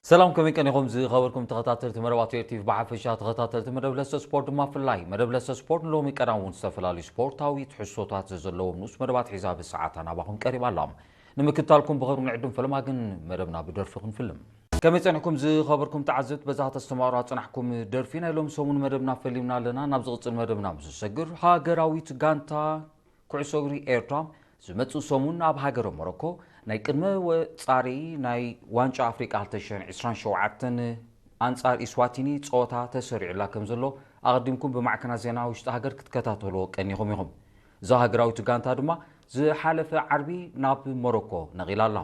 ሰላም፣ ከመይ ቀኒኹም ዝኸበርኩም ተኸታተልቲ መደባት ኤር ቲ ቪ? ብሓፈሻ ተኸታተልቲ መደብ ለሰ ስፖርት ድማ ፍላይ መደብ ለሰ ስፖርት ንሎሚ ቀዳም እውን ዝተፈላለዩ ስፖርታዊ ትሕዝቶታት ዘለዎም ንኡስ መደባት ሒዛ ብሰዓታ ናባኹም ቀሪባ ኣላ። ንምክትታልኩም ብኸሩ ንዕድም፣ ፈለማ ግን መደብና ብደርፊ ክንፍልም። ከመይ ጸኒሕኩም ዝኸበርኩም ተዓዘብቲ? በዛ ተስተማሩ ኣጽናሕኩም ደርፊ ናይ ሎም ሰሙን መደብና ፈሊምና ኣለና። ናብ ዝቕጽል መደብና ምስ ዝሰግር፣ ሃገራዊት ጋንታ ኩዕሶ እግሪ ኤርትራ ዝመጽእ ሰሙን ኣብ ሃገረ ሞሮኮ ናይ ቅድመ ወጻሪ ናይ ዋንጫ ኣፍሪቃ ክልተ ሽሕን ዕስራን ሸውዓተን ኣንጻር ኢስዋቲኒ ጸወታ ተሰሪዑላ ከም ዘሎ ኣቐዲምኩም ብማዕከናት ዜና ውሽጢ ሃገር ክትከታተልዎ ቀኒኹም ኢኹም። እዛ ሃገራዊት ጋንታ ድማ ዝሓለፈ ዓርቢ ናብ ሞሮኮ ነቒላ ኣላ።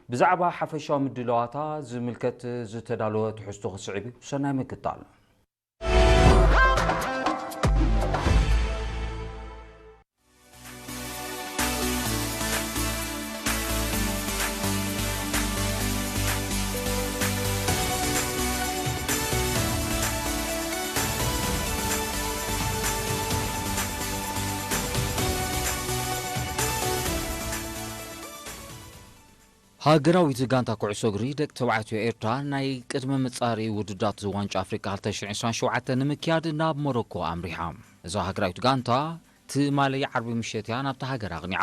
ብዛዕባ ሓፈሻዊ ምድላዋታ ዝምልከት ዝተዳለወ ትሕዝቶ ክስዕብ እዩ። ሰናይ ምክታል። ሃገራዊት ጋንታ ኩዕሶ እግሪ ደቂ ተባዕትዮ ኤርትራ ናይ ቅድመ መጻሪ ውድድራት ዋንጫ ኣፍሪቃ ክልተ ሽሕን ዕስራን ሸውዓተን ንምክያድ ናብ ሞሮኮ ኣምሪሓ። እዛ ሃገራዊት ጋንታ ትማሊ ዓርቢ ምሸት እያ ናብታ ሃገር ኣቕኒዓ።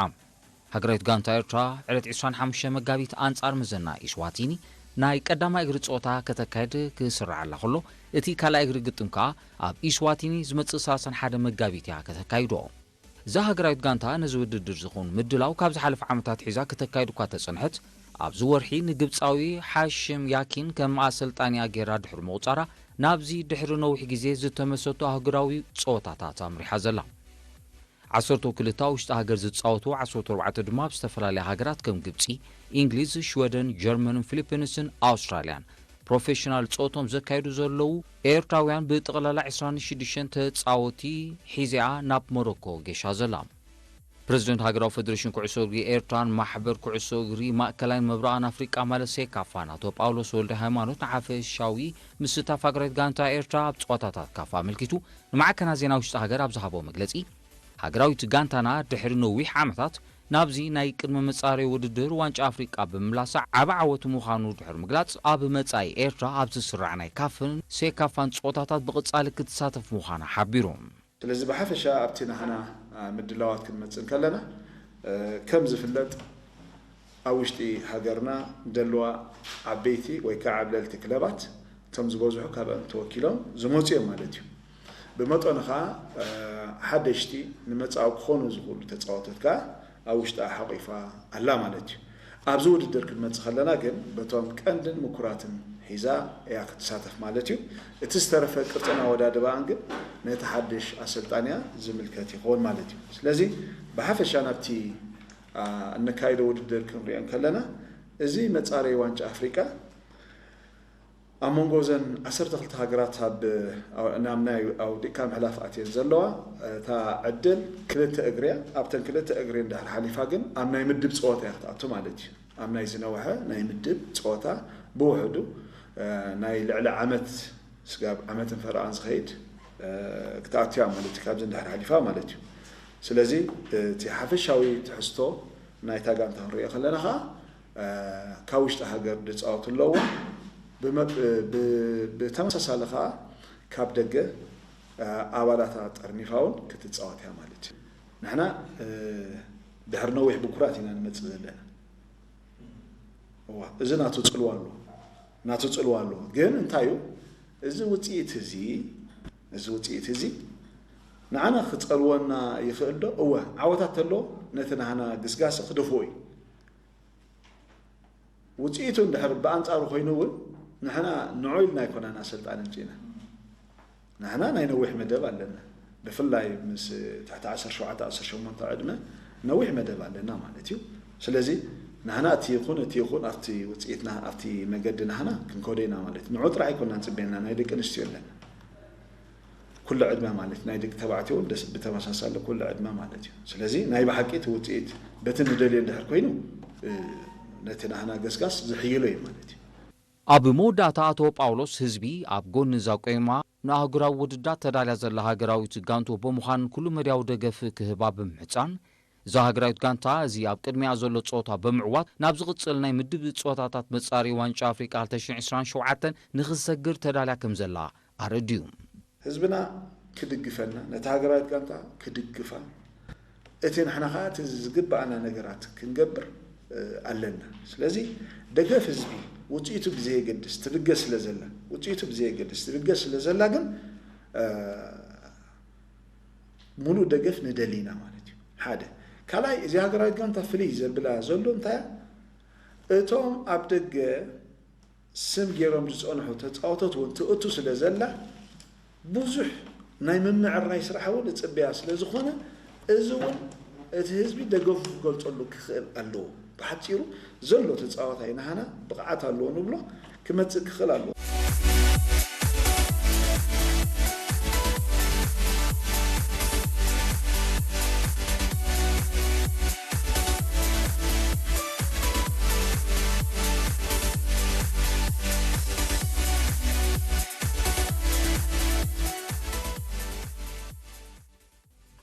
ሃገራዊት ጋንታ ኤርትራ ዕለት ዕስራን ሓሙሽተ መጋቢት ኣንጻር መዘና ኢስዋቲኒ ናይ ቀዳማይ እግሪ ጸወታ ከተካይድ ክስራዓላ ከሎ፣ እቲ ካልኣይ እግሪ ግጥም ከኣ ኣብ ኢስዋቲኒ ዝመጽእ ሰላሳን ሓደ መጋቢት እያ ከተካይዶ። እዛ ሃገራዊት ጋንታ ነዚ ውድድር ዝኸውን ምድላው ካብ ዝሓለፈ ዓመታት ሒዛ ከተካይድ እኳ ተጸንሐት፣ ኣብዚ ወርሒ ንግብጻዊ ሓሽም ያኪን ከም ኣሰልጣኒኣ ጌራ ድሕሪ ምቑጻራ፣ ናብዚ ድሕሪ ነዊሕ ግዜ ዝተመሰጡ ኣህጉራዊ ጸወታታት ኣምሪሓ ዘላ። ዓሰርተ ክልተ ኣብ ውሽጢ ሃገር ዝጻወቱ ዓሰርተ ኣርባዕተ ድማ ኣብ ዝተፈላለያ ሃገራት ከም ግብጺ፣ ኢንግሊዝ፣ ሽወደን፣ ጀርመንን ፊሊፒንስን ኣውስትራልያን ፕሮፌሽናል ጸወቶም ዘካየዱ ዘለዉ ኤርትራውያን ብጠቕላላ ዕስራን ሽዱሽተን ተጻወቲ ሒዚኣ ናብ ሞሮኮ ጌሻ ዘላ። ፕረዚደንት ሃገራዊ ፈደሬሽን ኩዕሶ እግሪ ኤርትራን ማሕበር ኩዕሶ እግሪ ማእከላይን ምብራቕን ኣፍሪቃ ማለት ሴካፋን ኣቶ ጳውሎስ ወልደ ሃይማኖት ንሓፈሻዊ ምስታፍ ሃገራዊት ጋንታ ኤርትራ ኣብ ጸወታታት ካፍ ኣመልኪቱ ንማዕከናት ዜና ውሽጢ ሃገር ኣብ ዝሃቦ መግለጺ፣ ሃገራዊት ጋንታና ድሕሪ ነዊሕ ዓመታት ናብዚ ናይ ቅድመ መጻረዪ ውድድር ዋንጫ ኣፍሪቃ ብምምላሳ ዓቢ ዓወት ምዃኑ ድሕሪ ምግላጽ፣ ኣብ መጻኢ ኤርትራ ኣብ ዝስራዕ ናይ ካፍን ሴካፋን ጸወታታት ብቕጻሊ ክትሳተፍ ምዃና ሓቢሩ። ስለዚ ብሓፈሻ ኣብቲ ናህና፣ አ፣ ምድላዋት ክንመጽእ እንከለና፣ እ፣ ከም ዝፍለጥ ኣብ ውሽጢ ሃገርና ደለዋ ዓበይቲ ወይ ከዓ ዓብለልቲ ክለባት እቶም ዝበዝሑ ካብኣን ተወኪሎም ዝመፁ እዮም ማለት እዩ። ብመጠኑ ከዓ፣ እ፣ ሓደሽቲ ንመፃኢ ክኾኑ ዝኽእሉ ተፃወቶት ከዓ ኣብ ውሽጣ ሓቂፋ ኣላ ማለት እዩ። ኣብዚ ውድድር ክንመፅእ ከለና ግን በቶም ቀንድን ምኩራትን ሒዛ እያ ክትሳተፍ ማለት እዩ። እቲ ዝተረፈ ቅርፅን ኣወዳድባኣን ግን ነቲ ሓድሽ ኣሰልጣንያ ዝምልከት ይኸውን ማለት እዩ። ስለዚ ብሓፈሻ ናብቲ፣ አ፣ እነካይዶ ውድድር ክንሪኦ እንከለና፣ እዚ መጻረዪ ዋንጫ ኣፍሪቃ ኣብ መንጎ እዘን ዓሰርተ ክልተ ሃገራት ኣብ፣ ኣብ፣ ናብ ናይ ኣውዲቕካ ምሕላፍ ኣትየን ዘለዋ፣ እታ ዕድል ክልተ እግሪ እያ። ኣብተን ክልተ እግሪ እንድሕር ሓሊፋ ግን ኣብ ናይ ምድብ ጸወታ እያ ክትኣቱ ማለት እዩ። ኣብ ናይ ዝነውሐ ናይ ምድብ ጸወታ ብውሕዱ፣ እ፣ ናይ ልዕሊ ዓመት ስጋብ ዓመትን ፈረቓን ዝኸይድ፣ እ፣ ክትኣቱ እያ ማለት እዩ፣ ካብዚ እንድሕር ሓሊፋ ማለት እዩ። ስለዚ እቲ ሓፈሻዊ ትሕዝቶ ናይታ ጋንታ ክንሪኦ ከለና ኸዓ፣ እ፣ ካብ ውሽጢ ሃገር ዝፃወቱ ኣለዎ። ብመ-፣ ብ-፣ ብተመሳሳሊ ኸዓ ካብ ደገ፣ እ፣ ኣባላታ ጠርኒፋ እውን ክትፃወት እያ ማለት እዩ። ንሕና፣ እ፣ ድሕሪ ነዊሕ ብኩራት ኢና ንመፅእ ዘለና። እዋ፣ እዚ ናቱ ፅልዋ ኣሎ፣ ናቱ ፅልዋ ኣሎ። ግን እንታይ እዩ፣ እዚ ውፅኢት እዚ፣ እዚ ውፅኢት እዚ ንዓና ክፀልወና ይኽእል ዶ? እወ፣ ዓወታት ተሎ ነቲ ናህና ግስጋሰ ክደፍኦ እዩ። ውፅኢቱ እንድሕር ብኣንፃሩ ኮይኑ እውን ንሕና ንዑ ኢልና ኣይኮናን ኣሰልጣኒ ኣምፂእና። ንሕና ናይ ነዊሕ መደብ ኣለና። ብፍላይ ምስ ትሕቲ ዓሰርተ ሸውዓተ፣ ዓሰርተ ሸሞንተ ዕድመ ነዊሕ መደብ ኣለና ማለት እዩ። ስለዚ ንሕና እቲ ይኹን እቲ ይኹን ኣብቲ ውፅኢትና ኣብቲ መገዲ ናህና ክንከዶ ኢና ማለት እዩ። ንዑ ጥራሕ ኣይኮናን ፅበየና፣ ናይ ደቂ ኣንስትዮ ኣለና። ኩሉ ዕድመ ማለት ናይ ደቂ ተባዕትዮ እውን ደስ ብተመሳሳሊ ኩሉ ዕድመ ማለት እዩ። ስለዚ ናይ ብሓቂ እቲ ውፅኢት በቲ ንደልዮ እንድሕር ኮይኑ፣ እ፣ ነቲ ናህና ገስጋስ ዝሕይሎ እዩ ማለት እዩ። ኣብ መወዳእታ ኣቶ ጳውሎስ ህዝቢ ኣብ ጎኒ እዛ ቆይማ ንኣህጉራዊ ውድድራት ተዳልያ ዘላ ሃገራዊት ጋንቱ ብምዃን ኩሉ መድያዊ ደገፍ ክህባ ብምሕጻን፣ እዛ ሃገራዊት ጋንታ እዚ ኣብ ቅድሚያ ዘሎ ጸወታ ብምዕዋት ናብ ዝቕጽል ናይ ምድብ ጸወታታት መጻሪ ዋንጫ ኣፍሪቃ ክልተ ሽሕን ዕስራን ሸውዓተን ንኽትሰግር ተዳልያ ከም ዘላ ኣረድዩ። ህዝብና ክድግፈና፣ ነታ ሃገራዊት ጋንታ ክድግፋ፣ እቲ ንሕና ኸዓ እቲ ዝግብኣና ነገራት ክንገብር ኣለና። ስለዚ ደገፍ ህዝቢ ውፅኢቱ ብዘየገድስ ትብገስ ስለ ዘላ ውፅኢቱ ብዘየገድስ ትብገስ ስለ ዘላ ግን ሙሉእ ደገፍ ንደሊ ኢና ማለት እዩ። ሓደ ካልኣይ እዚ ሃገራዊት ጋንታ ፍልይ ዘብላ ዘሎ እንታይ እቶም ኣብ ደገ ስም ገይሮም ዝፀንሑ ተፃወቶት እውን ትእቱ ስለ ዘላ ብዙሕ ናይ ምምዕራይ ስራሕ እውን እፅበያ ስለ ዝኾነ እዚ እውን እቲ ህዝቢ ደገፉ ክገልፀሉ ክኽእል ኣለዎ። ብሓፂሩ ዘሎ ተፃዋታይ ናሃና ብቕዓት ኣለዎ ንብሎ ክመፅእ ክኽእል ኣለዎ።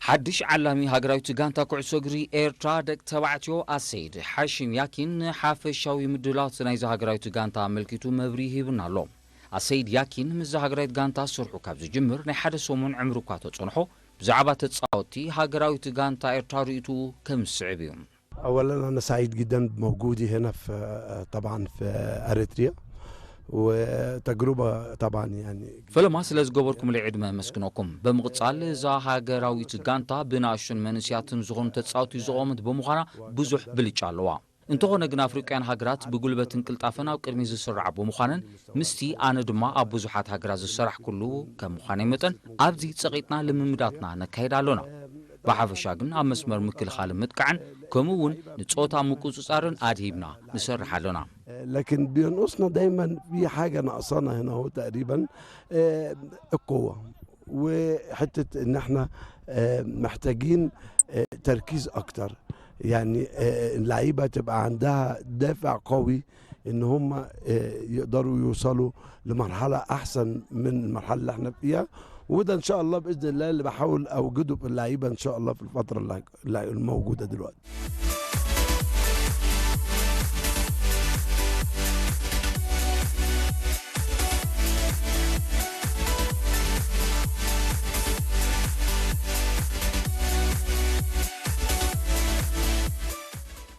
ሓድሽ ዓላሚ ሃገራዊት ጋንታ ኩዕሶ እግሪ ኤርትራ ደቂ ተባዕትዮ ኣሰይድ ሓሽም ያኪን ንሓፈሻዊ ምድላዋት ናይዛ ሃገራዊት ጋንታ ኣመልኪቱ መብርሂ ሂቡና ኣሎ። ኣሰይድ ያኪን ምስዛ ሃገራዊት ጋንታ ስርሑ ካብ ዝጅምር ናይ ሓደ ሰሙን ዕምሪ እኳ ተጸንሖ፣ ብዛዕባ ተጻወትቲ ሃገራዊት ጋንታ ኤርትራ ርእይትኡ ከም ዝስዕብ እዩ። أولا أنا سعيد جدا بموجودي هنا في طبعا في أريتريا وتجربة طبعا يعني ፈለማ ስለ ዝገበርኩምለይ ዕድመ ኣመስግነኩም። ብምቕጻል እዛ ሃገራዊት ጋንታ ብንኣሽቱን መንእሰያትን ዝኾኑ ተጻወትቲ ዝቖመት ብምዃና ብዙሕ ብልጫ ኣለዋ። እንተኾነ ግን ኣፍሪቃውያን ሃገራት ብጉልበትን ቅልጣፈን ኣብ ቅድሚት ዝስርዓ ብምዃነን ምስቲ ኣነ ድማ ኣብ ብዙሓት ሃገራት ዝሰራሕኩሉ ከም ምዃነይ መጠን ኣብዚ ጸቒጥና ልምምዳትና ነካይድ ኣሎና። ብሓፈሻ ግን ኣብ መስመር ምክልኻልን ምጥቃዕን ከምኡ እውን ንጾታ ምቁጽጻርን ኣድሂብና ንሰርሕ ኣሎና። لكن بينقصنا دايما في حاجة ناقصانا هنا هو تقريبا القوة وحتة ان احنا محتاجين تركيز اكتر يعني اللعيبة تبقى عندها دافع قوي ان هم يقدروا يوصلوا لمرحلة احسن من المرحلة اللي احنا فيها وده ان شاء الله باذن الله اللي بحاول اوجده في اللعيبة ان شاء الله في الفترة اللي الموجودة دلوقتي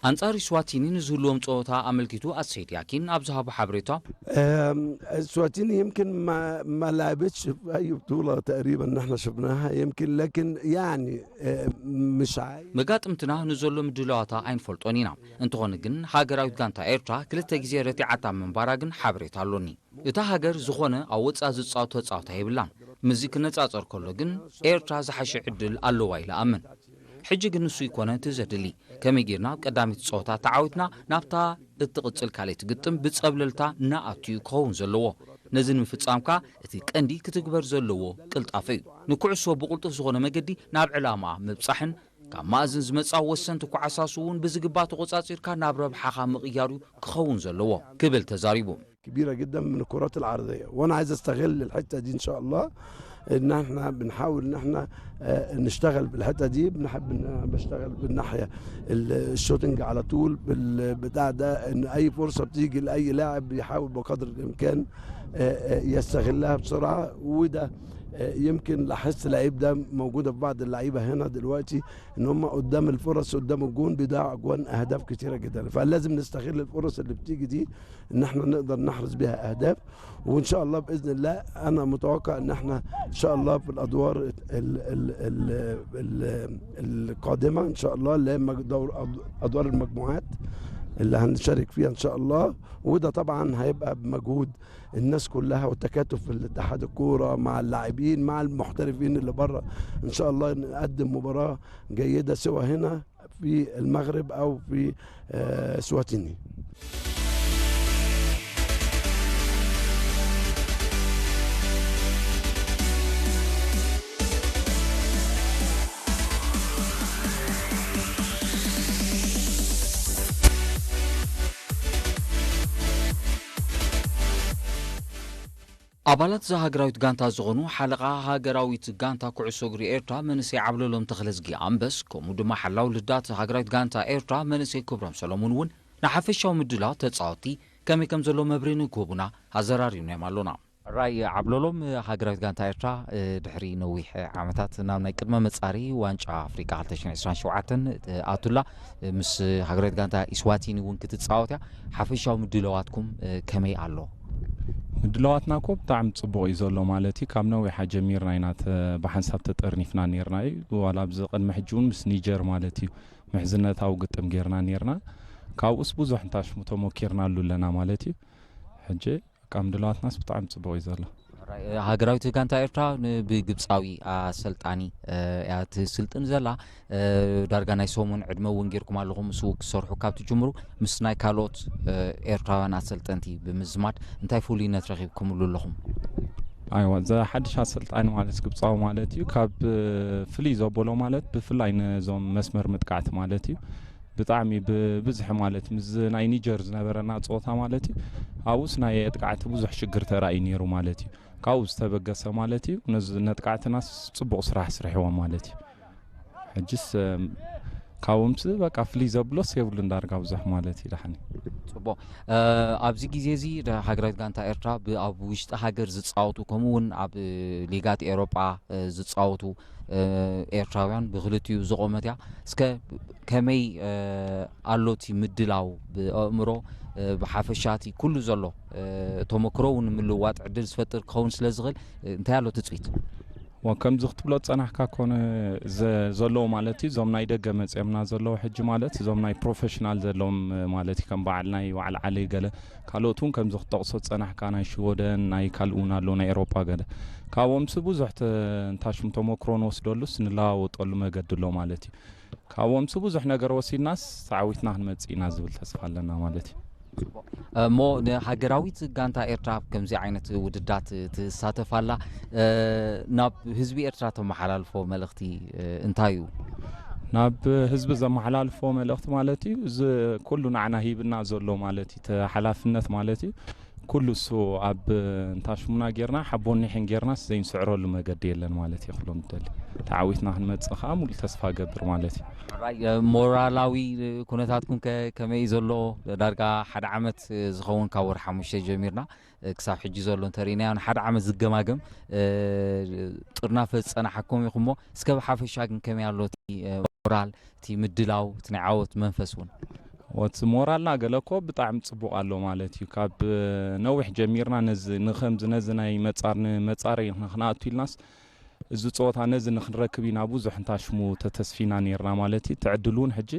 ኣንጻር ስዋቲኒ ንዝህልዎም ጸወታ ኣመልኪቱ ኣሰይድ ያኪን ኣብ ዝሃቦ ሓበሬታ سواتيني يمكن ما ما لعبتش في اي بطوله تقريبا ان احنا شفناها يمكن لكن يعني مش عايز መጋጥምትና ንዘሎ ምድላዋታ ኣይንፈልጦን ኢና። እንተኾነ ግን ሃገራዊት ጋንታ ኤርትራ ክልተ ግዜ ረቲዓታ ምንባራ ግን ሓበሬታ ኣሎኒ። እታ ሃገር ዝኾነ ኣብ ወጻኢ ዝጻወት ተጻወታይ የብላን። ምስዚ ክነጻጸር ከሎ ግን ኤርትራ ዝሓሸ ዕድል ኣለዋ ኢለ ኣምን። ሕጂ ግን ንሱ ይኮነ እቲ ዘድሊ። ከመይ ጌርና ኣብ ቀዳሚት ጸወታ ተዓዊትና ናብታ እትቕጽል ካልኣይቲ ግጥም ብጸብለልታ ንኣቱ እዩ ክኸውን ዘለዎ። ነዚ ንምፍጻም ከኣ እቲ ቀንዲ ክትግበር ዘለዎ ቅልጣፈ እዩ። ንኩዕሶ ብቕልጡፍ ዝኾነ መገዲ ናብ ዕላማኣ ምብጻሕን ካብ ማእዝን ዝመጻ ወሰንቲ ኳዕሳሱ እውን ብዝግባእ ተቖጻጺርካ ናብ ረብሓኻ ምቕያር እዩ ክኸውን ዘለዎ ክብል ተዛሪቡ። كبيرة جدا من الكرات العرضية وانا عايز استغل الحتة دي ان شاء الله ان احنا بنحاول ان احنا نشتغل بالحتة دي بنحب ان انا بشتغل بالناحية الشوتنج على طول بالبتاع ده ان اي فرصة بتيجي لاي لاعب بيحاول بقدر الامكان يستغلها بسرعة وده يمكن لاحظت اللعيب ده موجودة في بعض اللعيبة هنا دلوقتي ان هم قدام الفرص قدام الجون بيضيعوا اجوان اهداف كتيرة جدا فلازم نستغل الفرص اللي بتيجي دي ان احنا نقدر نحرز بيها اهداف وان شاء الله باذن الله انا متوقع ان احنا ان شاء الله في الادوار ال ال ال ال القادمه ان شاء الله اللي هي دور ادوار المجموعات اللي هنشارك فيها ان شاء الله وده طبعا هيبقى بمجهود الناس كلها وتكاتف الاتحاد الكوره مع اللاعبين مع المحترفين اللي بره ان شاء الله نقدم مباراه جيده سوا هنا في المغرب او في سواتيني ኣባላት እዛ ሃገራዊት ጋንታ ዝኾኑ ሓለቓ ሃገራዊት ጋንታ ኩዕሶ እግሪ ኤርትራ መንእሰይ ዓብለሎም ተኽለዝጊ ኣንበስ፣ ከምኡ ድማ ሓላው ልዳት ሃገራዊት ጋንታ ኤርትራ መንእሰይ ክብሮም ሰሎሙን እውን ንሓፈሻዊ ምድላው ተጻወትቲ ከመይ ከም ዘሎ መብርሂ ንክህቡና ኣዘራሪብናዮም ኣሎና። ራይ ዓብለሎም፣ ሃገራዊት ጋንታ ኤርትራ፣ እ፣ ድሕሪ ነዊሕ ዓመታት ናብ ናይ ቅድመ መጻሪ ዋንጫ ኣፍሪቃ ክልተ ሽሕን ዕስራን ሸውዓተን ትኣቱላ፣ እ፣ ምስ ሃገራዊት ጋንታ ኢስዋቲኒ እውን ክትጻወት እያ። ሓፈሻዊ ምድላዋትኩም፣ እ፣ ከመይ ኣሎ? ምድላዋትና እኮ ብጣዕሚ ጽቡቕ እዩ ዘሎ ማለት እዩ። ካብ ነዊሓ ጀሚርና ኢና ተ-፣ ብሓንሳብ ተጠርኒፍና ኔርና እዩ። ዋላ ኣብዚ ቅድሚ ሕጂ እውን ምስ ኒጀር ማለት እዩ ምሕዝነታዊ ግጥም ጌርና ኔርና። ካብኡስ ብዙሕ እንታሽሙ ተሞኪርናሉ ኣለና ማለት እዩ። ሕጂ በቃ ምድላዋትናስ ብጣዕሚ ጽቡቕ እዩ ዘሎ። ራይ፣ እ፣ ሃገራዊት ጋንታ ኤርትራ ን-፣ ብግብጻዊ ኣሰልጣኒ፣ እ፣ እያ ትስልጥን ዘላ። እ፣ ዳርጋ ናይ ሰሙን ዕድመ እውን ጌርኩም ኣለኹም ምስኡ ክትሰርሑ ካብ ትጅምሩ። ምስ ናይ ካልኦት፣ እ፣ ኤርትራውያን ኣሰልጠንቲ ብምዝማድ እንታይ ፍሉይነት ረኺብኩምሉ ኣለኹም? ኣይዋ፣ እዚ ሓድሽ ኣሰልጣኒ ማለት ግብጻዊ ማለት እዩ። ካብ፣ እ፣ ፍልይ ዘበሎ ማለት ብፍላይ ነዞም መስመር ምጥቃዕቲ ማለት እዩ። ብጣዕሚ ብብዝሒ ማለት ምስ ናይ ኒጀር ዝነበረና ጸወታ ማለት እዩ። ኣብኡስ ናይ ኣጥቃዕቲ ብዙሕ ሽግር ተራእዩ ነይሩ ማለት እዩ። ካብኡ ዝተበገሰ ማለት እዩ። ነዚ ነጥቃዕትናስ ጽቡቕ ስራሕ ስርሕዎ ማለት እዩ። ሕጅስ፣ እም፣ ካብኦምስ በቃ ፍልይ ዘብሎስ የብሉን ዳርጋ ብዙሕ ማለት እዩ ዳሕኒ። ጽቡቕ። እ፣ ኣብዚ ግዜ እዚ ደ-፣ ሃገራዊት ጋንታ ኤርትራ ብ-፣ ኣብ ውሽጢ ሃገር ዝጻወቱ ከምኡ እውን ኣብ፣ እ፣ ሊጋት ኤሮጳ፣ እ፣ ዝጻወቱ፣ እ፣ ኤርትራውያን ብክልቲኡ ዝቖመት እያ። እስከ ከመይ፣ እ፣ ኣሎ እቲ ምድላው ብኣእምሮ፣ እ፣ ብሓፈሻ እቲ ኩሉ ዘሎ፣ እ፣ ተመክሮ እውን ንምልውዋጥ ዕድል ዝፈጥር ክኸውን ስለ ዝኽእል፣ እ፣ እንታይ ኣሎ ትጽቢት? ዋ፣ ከምዚ ክትብሎ ዝጸናሕካ ኮነ ዘ-፣ ዘለዉ ማለት እዩ፣ እዞም ናይ ደገ መጺኦምና ዘለዉ ሕጂ ማለት እዞም ናይ ፕሮፌሽናል ዘለዎም ማለት እዩ፣ ከም በዓል ናይ በዓል ዓሊ ገለ፣ ካልኦት እውን ከምዚ ክትጠቕሶ ዝጸናሕካ ናይ ሽወደን ናይ ካልእ እውን ኣለዉ ናይ ኤሮጳ ገለ። ካብኦምሲ ብዙሕ ተ-፣ እንታሽም ተመክሮ ንወስደሉስ ንለዋወጠሉ መገዲ ኣሎ ማለት እዩ። ካብኦምሲ ብዙሕ ነገር ወሲድናስ ተዓዊትና ክንመጽእ ኢና ዝብል ተስፋ ኣለና ማለት እዩ። እሞ ንሃገራዊት ጋንታ ኤርትራ ኣብ ከምዚ ዓይነት ውድዳት ትሳተፍ ኣላ። እ፣ ናብ ህዝቢ ኤርትራ ተመሓላልፎ መልእኽቲ፣ እ፣ እንታይ እዩ? ናብ ህዝቢ ዘመሓላልፎ መልእኽቲ ማለት እዩ፣ እዚ ኩሉ ንዓና ሂብና ዘሎ ማለት እዩ፣ እቲ ሓላፍነት ማለት እዩ። ኩሉ እሱ ኣብ እንታሽሙና ጌርና፣ ሓቦን ኒሕን ጌርናስ ዘይንስዕረሉ መገዲ የለን ማለት እዩ ክብሎም ዝደሊ። ተዓዊትና ክንመጽእ ከኣ ሙሉእ ተስፋ እገብር ማለት እዩ። ራይ፣ እ፣ ሞራላዊ ኩነታትኩም ከ ከመይ እዩ ዘሎ? ዳርጋ ሓደ ዓመት፣ እ፣ ዝኸውን ካብ ወርሒ ሓሙሽተ ጀሚርና፣ እ፣ ክሳብ ሕጂ ዘሎ እንተሪእናዮ ንሓደ ዓመት ዝገማገም፣ እ፣ ጥርናፈ ዝጸናሓኩም ኢኹም እሞ፣ እስከ ብሓፈሻ ግን ከመይ ኣሎ እቲ፣ እ፣ ሞራል፣ እቲ ምድላው፣ እቲ ናይ ዓወት መንፈስ እውን? ወቲ ሞራልና ገለ እኮ ብጣዕሚ ጽቡቕ ኣሎ ማለት እዩ። ካብ፣ እ፣ ነዊሕ ጀሚርና ነዚ፣ ንኸምዚ ነዚ ናይ መጻር-፣ ንመጻረዪ ንኽንኣቱ ኢልናስ፣ እዚ ጸወታ ነዚ ንኽንረክብ ኢና ብዙሕ እንታሽሙ ተተስፊና ኔርና ማለት እዩ። እቲ ዕድል እውን ሕጂ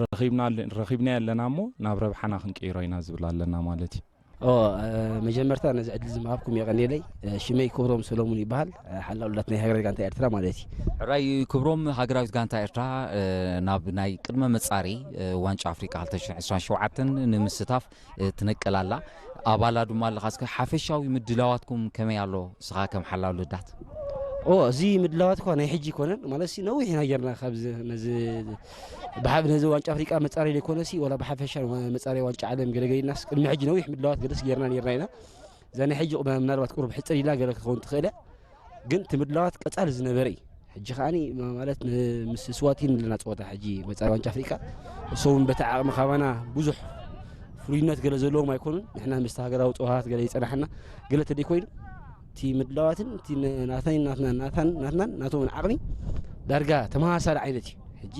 ረኺብና ኣለ-፣ ረኺብናዮ ኣለና እሞ፣ ናብ ረብሓና ክንቅይሮ ኢና ዝብል ኣለና ማለት እዩ። ኦ፣ እ፣ መጀመርታ ነዚ ዕድል ዝመሃብኩም የቐንየለይ። እ፣ ሽመይ ክብሮም ሰሎሙን ይበሃል። እ፣ ሓላው ልዳት ናይ ሃገረ ጋንታ ኤርትራ ማለት እዩ። ሕራይ ክብሮም፣ ሃገራዊት ጋንታ ኤርትራ፣ እ፣ ናብ ናይ ቅድመ መጻሪ፣ እ፣ ዋንጫ ኣፍሪቃ ክልተ ሽሕን ዕስራን ሸውዓተን ንምስታፍ፣ እ፣ ትነቅል ኣላ። ኣባላ ድማ ኣለኻ። እስከ ሓፈሻዊ ምድላዋትኩም ከመይ ኣሎ? ንስኻ ከም ሓላው ልዳት። ኦ፣ እዚ ምድላዋት እኳ ናይ ሕጂ ኣይኮነን። ማለት ሲ ነዊሕ ኢና ጌርና ካብዚ፣ ነዚ ብሓ-፣ ነዚ ዋንጫ ኣፍሪቃ መጻረይ ዘይኮነ ሲ፣ ወላ ብሓፈሻ መጻረይ ዋንጫ ዓለም ገለ ገለ ኢልናስ ቅድሚ ሕጂ ነዊሕ ምድላዋት ገለስ ጌርና ኔርና ኢና። እዛ ናይ ሕጂ ቁ-፣ ምናልባት ቁሩብ ሕጽር ኢላ ገለ ክትኸውን ትኽእል እያ። ግን እቲ ምድላዋት ቀጻሊ ዝነበረ እዩ። ሕጂ ከኣኒ ማ-፣ ማለት ን-፣ ምስ ስዋቲን ኣለና ጸወታ ሕጂ መጻረይ ዋንጫ ኣፍሪቃ። እሶም በቲ ዓቕሚ ካባና ብዙሕ ፍሉይነት ገለ ዘለዎም ኣይኮኑን። ንሕና ምስቲ ሃገራዊ ጸወታት ገለ ይጸናሕና ገለ ተደይኮይኑ፣ እቲ ምድላዋትን እቲ ነ-፣ ናተይ ናትና፣ ናታን፣ ናትናን ናቶምን ዓቕሚ ዳርጋ ተመሳሳሊ ዓይነት እዩ። ሕጂ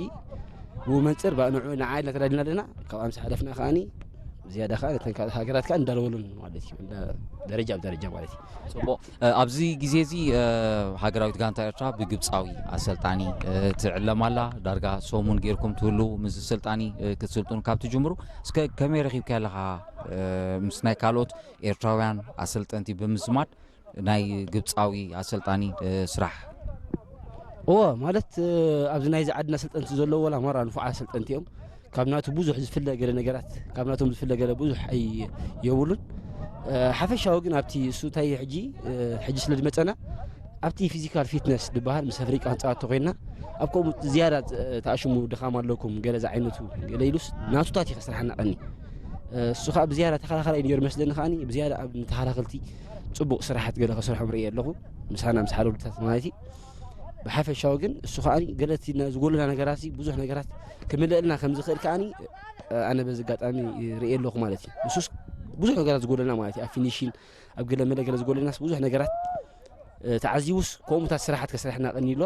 ብኡ መንጽር ባ-፣ ንዑ-፣ ንዓ ኢልና ተዳሊና ኣለና። ካብ ኣምሲ ሓለፍና ከኣኒ ዝያዳ ከኣ ነተን ካልኦት ሃገራት ከኣ እንዳለወሉን ማለት እዩ። እንዳ-፣ ደረጃ ብደረጃ ማለት እዩ። ጽቡቕ። እ፣ ኣብዚ ግዜ እዚ፣ እ፣ ሃገራዊት ጋንታ ኤርትራ ብግብጻዊ ኣሰልጣኒ፣ እ፣ ትዕለም ኣላ። ዳርጋ ሰሙን ጌርኩም ትህልዉ ምስ ሰልጣኒ፣ እ፣ ክትስልጥኑ ካብ ትጅምሩ። እስከ ከመይ ረኺብካያ ኣለኻ፣ እ፣ ምስ ናይ ካልኦት ኤርትራውያን ኣሰልጠንቲ ብምዝማድ ናይ ግብጻዊ ኣሰልጣኒ፣ እ፣ ስራሕ? እወ፣ ማለት፣ እ፣ ኣብዚ ናይዚ ዓድና ኣሰልጠንቲ ዘለዉ ወላ ማራ ንፉዓት ኣሰልጠንቲ እዮም። ካብ ናቱ ብዙሕ ዝፍለ ገለ ነገራት፣ ካብ ናቶም ዝፍለ ገለ ብዙሕ ኣይ-፣ የብሉን። እ፣ ሓፈሻዊ ግን ኣብቲ እሱ እንታይ ሕጂ፣ እ፣ ሕጂ ስለ ዝመጸና ኣብቲ ፊዚካል ፊትነስ ዝበሃል ምስ ኣፍሪቃ ክንጻወት ተኾይንና ኣብ ከምኡ ዝያዳ፣ እ፣ ተኣሽሙ ድኻም ኣለኩም ገለ ዝዓይነቱ ገለ ኢሉስ ናቱታት እዩ ከስርሓና ቀኒ። እ፣ እሱ ከኣ ብዝያዳ ተኸላኻላይ እዩ ነይሩ መስለኒ ከኣኒ ብዝያዳ ኣብ ንተኸላኸልቲ ጽቡቕ ስራሓት ገለ ከሰርሖም ርእየ ኣለኹ፣ ምሳና ምስ ሓደ ውድታት ማለት እዩ። ብሓፈሻዊ ግን እሱ ከዓኒ ገለ እቲ ነ- ዝጎለና ነገራት እዩ፣ ብዙሕ ነገራት ክምልእልና ከም ዝኽእል ከዓኒ ኣነ በዚ ኣጋጣሚ ርእየ ኣለኹ ማለት እዩ። ንሱስ ብዙሕ ነገራት ዝጎለና ማለት እዩ፣ ኣብ ፊኒሽን ኣብ ገለ መለ ገለ ዝጎለናስ ብዙሕ ነገራት ተዓዚቡስ ከምኡታት ስራሓት ከስራሕና ቀኒ ኣሎ።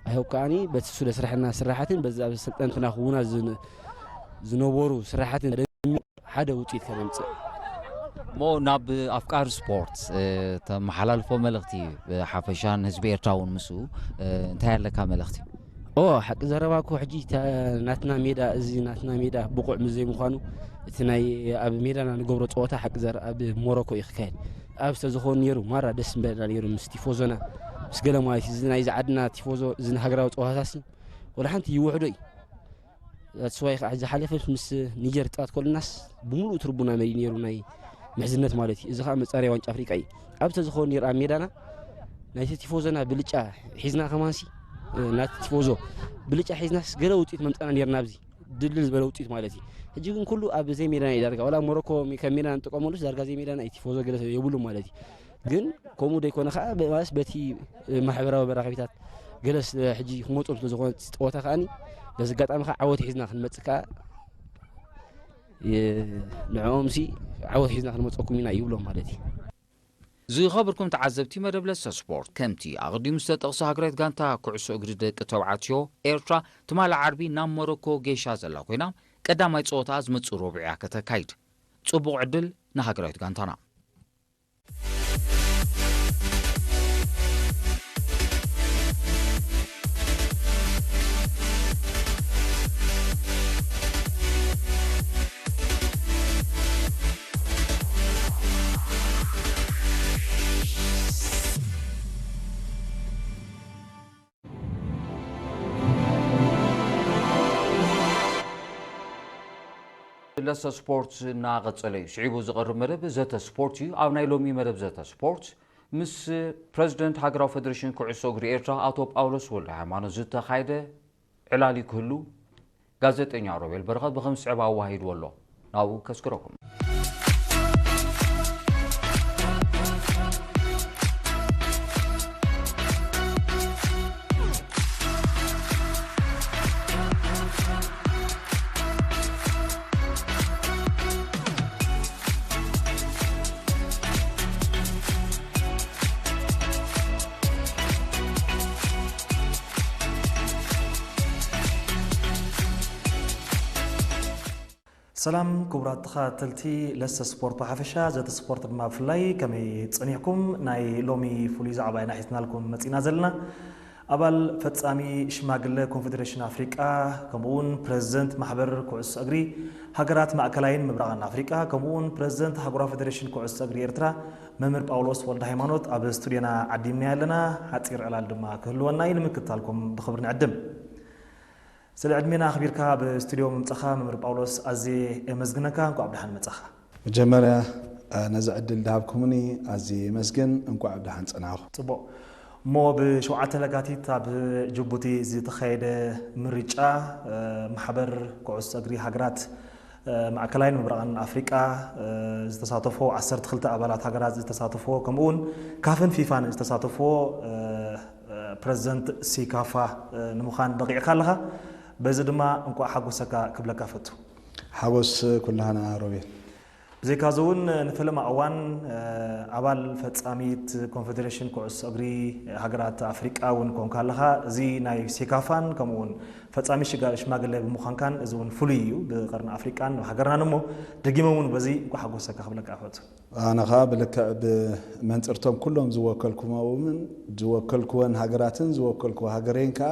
ኣይሆብ ከዓኒ በቲ ስለ ስራሕና ስራሓትን በዚ ኣብ ሰልጠንትና ክውና ዝን- ዝነበሩ ስራሓትን ሓደ ውፅኢት ከነምፅእ። እሞ ናብ ኣፍቃሪ ስፖርት ተመሓላልፎ መልእኽቲ፣ ሓፈሻ ንህዝቢ ኤርትራ እውን ምስኡ እንታይ ኣለካ መልእኽቲ? ኦ ሓቂ ዘረባ እኮ ሕጂ ናትና ሜዳ፣ እዚ ናትና ሜዳ ብቑዕ ምስ ዘይምዃኑ እቲ ናይ ኣብ ሜዳና ንገብሮ ፀወታ ሓቂ ዘር ኣብ ሞሮኮ እዩ ክካየድ። ኣብ ዝተዝኸውን ነይሩ ማራ ደስ ምበለና ነይሩ ምስ ቲፎዞና ምስ ገለ ማለት እዩ። እዚ ናይዚ ዓድና ቲፎዞ እዚ ሃገራዊ ፀወታታሲ ወላ ሓንቲ ይውሕዶ እዩ። ስዋይ ከዓ ዝሓለፈ ምስ ኒጀር ጣት ኮልናስ ብምሉእ ትርቡና መሪ ነይሩ ናይ ምሕዝነት ማለት እዩ። እዚ ከዓ መፃረያ ዋንጫ ኣፍሪቃ እዩ። ኣብ ተዝኸውን ነይሩ ኣብ ሜዳና ናይቲ ቲፎዞና ብልጫ ሒዝና ከማንሲ ናቲ ቲፎዞ ብልጫ ሒዝናስ ገለ ውፅኢት መምፃና ነርና ኣብዚ ድልል ዝበለ ውፅኢት ማለት እዩ። ሕጂ ግን ኩሉ ኣብ ዘይ ሜዳና እዩ ዳርጋ ዋላ ሞሮኮ ከም ሜዳና ንጥቀመሉስ ዳርጋ ዘይ ሜዳና እዩ ቲፎዞ ገለ የብሉ ማለት እዩ። ግን ከምኡ ደይኮነ ከዓ በማለስ በቲ ማሕበራዊ መራኸቢታት ገለስ ሕጂ ክመፁም ስለዝኾነ ፀወታ ከዓኒ በዚ ኣጋጣሚ ከዓ ዓወት ሒዝና ክንመፅእ ከዓ ንዕኦም ሲ ዓወት ሒዝና ክንመፀኩም ኢና ይብሎም ማለት እዩ። ዝኸበርኩም ተዓዘብቲ መደብ ለሰ ስፖርት፣ ከምቲ ኣቐዲሙ ዝተጠቕሰ ሃገራዊት ጋንታ ኩዕሶ እግሪ ደቂ ተባዕትዮ ኤርትራ ትማሊ ዓርቢ ናብ ሞሮኮ ገይሻ ዘላ ኮይና ቀዳማይ ፀወታ ዝመፅእ ረቡዕ እያ ከተካይድ። ፅቡቕ ዕድል ንሃገራዊት ጋንታና። ለሰ ስፖርት እናቐጸለ እዩ። ስዒቡ ዝቐርብ መደብ ዘተ ስፖርት እዩ። ኣብ ናይ ሎሚ መደብ ዘተ ስፖርት ምስ ፕረዚደንት ሃገራዊ ፌደሬሽን ኩዕሶ እግሪ ኤርትራ ኣቶ ጳውሎስ ወልደ ሃይማኖት ዝተኻየደ ዕላል ክህሉ ጋዜጠኛ ሮቤል በረኸት ብኸም ዝስዕብ ኣዋሂድዎ ኣሎ። ናብኡ ከስክረኩም። ሰላም ክቡራት ተኸታተልቲ ለሰ ስፖርት ብሓፈሻ ዘተ ስፖርት ድማ ብፍላይ ከመይ ጸኒሕኩም? ናይ ሎሚ ፍሉይ ዛዕባ ኢና ሒዝናልኩም መጺና ዘለና። ኣባል ፈጻሚ ሽማግለ ኮንፌደሬሽን ኣፍሪቃ ከምኡ እውን ፕረዚደንት ማሕበር ኩዕሶ እግሪ ሃገራት ማእከላይን ምብራቕን ኣፍሪቃ ከምኡ እውን ፕረዚደንት ሃገራዊ ፌደሬሽን ኩዕሶ እግሪ ኤርትራ መምህር ጳውሎስ ወልደ ሃይማኖት ኣብ ስቱድዮና ዓዲምና ኣለና። ሓጺር ዕላል ድማ ክህልወና እዩ። ንምክትታልኩም ብኽብሪ ንዕድም። ስለ ዕድሜና ኣኽቢርካ ኣብ ስቱድዮ ምምጻኻ መምህር ጳውሎስ ኣዝየ የመስግነካ። እንኳዕ ብደሓን መጻኻ። መጀመርያ ነዚ ዕድል ዝሃብኩምኒ ኣዝየ የመስግን። እንኳዕ ብደሓን ጸናኹ። ጽቡቕ። እሞ ብሸውዓተ ለካቲት ኣብ ጅቡቲ ዝተኻየደ ምርጫ ማሕበር ኩዕሶ እግሪ ሃገራት ማእከላይን ምብራቕን ኣፍሪቃ ዝተሳተፎ ዓሰርተ ክልተ ኣባላት ሃገራት ዝተሳተፎ ከምኡ እውን ካፍን ፊፋን ዝተሳተፎ ፕረዚደንት ሲካፋ ንምዃን በቒዕካ ኣለኻ። በዚ ድማ እንቋዕ ሓጎሰካ ክብለካ ፈቱ። ሓጎስ ኩላህና ሮቤል። ብዘይካዚ እውን ንፈለማ እዋን ኣባል ፈጻሚት ኮንፌዴሬሽን ኩዕሶ እግሪ ሃገራት ኣፍሪቃ እውን ኮንካ ኣለኻ። እዚ ናይ ሴካፋን ከምኡ እውን ፈጻሚ ሽጋ- ሽማግለ ብምዃንካን እዚ እውን ፍሉይ እዩ። ብቀርኒ ኣፍሪቃን ሃገርናን እሞ ደጊመ እውን በዚ እንኳዕ ሓጎሰካ ክብለካ ፈቱ። ኣነ ኸኣ ብልክዕ ብመንጽርቶም ኩሎም ዝወከልኩሞምን ዝወከልኩወን ሃገራትን ዝወከልኩዎ ሃገረይን ከኣ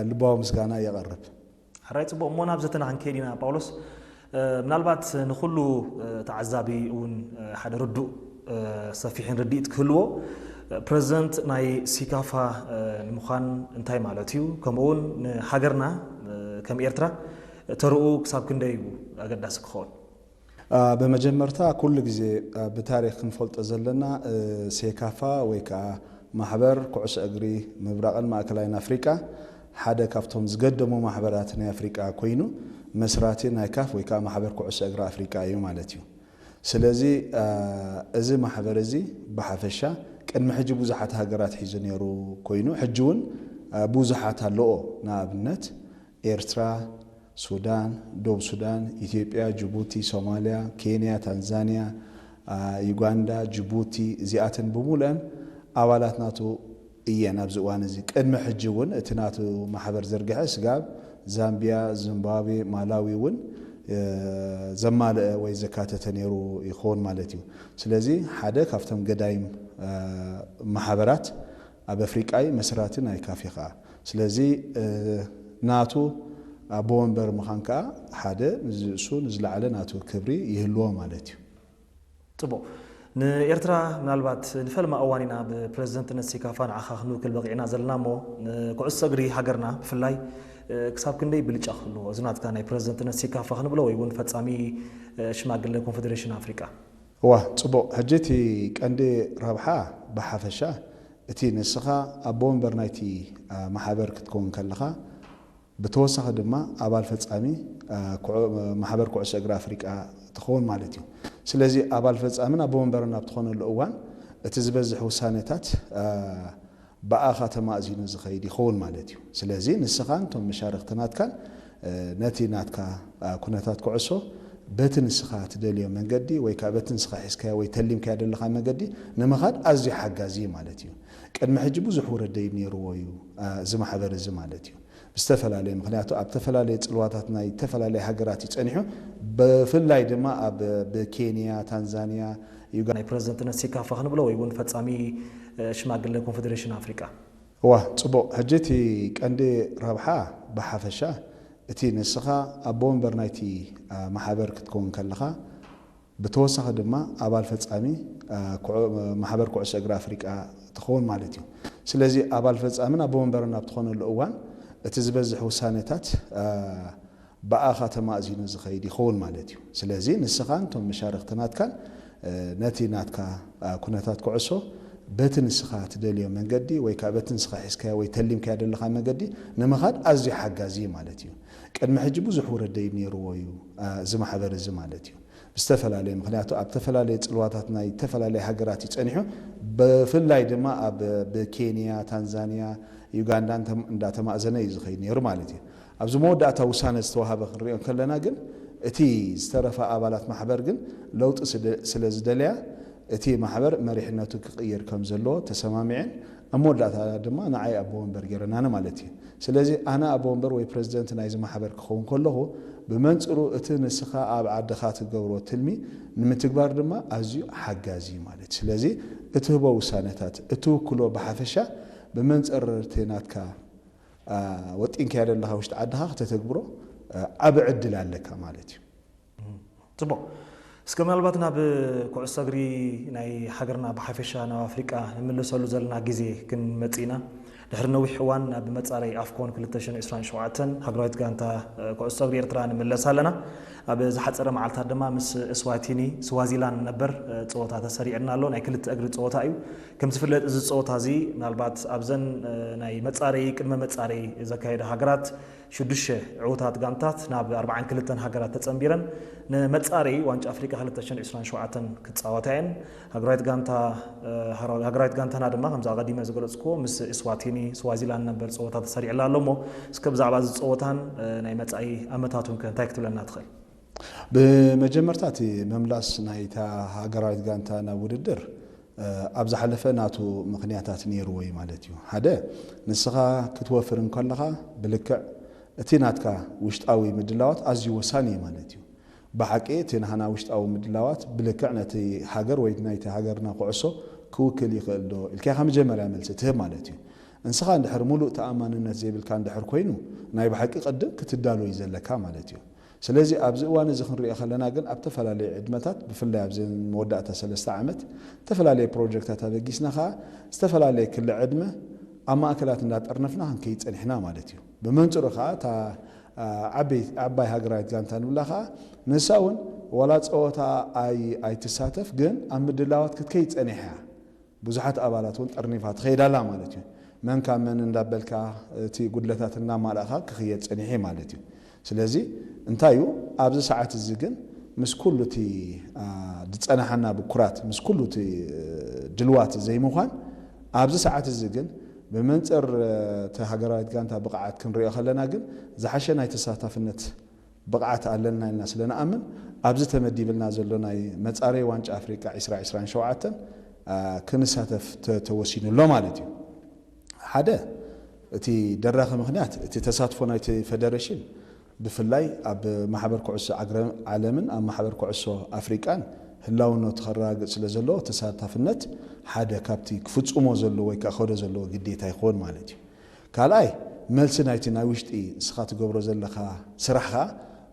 ልባዊ ምስጋና የቐርብ። ሕራይ ጽቡቕ እሞ ናብ ዘተና ክንከይድ ኢና ጳውሎስ። ምናልባት ንኹሉ ተዓዛቢ እውን ሓደ ርዱእ ሰፊሕን ርድኢት ክህልዎ ፕረዚደንት ናይ ሲካፋ ንምዃን እንታይ ማለት እዩ? ከምኡ እውን ንሃገርና ከም ኤርትራ ተርኡ ክሳብ ክንደይ እዩ ኣገዳሲ ክኸውን? ብመጀመርታ ኩሉ ግዜ ብታሪኽ ክንፈልጦ ዘለና ሴካፋ ወይ ከዓ ማሕበር ኩዕሶ እግሪ ምብራቕን ማእከላይን ኣፍሪቃ ሓደ ካብቶም ዝገደሙ ማሕበራት ናይ ኣፍሪቃ ኮይኑ መስራቲ ናይ ካፍ ወይ ከዓ ማሕበር ኩዕሶ እግሪ ኣፍሪቃ እዩ ማለት እዩ። ስለዚ እዚ ማሕበር እዚ ብሓፈሻ ቅድሚ ሕጂ ብዙሓት ሃገራት ሒዙ ነይሩ ኮይኑ፣ ሕጂ እውን ብዙሓት ኣለኦ። ንኣብነት ኤርትራ፣ ሱዳን፣ ደቡብ ሱዳን፣ ኢትዮጵያ፣ ጅቡቲ፣ ሶማልያ፣ ኬንያ፣ ታንዛንያ፣ ዩጋንዳ፣ ጅቡቲ፣ እዚኣተን ብምሉአን ኣባላት ናቱ እየን። ኣብዚ እዋን እዚ ቅድሚ ሕጂ እውን እቲ ናቱ ማሕበር ዘርግሐ ስጋብ ዛምቢያ፣ ዚምባብዌ፣ ማላዊ እውን ዘማልአ ወይ ዘካተተ ነይሩ ይኸውን ማለት እዩ። ስለዚ ሓደ ካብቶም ገዳይም ማሕበራት ኣብ ኣፍሪቃይ መስራቲ ናይ ካፌ ከዓ። ስለዚ ናቱ ኣቦ ወንበር ምዃን ከዓ ሓደ ንዝእሱ ንዝለዓለ ናቱ ክብሪ ይህልዎ ማለት እዩ። ፅቡቕ። ንኤርትራ ምናልባት ንፈልማ እዋን ኢና ብፕረዚደንትነት ሴካፋ ንዓኻ ክንውክል በቂዕና ዘለና እሞ ንኩዕሶ እግሪ ሃገርና ብፍላይ ክሳብ ክንደይ ብልጫ ክህልዎ እዚ ናትካ ናይ ፕረዚደንትነት ሴካፋ ክንብሎ ወይ እውን ፈጻሚ ሽማግለ ኮንፌዴሬሽን ኣፍሪቃ? እዋ ፅቡቕ። ሕጂ እቲ ቀንዲ ረብሓ ብሓፈሻ እቲ ንስኻ ኣቦ ወንበር ናይቲ ማሕበር ክትከውን ከለኻ ብተወሳኺ ድማ ኣባል ፈጻሚ ማሕበር ኩዕሶ እግሪ ኣፍሪቃ ትኸውን ማለት እዩ። ስለዚ ኣባል ፈጻምን ኣቦ ወንበርን ኣብ ትኾነሉ እዋን እቲ ዝበዝሕ ውሳነታት ብኣኻ ተማእዚኑ ዝኸይድ ይኸውን ማለት እዩ። ስለዚ ንስኻን እቶም መሻርኽቲ ናትካን ነቲ ናትካ ኩነታት ኩዕሶ በቲ ንስኻ ትደልዮ መንገዲ ወይ ከዓ በቲ ንስኻ ሒዝካዮ ወይ ተሊምካዮ ዘለኻ መንገዲ ንምኻድ ኣዝዩ ሓጋዚ እዩ ማለት እዩ። ቅድሚ ሕጂ ብዙሕ ውረደይ ነይርዎ እዩ እዚ ማሕበር እዚ ማለት እዩ። ብዝተፈላለየ ምክንያቱ ኣብ ዝተፈላለየ ፅልዋታት ናይ ዝተፈላለየ ሃገራት እዩ ፀኒሑ። ብፍላይ ድማ ኣብ ብኬንያ፣ ታንዛንያ፣ ዩጋንዳ ናይ ፕረዚደንትነት ሴካፋ ክንብሎ ወይ እውን ፈጻሚ ሽማግለ ኮንፌዴሬሽን ኣፍሪቃ። እዋ ፅቡቕ። ሕጂ እቲ ቀንዲ ረብሓ ብሓፈሻ እቲ ንስኻ ኣቦ ወንበር ናይቲ ማሕበር ክትከውን ከለኻ ብተወሳኺ ድማ ኣባል ፈጻሚ ማሕበር ኩዕሶ እግሪ ኣፍሪቃ ትኸውን ማለት እዩ። ስለዚ ኣባል ፈጻምን ኣቦ ወንበርን ኣብ ትኾነሉ እዋን እቲ ዝበዝሕ ውሳነታት ብኣኻ ተማእዚኑ ዝኸይድ ይኸውን ማለት እዩ። ስለዚ ንስኻን እቶም መሻርኽቲ ናትካን ነቲ ናትካ ኩነታት ኩዕሶ በቲ ንስኻ ትደልዮ መንገዲ ወይ ከዓ በቲ ንስኻ ሒዝካዮ ወይ ተሊምካዮ ዘለኻ መንገዲ ንምኻድ ኣዝዩ ሓጋዚ እዩ ማለት እዩ። ቅድሚ ሕጂ ብዙሕ ውረደይ ነይርዎ እዩ እዚ ማሕበር እዚ ማለት እዩ። ብዝተፈላለየ ምክንያቱ ኣብ ዝተፈላለየ ፅልዋታት ናይ ዝተፈላለየ ሃገራት እዩ ፀኒሑ። ብፍላይ ድማ ኣብ ብኬንያ፣ ታንዛንያ፣ ዩጋንዳ እንዳተማእዘነ እዩ ዝኸይድ ነይሩ ማለት እዩ። ኣብዚ መወዳእታ ውሳነ ዝተዋሃበ ክንሪኦ ከለና ግን እቲ ዝተረፈ ኣባላት ማሕበር ግን ለውጢ ስለ ዝደለያ እቲ ማሕበር መሪሕነቱ ክቕየር ከም ዘለዎ ተሰማሚዐን ኣብ መወዳእታ ድማ ንዓይ ኣቦ ወንበር ገይረናኒ ማለት እዩ። ስለዚ ኣነ ኣቦ ወንበር ወይ ፕረዚደንት ናይዚ ማሕበር ክኸውን ከለኹ ብመንፅሩ እቲ ንስኻ ኣብ ዓድኻ ትገብሮ ትልሚ ንምትግባር ድማ ኣዝዩ ሓጋዚ ማለት እዩ። ስለዚ እትህቦ ውሳነታት እትውክሎ ብሓፈሻ ብመንፅር እቲ ናትካ ወጢንካዮ ዘለኻ ውሽጢ ዓድኻ ክተተግብሮ ዓቢ ዕድል ኣለካ ማለት እዩ። ፅቡቕ። እስከ ምናልባት ናብ ኩዕሶ እግሪ ናይ ሃገርና ብሓፈሻ ናብ ኣፍሪቃ ንምልሰሉ ዘለና ግዜ ክንመጽእ ኢና። ድሕሪ ነዊሕ እዋን ናብ መጻረይ ኣፍኮን ክልተ ሽሕን ዕስራን ሸውዓተን ሃገራዊት ጋንታ ኩዕሶ እግሪ ኤርትራ ንምለስ ኣለና። ኣብ ዝሓጸረ መዓልታት ድማ ምስ እስዋቲኒ ስዋዚላንድ ነበር ፀወታ ተሰሪዕና ኣሎ። ናይ ክልተ እግሪ ፀወታ እዩ። ከም ዝፍለጥ እዚ ፀወታ እዚ ምናልባት ኣብዘን ናይ መጻረይ ቅድመ መጻረይ ዘካየዳ ሃገራት ሽዱሽተ ዕዉታት ጋንታት ናብ ኣርባዓን ክልተን ሃገራት ተጸንቢረን ንመጻረዪ ዋንጫ ኣፍሪቃ ክልተ ሽሕን ዕስራን ሸውዓተን ክጻወታ እየን። ሃገራዊት ጋንታ ሃገራዊት ጋንታና ድማ ከምዚ ኣቐዲመ ዝገለጽኩዎ ምስ እስዋቲኒ ስዋዚላንድ ነበር ጸወታ ተሰሪዕላ ኣሎ እሞ እስከ ብዛዕባ እዚ ጸወታን ናይ መጻኢ ኣመታቱን ከ እንታይ ክትብለና ትኽእል? ብመጀመርታ እቲ መምላስ ናይታ ሃገራዊት ጋንታ ናብ ውድድር ኣብ ዝሓለፈ ናቱ ምኽንያታት ነይርዎ እዩ ማለት እዩ። ሓደ ንስኻ ክትወፍር እንከለኻ ብልክዕ እቲ ናትካ ውሽጣዊ ምድላዋት ኣዝዩ ወሳኒ እዩ ማለት እዩ። ብሓቂ እቲ ናህና ውሽጣዊ ምድላዋት ብልክዕ ነቲ ሃገር ወይ ናይቲ ሃገርና ኩዕሶ ክውክል ይኽእል ዶ ኢልካ ኢኻ መጀመርያ መልሲ ትህብ ማለት እዩ። እንስኻ እንድሕር ሙሉእ ተኣማንነት ዘይብልካ እንድሕር ኮይኑ ናይ ብሓቂ ቅድም ክትዳሎ እዩ ዘለካ ማለት እዩ። ስለዚ ኣብዚ እዋን እዚ ክንሪኦ ከለና ግን ኣብ ተፈላለየ ዕድመታት ብፍላይ ኣብዚ መወዳእታ ሰለስተ ዓመት ዝተፈላለየ ፕሮጀክታት ኣበጊስና ከዓ ዝተፈላለየ ክሊ ዕድመ ኣብ ማእከላት እንዳጠርነፍና ክንከይድ ጸኒሕና ማለት እዩ። ብመንጽሩ ከዓ እታ ዓባይ ሃገራዊት ጋንታ ንብላ ከዓ ንሳ እውን ዋላ ጸወታ ኣይትሳተፍ ግን ኣብ ምድላዋት ክትከይድ ጸኒሓ እያ። ብዙሓት ኣባላት እውን ጠርኒፋ ትኸይድ ኣላ ማለት እዩ። መን ካብ መን እንዳበልካ እቲ ጉድለታት እናማላእኻ ክኽየድ ጸኒሑ ማለት እዩ። ስለዚ እንታይ እዩ ኣብዚ ሰዓት እዚ ግን ምስ ኩሉ እቲ ዝፀናሓና ብኩራት፣ ምስ ኩሉ እቲ ድልዋት ዘይምዃን፣ ኣብዚ ሰዓት እዚ ግን ብመንፅር እቲ ሃገራዊት ጋንታ ብቕዓት ክንሪኦ ከለና ግን ዝሓሸ ናይ ተሳታፍነት ብቕዓት ኣለና ኢልና ስለ ንኣምን፣ ኣብዚ ተመዲብልና ዘሎ ናይ መፃረይ ዋንጫ ኣፍሪቃ ዕስራ ዕስራን ሸውዓተን ክንሳተፍ ተወሲኑ ኣሎ ማለት እዩ። ሓደ እቲ ደራኺ ምኽንያት እቲ ተሳትፎ ናይቲ ፈደረሽን ብፍላይ ኣብ ማሕበር ኩዕሶ ዓለምን ኣብ ማሕበር ኩዕሶ ኣፍሪቃን ህላውነቱ ከረጋግጽ ስለ ዘለዎ ተሳታፍነት ሓደ ካብቲ ክፍጽሞ ዘለዎ ወይ ከዓ ከዶ ዘለዎ ግዴታ ይኸውን ማለት እዩ። ካልኣይ መልሲ ናይቲ ናይ ውሽጢ ንስኻ ትገብሮ ዘለኻ ስራሕ ከዓ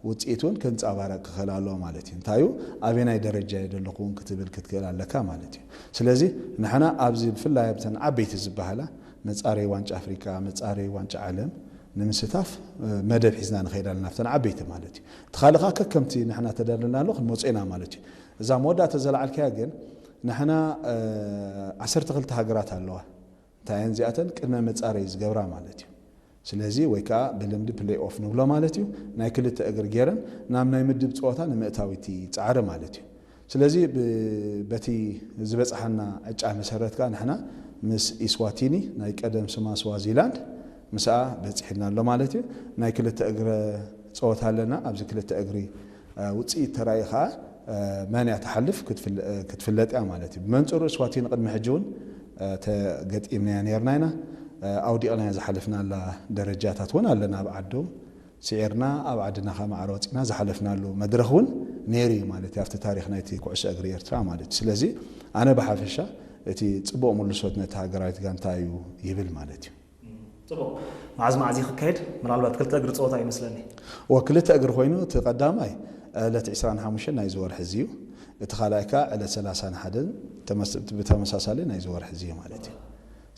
ውፅኢት እውን ከንፀባረቅ ክኽእል ኣለዎ ማለት እዩ። እንታይ እዩ ኣበናይ ደረጃ እየ ዘለኹ እውን ክትብል ክትክእል ኣለካ ማለት እዩ። ስለዚ ንሕና ኣብዚ ብፍላይ ኣብተን ዓበይቲ ዝበሃላ መፃረይ ዋንጫ ኣፍሪቃ፣ መፃረይ ዋንጫ ዓለም ንምስታፍ መደብ ሒዝና ንኸይድ ኣለና ኣብተን ዓበይቲ ማለት እዩ። እቲ ካልእ ከዓ ከከምቲ ንሕና ተዳለናሉ ክንመፅኦ ኢና ማለት እዩ። እዛ መወዳእታ ዘለዓልካያ ግን ንሕና ዓሰርተ ክልተ ሃገራት ኣለዋ። እንታይ እየን እዚኣተን? ቅድመ መፃረይ ዝገብራ ማለት እዩ። ስለዚ ወይ ከዓ ብልምዲ ፕሌይ ኦፍ ንብሎ ማለት እዩ። ናይ ክልተ እግሪ ገይረን ናብ ናይ ምድብ ፀወታ ንምእታው እቲ ፃዕሪ ማለት እዩ። ስለዚ በቲ ዝበፅሓና ዕጫ መሰረት ከዓ ንሕና ምስ ኢስዋቲኒ ናይ ቀደም ስማ ስዋዚላንድ ምስኣ በፂሕና ኣሎ ማለት እዩ። ናይ ክልተ እግሪ ፀወታ ኣለና። ኣብዚ ክልተ እግሪ ውፅኢት ተራእዩ ከዓ መን እያ ትሓልፍ ክትፍለጥ እያ ማለት እዩ። ብመንፅሩ እስዋቲኒ ቅድሚ ሕጂ እውን ተገጢምናያ ነርና ኢና። ኣውዲቕናያ ዝሓለፍናላ ደረጃታት እውን ኣለና። ኣብ ዓዶም ስዒርና ኣብ ዓድና ከማዕረ ወፂና ዝሓለፍናሉ መድረኽ እውን ነይሩ እዩ ማለት እዩ ኣብቲ ታሪኽ ናይቲ ኩዕሶ እግሪ ኤርትራ ማለት እዩ። ስለዚ ኣነ ብሓፈሻ እቲ ፅቡቕ ምልሶት ነቲ ሃገራዊት ጋንታ እዩ ይብል ማለት እዩ። ፅቡቕ። መዓዝ መዓዝ ይክካየድ? ምናልባት ክልተ እግሪ ፀወታ ይመስለኒ። ወክልተ እግሪ ኮይኑ እቲ ቀዳማይ ዕለት ዕስራን ሓሙሽተን ናይዚ ወርሒ እዚ እዩ። እቲ ካልኣይ ከዓ ዕለት ሰላሳን ሓደን ብተመሳሳሊ ናይዚ ወርሒ እዚ እዩ ማለት እዩ።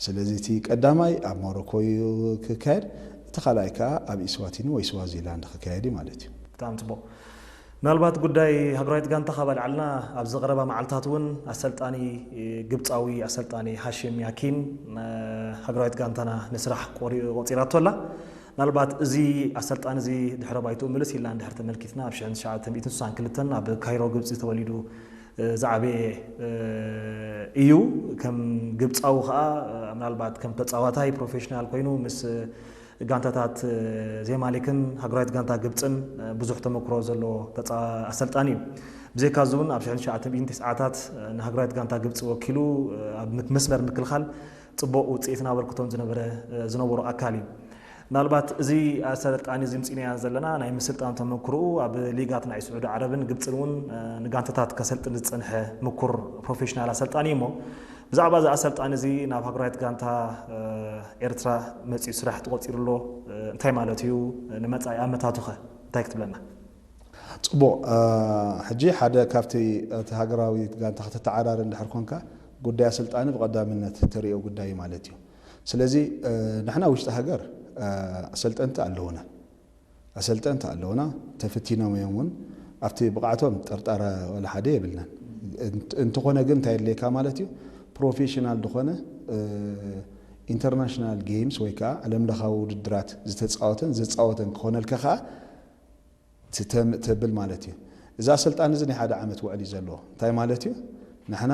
ስለዚ እቲ ቀዳማይ ኣብ ሞሮኮ እዩ ክካየድ፣ እቲ ካልኣይ ከዓ ኣብ ኢስዋቲኒ ወይ ስዋዚላንድ ክካየድ እዩ ማለት እዩ። ብጣዕሚ ፅቡቕ። ምናልባት ጉዳይ ሃገራዊት ጋንታ ካብ ኣልዓልና ኣብዚ ቀረባ መዓልታት እውን ኣሰልጣኒ ግብፃዊ ኣሰልጣኒ ሃሽም ያኪን ሃገራዊት ጋንታና ንስራሕ ቆሪኡ ቆፂራቶ ኣላ። ምናልባት እዚ ኣሰልጣኒ እዚ ድሕረ ባይትኡ ምልስ ኢልና እንድሕር ተመልኪትና ኣብ ሽሕን ትሽዓተ ሚእትን ስሳን ክልተን ኣብ ካይሮ ግብፂ ተወሊዱ ዝዓበየ እዩ። ከም ግብፃዊ ከዓ ምናልባት ከም ተፃዋታይ ፕሮፌሽናል ኮይኑ ምስ ጋንታታት ዜማሊክን ሃገራዊት ጋንታ ግብፅን ብዙሕ ተመክሮ ዘለዎ ኣሰልጣኒ እዩ። ብዘይካ እዚ እውን ኣብ ሽሕን ትሽዓተ ሚእትን ተስዓታት ንሃገራዊት ጋንታ ግብፂ ወኪሉ ኣብ መስመር ምክልኻል ፅቡቕ ውፅኢትን ኣበርክቶን ዝነበረ ዝነበሩ ኣካል እዩ። ምናልባት እዚ ኣሰልጣኒ እዚ ምፅኢናዮ ዘለና ናይ ምስልጣን ተመክርኡ ኣብ ሊጋት ናይ ስዑዲ ዓረብን ግብፅን እውን ንጋንታታት ከሰልጥን ዝፀንሐ ምኩር ፕሮፌሽናል ኣሰልጣኒ እዩ እሞ ብዛዕባ እዚ ኣሰልጣኒ እዚ ናብ ሃገራዊት ጋንታ ኤርትራ መፂኡ ስራሕ ተቆፂሩ ኣሎ እንታይ ማለት እዩ? ንመፃኢ ኣመታቱ ኸ እንታይ ክትብለና? ፅቡቕ። ሕጂ ሓደ ካብቲ እቲ ሃገራዊት ጋንታ ከተተዓራሪ እንድሕር ኮንካ ጉዳይ ኣሰልጣኒ ብቐዳምነት ተሪኦ ጉዳይ ማለት እዩ። ስለዚ ንሕና ውሽጢ ሃገር ኣሰልጠንቲ ኣለውና። ኣሰልጠንቲ ኣለውና፣ ተፈቲኖም እዮም እውን ኣብቲ ብቕዓቶም ጥርጣረ ዋላ ሓደ የብልናን። እንተኾነ ግን እንታይ የድልየካ ማለት እዩ? ፕሮፌሽናል ዝኾነ ኢንተርናሽናል ጌምስ ወይ ከዓ ዓለም ለኻዊ ውድድራት ዝተፃወተን ዘፃወተን ክኾነልካ ከዓ ተብል ማለት እዩ። እዚ ኣሰልጣኒ እዚ ናይ ሓደ ዓመት ውዕል እዩ ዘለዎ። እንታይ ማለት እዩ? ንሕና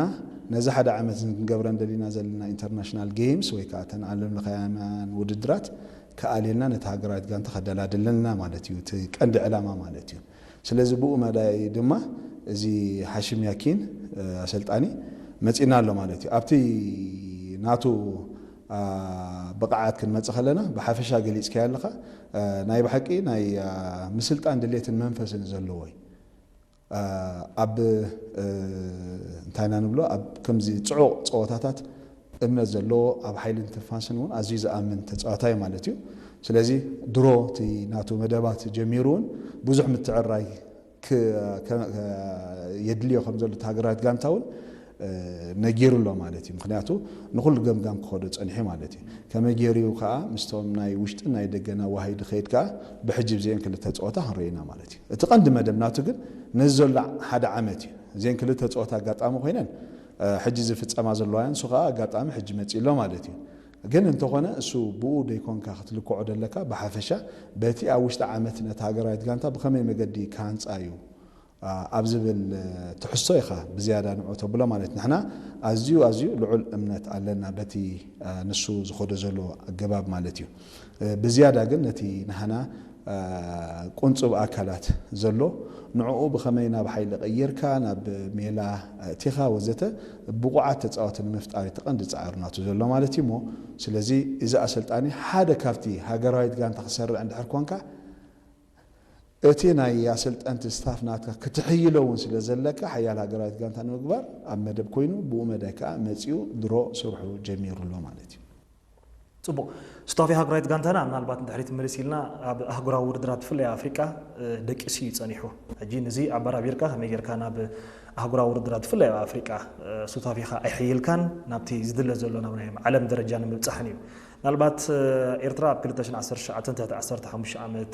ነዚ ሓደ ዓመት ክንገብረን ደሊና ዘለና ኢንተርናሽናል ጌምስ ወይ ከዓ እተን ዓለም ለኻውያን ውድድራት ክኣልየልና ነቲ ሃገራዊት ጋንታ ከደላድለልና ማለት እዩ እቲ ቀንዲ ዕላማ ማለት እዩ። ስለዚ ብኡ መዳይ ድማ እዚ ሓሽም ያኪን ኣሰልጣኒ መፂና ኣሎ ማለት እዩ። ኣብቲ ናቱ ብቕዓት ክንመፅእ ከለና ብሓፈሻ ገሊፅካዮ ኣለኻ። ናይ ብሓቂ ናይ ምስልጣን ድሌትን መንፈስን ዘለዎ እዩ። ኣብ እንታይ ኢና ንብሎ ኣብ ከምዚ ፅዑቕ ፀወታታት እምነት ዘለዎ ኣብ ሓይልን ትንፋስን እውን ኣዝዩ ዝኣምን ተፃዋታይ ማለት እዩ። ስለዚ ድሮ እቲ ናቱ መደባት ጀሚሩ እውን ብዙሕ ምትዕራይ የድልዮ ከም ዘሎ እቲ ሃገራዊት ጋንታ እውን ነጊሩ ኣሎ ማለት እዩ። ምክንያቱ ንኩሉ ገምጋም ክኸዶ ፀኒሑ ማለት እዩ። ከመይ ገይሩ እዩ ከዓ ምስቶም ናይ ውሽጥን ናይ ደገን ኣዋሃሂዱ ከይድ ከዓ ብሕጂ ብዚአን ክልተ ፀወታ ክንርኢ ኢና ማለት እዩ። እቲ ቀንዲ መደብ ናቱ ግን ነዚ ዘሎ ሓደ ዓመት እዩ። እዚአን ክልተ ፀወታ ኣጋጣሚ ኮይነን ሕጂ ዝፍፀማ ዘለዋ እየን። ንሱ ከዓ ኣጋጣሚ ሕጂ መፂኡ ኣሎ ማለት እዩ። ግን እንተኾነ እሱ ብኡ ደይኮንካ ክትልክዖ ደለካ ብሓፈሻ በቲ ኣብ ውሽጢ ዓመት ነቲ ሃገራዊት ጋንታ ብኸመይ መገዲ ክሃንፃ እዩ ኣብ ዝብል ትሕዝቶ ኢኻ ብዝያዳ ንዑ ተብሎ ማለት። ንሕና ኣዝዩ ኣዝዩ ልዑል እምነት ኣለና በቲ ንሱ ዝኸዶ ዘሎ ኣገባብ ማለት እዩ። ብዝያዳ ግን ነቲ ናህና ቁንጽብ ኣካላት ዘሎ ንዕኡ ብኸመይ ናብ ሓይሊ ቀይርካ ናብ ሜላ እቲኻ ወዘተ ብቑዓት ተጻወቲ ንምፍጣር እቲ ቀንዲ ጻዕሪ ናቱ ዘሎ ማለት እዩ። እሞ ስለዚ እዚ ኣሰልጣኒ ሓደ ካብቲ ሃገራዊት ጋንታ ክሰርዕ እንድሕር ኮንካ እቲ ናይ ኣሰልጠንቲ ስታፍ ናትካ ክትሕይሎ እውን ስለ ዘለካ ሓያል ሃገራዊት ጋንታ ንምግባር ኣብ መደብ ኮይኑ ብኡ መዳይ ከዓ መፂኡ ድሮ ስርሑ ጀሚሩ ኣሎ ማለት እዩ። ፅቡቅ። ስታፊ ሃገራዊት ጋንታና ምናልባት ንድሕሪት ምልስ ኢልና ኣብ ኣህጉራዊ ውድድራት ብፍላይ ኣብ ኣፍሪቃ ደቂሱ እዩ ፀኒሑ። ሕጂ ንዚ ኣበራቢርካ ከመይ ጌርካ ናብ ኣህጉራዊ ውድድራት ብፍላይ ኣብ ኣፍሪቃ ሱታፊኻ ኣይሕይልካን ናብቲ ዝድለ ዘሎ ናብ ናይ ዓለም ደረጃ ንምብፃሕን እዩ። ምናልባት ኤርትራ ኣብ ክልተ ሽሕን ዓሰርተ ትሽዓተን ትሕቲ ዓሰርተ ሓሙሽተ ዓመት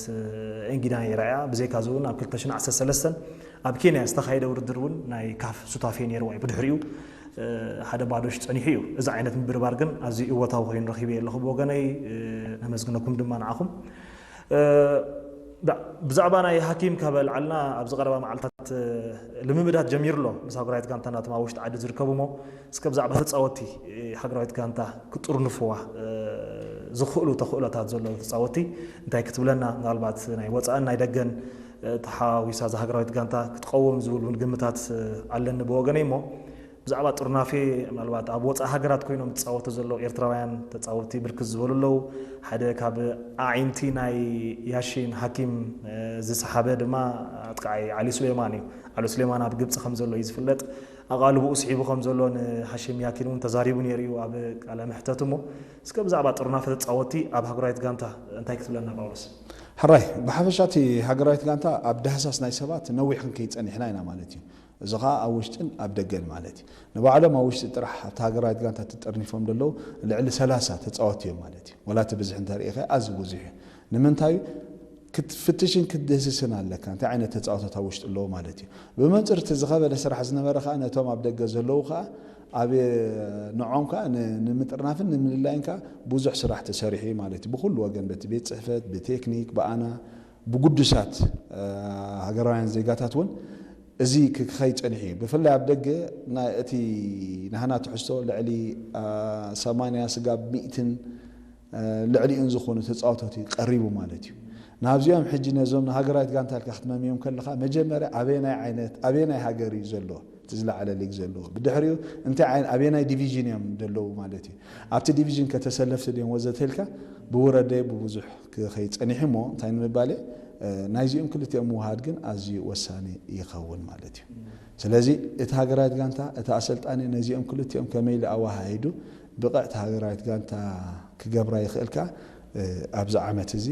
እንጊዳ ነይራ እያ። ብዘይካ እዚ እውን ኣብ ክልተ ሽሕን ዓሰርተ ሰለስተን ኣብ ኬንያ ዝተኻየደ ውድድር እውን ናይ ካፍ ሱታፌ ነይርዋ እዩ። ብድሕሪኡ ሓደ ባዶ ሽ ፀኒሑ እዩ። እዚ ዓይነት ምብርባር ግን ኣዝዩ እወታዊ ኮይኑ ረኺበ ኣለኹ ብወገነይ። ነመስግነኩም ድማ ንዓኹም። ብዛዕባ ናይ ሃኪም ካብ ኣልዓልና ኣብዚ ቀረባ መዓልታት ልምምዳት ጀሚሩ ኣሎ ምስ ሃገራዊት ጋንታና እቶም ኣብ ውሽጢ ዓዲ ዝርከቡ እሞ እስከ ብዛዕባ ተፃወቲ ሃገራዊት ጋንታ ክጥርንፍዋ ዝኽእሉ ተኽእሎታት ዘለዎ ተፃወቲ እንታይ ክትብለና ምናልባት ናይ ወፃእን ናይ ደገን ተሓዊሳ እዛ ሃገራዊት ጋንታ ክትቀውም ዝብል እውን ግምታት ኣለኒ ብወገነይ እሞ ብዛዕባ ጥርናፌ ምናልባት ኣብ ወፃኢ ሃገራት ኮይኖም ዝፃወቱ ዘለዉ ኤርትራውያን ተፃወቲ ብርክት ዝበሉ ኣለዉ ሓደ ካብ ኣዒንቲ ናይ ያሺን ሃኪም ዝሰሓበ ድማ ኣጥቃዓይ ዓሊ ሱሌማን እዩ ዓሊ ሱሌማን ኣብ ግብፂ ከም ዘሎ እዩ ዝፍለጥ ኣቓልብኡ ስሒቡ ከም ዘሎ ንሃሽም ያኪን እውን ተዛሪቡ ነይሩ እዩ ኣብ ቃለ ምሕተት እሞ እስከ ብዛዕባ ጥርናፈ ተፃወቲ ኣብ ሃገራዊት ጋንታ እንታይ ክትብለና ጳውሎስ ሕራይ ብሓፈሻ እቲ ሃገራዊት ጋንታ ኣብ ዳህሳስ ናይ ሰባት ነዊሕ ክንከይድ ፀኒሕና ኢና ማለት እዩ እዚ ከዓ ኣብ ውሽጥን ኣብ ደገን ማለት እዩ ንባዕሎም ኣብ ውሽጢ ጥራሕ ኣብቲ ሃገራዊት ጋንታ ተጠርኒፎም ዘለዉ ልዕሊ ሰላሳ ተፃወቲ እዮም ማለት እዩ ወላ እቲ ብዝሒ እንተርእኻ ኣዝዩ ብዙሕ እዩ ንምንታይ ክትፍትሽን ክትድህስስን ኣለካ እንታይ ዓይነት ተፃወታት ኣብ ውሽጢ ኣለዉ ማለት እዩ ብመንፅር እቲ ዝኸበደ ስራሕ ዝነበረ ከዓ ነቶም ኣብ ደገ ዘለዉ ከዓ ኣብ ንዖም ከዓ ንምጥርናፍን ንምልላይን ከዓ ብዙሕ ስራሕ ተሰሪሑ እዩ ማለት እዩ ብኩሉ ወገን በቲ ቤት ፅሕፈት ብቴክኒክ ብኣና ብጉዱሳት ሃገራውያን ዜጋታት እውን እዚ ክኸይ ፀኒሑ እዩ ብፍላይ ኣብ ደገ እቲ ናህና ትሕዝቶ ልዕሊ ሰማንያ ስጋብ ሚእትን ልዕሊኡን ዝኾኑ ተፃወቶት ቀሪቡ ማለት እዩ ናብዚኦም ሕጂ ነዞም ንሃገራዊት ጋንታ ኢልካ ክትመምዮም ከለካ መጀመርያ ኣበየናይ ዓይነት ኣበየናይ ሃገር እዩ ዘሎ እቲ ዝለዓለ ሊግ ዘለዎ ብድሕሪኡ እንታይ ኣበየናይ ዲቪዥን እዮም ዘለዉ ማለት እዩ ኣብቲ ዲቪዥን ከተሰለፍቲ ድዮም ወዘተ ኢልካ ብውረደ ብብዙሕ ክኸይድ ጸኒሑ እሞ እንታይ ንምባል እየ ናይዚኦም ክልቲኦም ምውሃድ ግን ኣዝዩ ወሳኒ ይኸውን ማለት እዩ። ስለዚ እቲ ሃገራዊት ጋንታ እቲ ኣሰልጣኒ ነዚኦም ክልቲኦም ከመይ ኢሉ ኣወሃሂዱ ብቕዕቲ ሃገራዊት ጋንታ ክገብራ ይኽእል ከኣ ኣብዚ ዓመት እዚ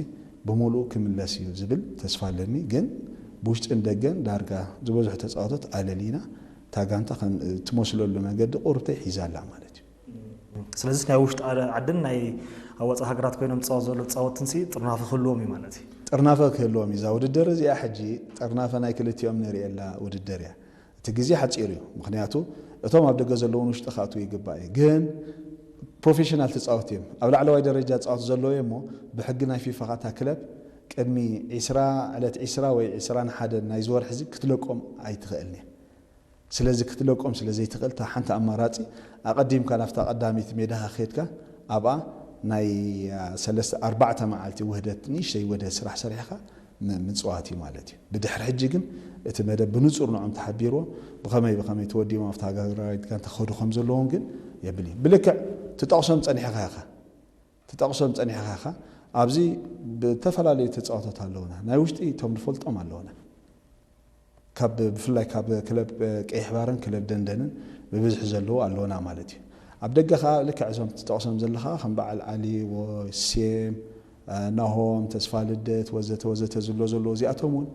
ብምሉኡ ክምለስ እዩ ዝብል ተስፋ ኣለኒ። ግን ብውሽጥን ደገን ዳርጋ ዝበዝሑ ተጻወቶት ኣለሊና እታ ጋንታ ከም ትመስለሉ መገዲ ቁርብተይ ሒዛ ኣላ ማለት እዩ። ስለዚ ናይ ውሽጢ ዓድን ናይ ኣብ ወፃኢ ሃገራት ኮይኖም ዝፃወት ዘሎ ተፃወትንሲ ጥርናፈ ክህልዎም እዩ ማለት እዩ። ጥርናፈ ክህልዎም እዩ። እዛ ውድድር እዚኣ ሕጂ ጥርናፈ ናይ ክልቲኦም ንርእየላ ውድድር እያ። እቲ ግዜ ሓፂሩ እዩ። ምክንያቱ እቶም ኣብ ደገ ዘለውን ውሽጢ ክኣትዉ ይግባእ እዩ። ግን ፕሮፌሽናል ተፃወቲ እዮም። ኣብ ላዕለዋይ ደረጃ ዝፃወቱ ዘለዉ እዮም እሞ ብሕጊ ናይ ፊፋ ካታ ክለብ ቅድሚ ዒስራ ዕለት ዒስራ ወይ ዒስራን ሓደን ናይዚ ወርሒ እዚ ክትለቆም ኣይትኽእልን እያ። ስለዚ ክትለቆም ስለ ዘይትኽእል እታ ሓንቲ ኣማራፂ ኣቐዲምካ ናብታ ቀዳሚት ሜዳኻ ከድካ ኣብኣ ናይ ሰለስተ ኣርባዕተ መዓልቲ ውህደት ንእሽተይ ውህደት ስራሕ ሰሪሕኻ ምፅዋት እዩ ማለት እዩ። ብድሕሪ ሕጂ ግን እቲ መደብ ብንፁር ንዖም ተሓቢርዎም ብኸመይ ብኸመይ ተወዲቦም ኣብቲ ሃገራዊት ጋንታ ክኸዱ ከም ዘለዎም ግን የብል እዩ። ብልክዕ ትጠቕሶም ፀኒሕኻ ኢኻ ትጠቕሶም ፀኒሕኻ ኢኻ ኣብዚ ብተፈላለዩ ተፃወቶት ኣለውና ናይ ውሽጢ እቶም ንፈልጦም ኣለውና ካብ ብፍላይ ካብ ክለብ ቀይሕ ባርን ክለብ ደንደንን ብብዝሒ ዘለዉ ኣለውና ማለት እዩ። ኣብ ደገ ከዓ ልክዕ እዞም ትጠቕሶም ዘለኻ ከም በዓል ዓሊ፣ ሴም፣ ናሆም፣ ተስፋ ልደት ወዘተ ወዘተ ዝብሎ ዘለዉ እዚኣቶም እውን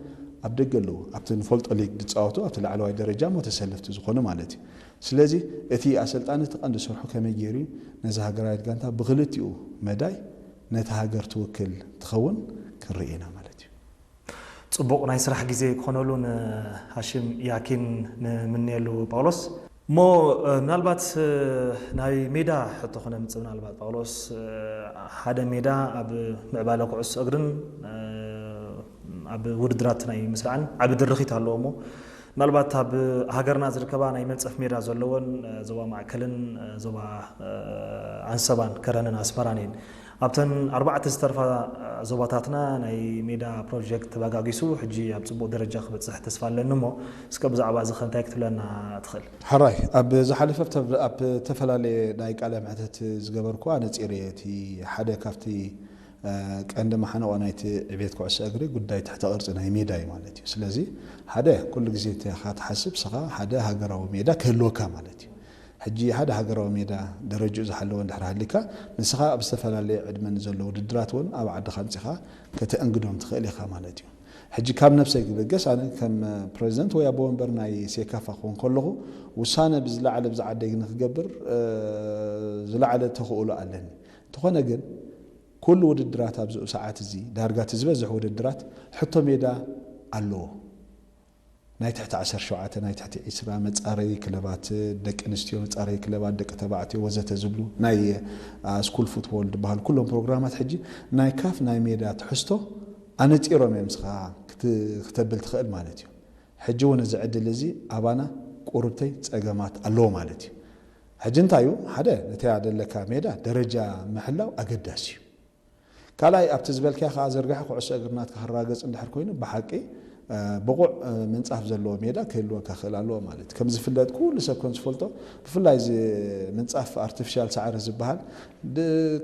ኣብ ደገ ኣለዉ። ኣብቲ ንፈልጦ ሊግ ዝፃወቱ ኣብቲ ላዕለዋይ ደረጃ እሞ ተሰለፍቲ ዝኾኑ ማለት እዩ። ስለዚ እቲ ኣሰልጣኒ እቲ ቀንዲ ስርሑ ከመይ ገይሩ እዩ ነዚ ሃገራዊት ጋንታ ብክልቲኡ መዳይ ነቲ ሃገር ትውክል ትኸውን ክንርኢ ኢና ማለት እዩ። ፅቡቕ ናይ ስራሕ ግዜ ክኾነሉ ንሃሽም ያኪን ንምንየሉ ጳውሎስ። እሞ ምናልባት ናይ ሜዳ ሕቶ ክነምፅእ ምናልባት ጳውሎስ ሓደ ሜዳ ኣብ ምዕባለ ኩዕሶ እግርን ኣብ ውድድራት ናይ ምስራዕን ዓቢ ድርኺት ኣለዎ እሞ፣ ምናልባት ኣብ ሃገርና ዝርከባ ናይ መንጸፍ ሜዳ ዘለወን ዞባ ማእከልን ዞባ ኣንሰባን ከረንን ኣስመራን እየን። ኣብተን ኣርባዕተ ዝተርፋ ዞባታትና ናይ ሜዳ ፕሮጀክት ተበጋጊሱ ሕጂ ኣብ ጽቡቕ ደረጃ ክበጽሕ ተስፋ ኣለኒ እሞ፣ እስከ ብዛዕባ እዚ ከ እንታይ ክትብለና ትኽእል? ሕራይ፣ ኣብ ዝሓለፈ ኣብ ተፈላለየ ናይ ቃለ መሕተት ዝገበርኩ ኣነጺረ እየ። እቲ ሓደ ካብቲ ቀንዲ መሓንቆ ናይቲ ዕቤት ኩዕሶ እግሪ ጉዳይ ትሕተ ቅርጺ ናይ ሜዳ እዩ ማለት እዩ። ስለዚ ሓደ ኩሉ ግዜ እንተ ኢኻ ትሓስብ ንስኻ ሓደ ሃገራዊ ሜዳ ክህልወካ ማለት እዩ። ሕጂ ሓደ ሃገራዊ ሜዳ ደረጅኡ ዝሓለወ እንድሕር ሃሊካ ንስኻ ኣብ ዝተፈላለየ ዕድመ ንዘሎ ውድድራት እውን ኣብ ዓድኻ ኣምጺኻ ከተእንግዶም ትኽእል ኢኻ ማለት እዩ። ሕጂ ካብ ነብሰይ ክብገስ ኣነ ከም ፕሬዚደንት ወይ ኣቦ ወንበር ናይ ሴካፋ ክኾን ከለኹ ውሳነ ብዝለዓለ ብዝዓደይ ንክገብር ዝለዓለ ተኽእሎ ኣለኒ። እንተኾነ ግን ኩሉ ውድድራት ኣብዚ ሰዓት እዚ ዳርጋ እቲ ዝበዝሕ ውድድራት ሕቶ ሜዳ ኣለዎ። ናይ ትሕቲ ዓሰርተ ሸውዓተ ናይ ትሕቲ ዒስራ መጻረይ ክለባት ደቂ ኣንስትዮ መጻረይ ክለባት ደቂ ተባዕትዮ ወዘተ ዝብሉ ናይ ስኩል ፉትቦል ዝበሃል ኩሎም ፕሮግራማት ሕጂ ናይ ካፍ ናይ ሜዳ ትሕዝቶ ኣነጺሮም እዮም ስኻ ክተብል ትኽእል ማለት እዩ። ሕጂ እውን እዚ ዕድል እዚ ኣባና ቁሩብተይ ጸገማት ኣለዎ ማለት እዩ። ሕጂ እንታይ እዩ ሓደ ነተያ ደለካ ሜዳ ደረጃ ምሕላው ኣገዳሲ እዩ። ካልኣይ ኣብቲ ዝበልካያ ከዓ ዘርጋሒ ኩዕሶ እግሪ ናትካ ክራገጽ እንድሕር ኮይኑ ብሓቂ ብቑዕ ምንጻፍ ዘለዎ ሜዳ ክህልወካ ክእል ኣለዎ ማለት እዩ። ከም ዝፍለጥ ኩሉ ሰብ ከም ዝፈልጦ ብፍላይ እዚ ምንጻፍ ኣርቲፊሻል ሳዕሪ ዝበሃል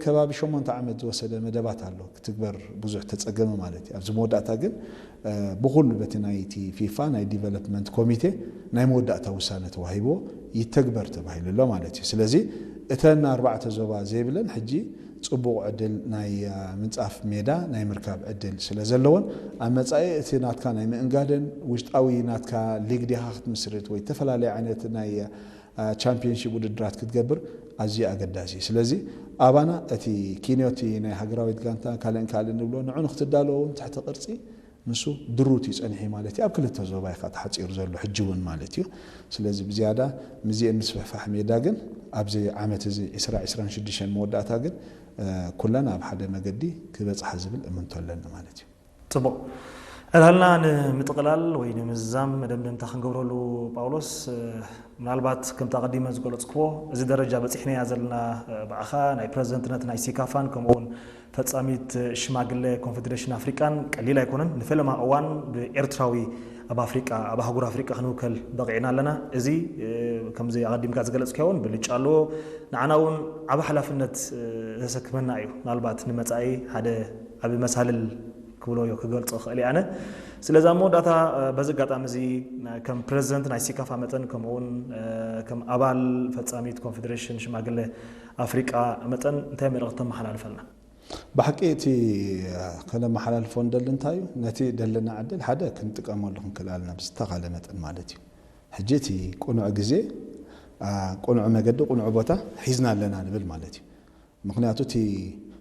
ከባቢ ሸሞንተ ዓመት ዝወሰደ መደባት ኣሎ ክትግበር ብዙሕ ተጸገመ ማለት እዩ። ኣብዚ መወዳእታ ግን ብኩሉ በቲ ናይቲ ፊፋ ናይ ዲቨሎፕመንት ኮሚቴ ናይ መወዳእታ ውሳነ ተዋሂብዎ ይተግበር ተባሂሉ ኣሎ ማለት እዩ። ስለዚ እተን ኣርባዕተ ዞባ ዘይብለን ሕጂ ጽቡቕ ዕድል ናይ ምንጻፍ ሜዳ ናይ ምርካብ ዕድል ስለ ዘለዎን ኣብ መጻኢ እቲ ናትካ ናይ ምእንጋደን ውሽጣዊ ናትካ ሊግ ዲኻ ክትምስርት ወይ ዝተፈላለየ ዓይነት ናይ ቻምፒዮንሺፕ ውድድራት ክትገብር ኣዝዩ ኣገዳሲ እዩ። ስለዚ ኣባና እቲ ኪንዮቲ ናይ ሃገራዊት ጋንታ ካልእን ካልእን ንብሎ ንዑ ንክትዳለዎ እውን ትሕቲ ቅርጺ ንሱ ድሩት እዩ ጸኒሑ ማለት እዩ። ኣብ ክልተ ዞባ እዩ ተሓጺሩ ዘሎ ሕጂ እውን ማለት እዩ። ስለዚ ብዝያዳ ምዚኤን ምስፍሕፋሕ ሜዳ ግን ኣብዚ ዓመት እዚ ዕስራ ዕስራን ሽዱሽተን መወዳእታ ግን ኩለን ኣብ ሓደ መገዲ ክበጽሓ ዝብል እምንቶ ኣለኒ ማለት እዩ። ጽቡቕ። ዕላልና ንምጥቕላል ወይ ንምዝዛም መደምደምታ ክንገብረሉ ጳውሎስ፣ ምናልባት ከምቲ ኣቐዲመ ዝገለጽክዎ እዚ ደረጃ በጺሕናያ ዘለና ብኣኻ ናይ ፕረዚደንትነት ናይ ሴካፋን ከምኡውን ፈጻሚት ሽማግለ ኮንፌዴሬሽን ኣፍሪቃን ቀሊል ኣይኮነን። ንፈለማ እዋን ብኤርትራዊ ኣብ ኣፍሪቃ ኣብ ኣህጉር ኣፍሪቃ ክንውከል በቒዕና ኣለና። እዚ ከምዚ ኣቐዲምካ ዝገለጽካዮ እውን ብልጫ ኣለዎ። ንዓና እውን ዓቢ ሓላፍነት ዘሰክመና እዩ። ምናልባት ንመጻኢ ሓደ ዓቢ መሳልል ክብሎ ክገልጾ ክእል እየ ኣነ። ስለዚ ኣብ መወዳእታ በዚ ኣጋጣሚ እዚ ከም ፕረዚደንት ናይ ሴካፋ መጠን ከምኡውን ከም ኣባል ፈጻሚት ኮንፌዴሬሽን ሽማግለ ኣፍሪቃ መጠን እንታይ መልእኽቲ ተመሓላልፈልና? ብሓቂ እቲ ከነመሓላልፎ እንደሊ እንታይ እዩ ነቲ ደለና ዕድል ሓደ ክንጥቀመሉ ክንክእል ኣለና ብዝተኻለ መጠን ማለት እዩ። ሕጂ እቲ ቁኑዕ ግዜ ቁኑዕ መገዲ ቁኑዕ ቦታ ሒዝና ኣለና ንብል ማለት እዩ። ምክንያቱ እቲ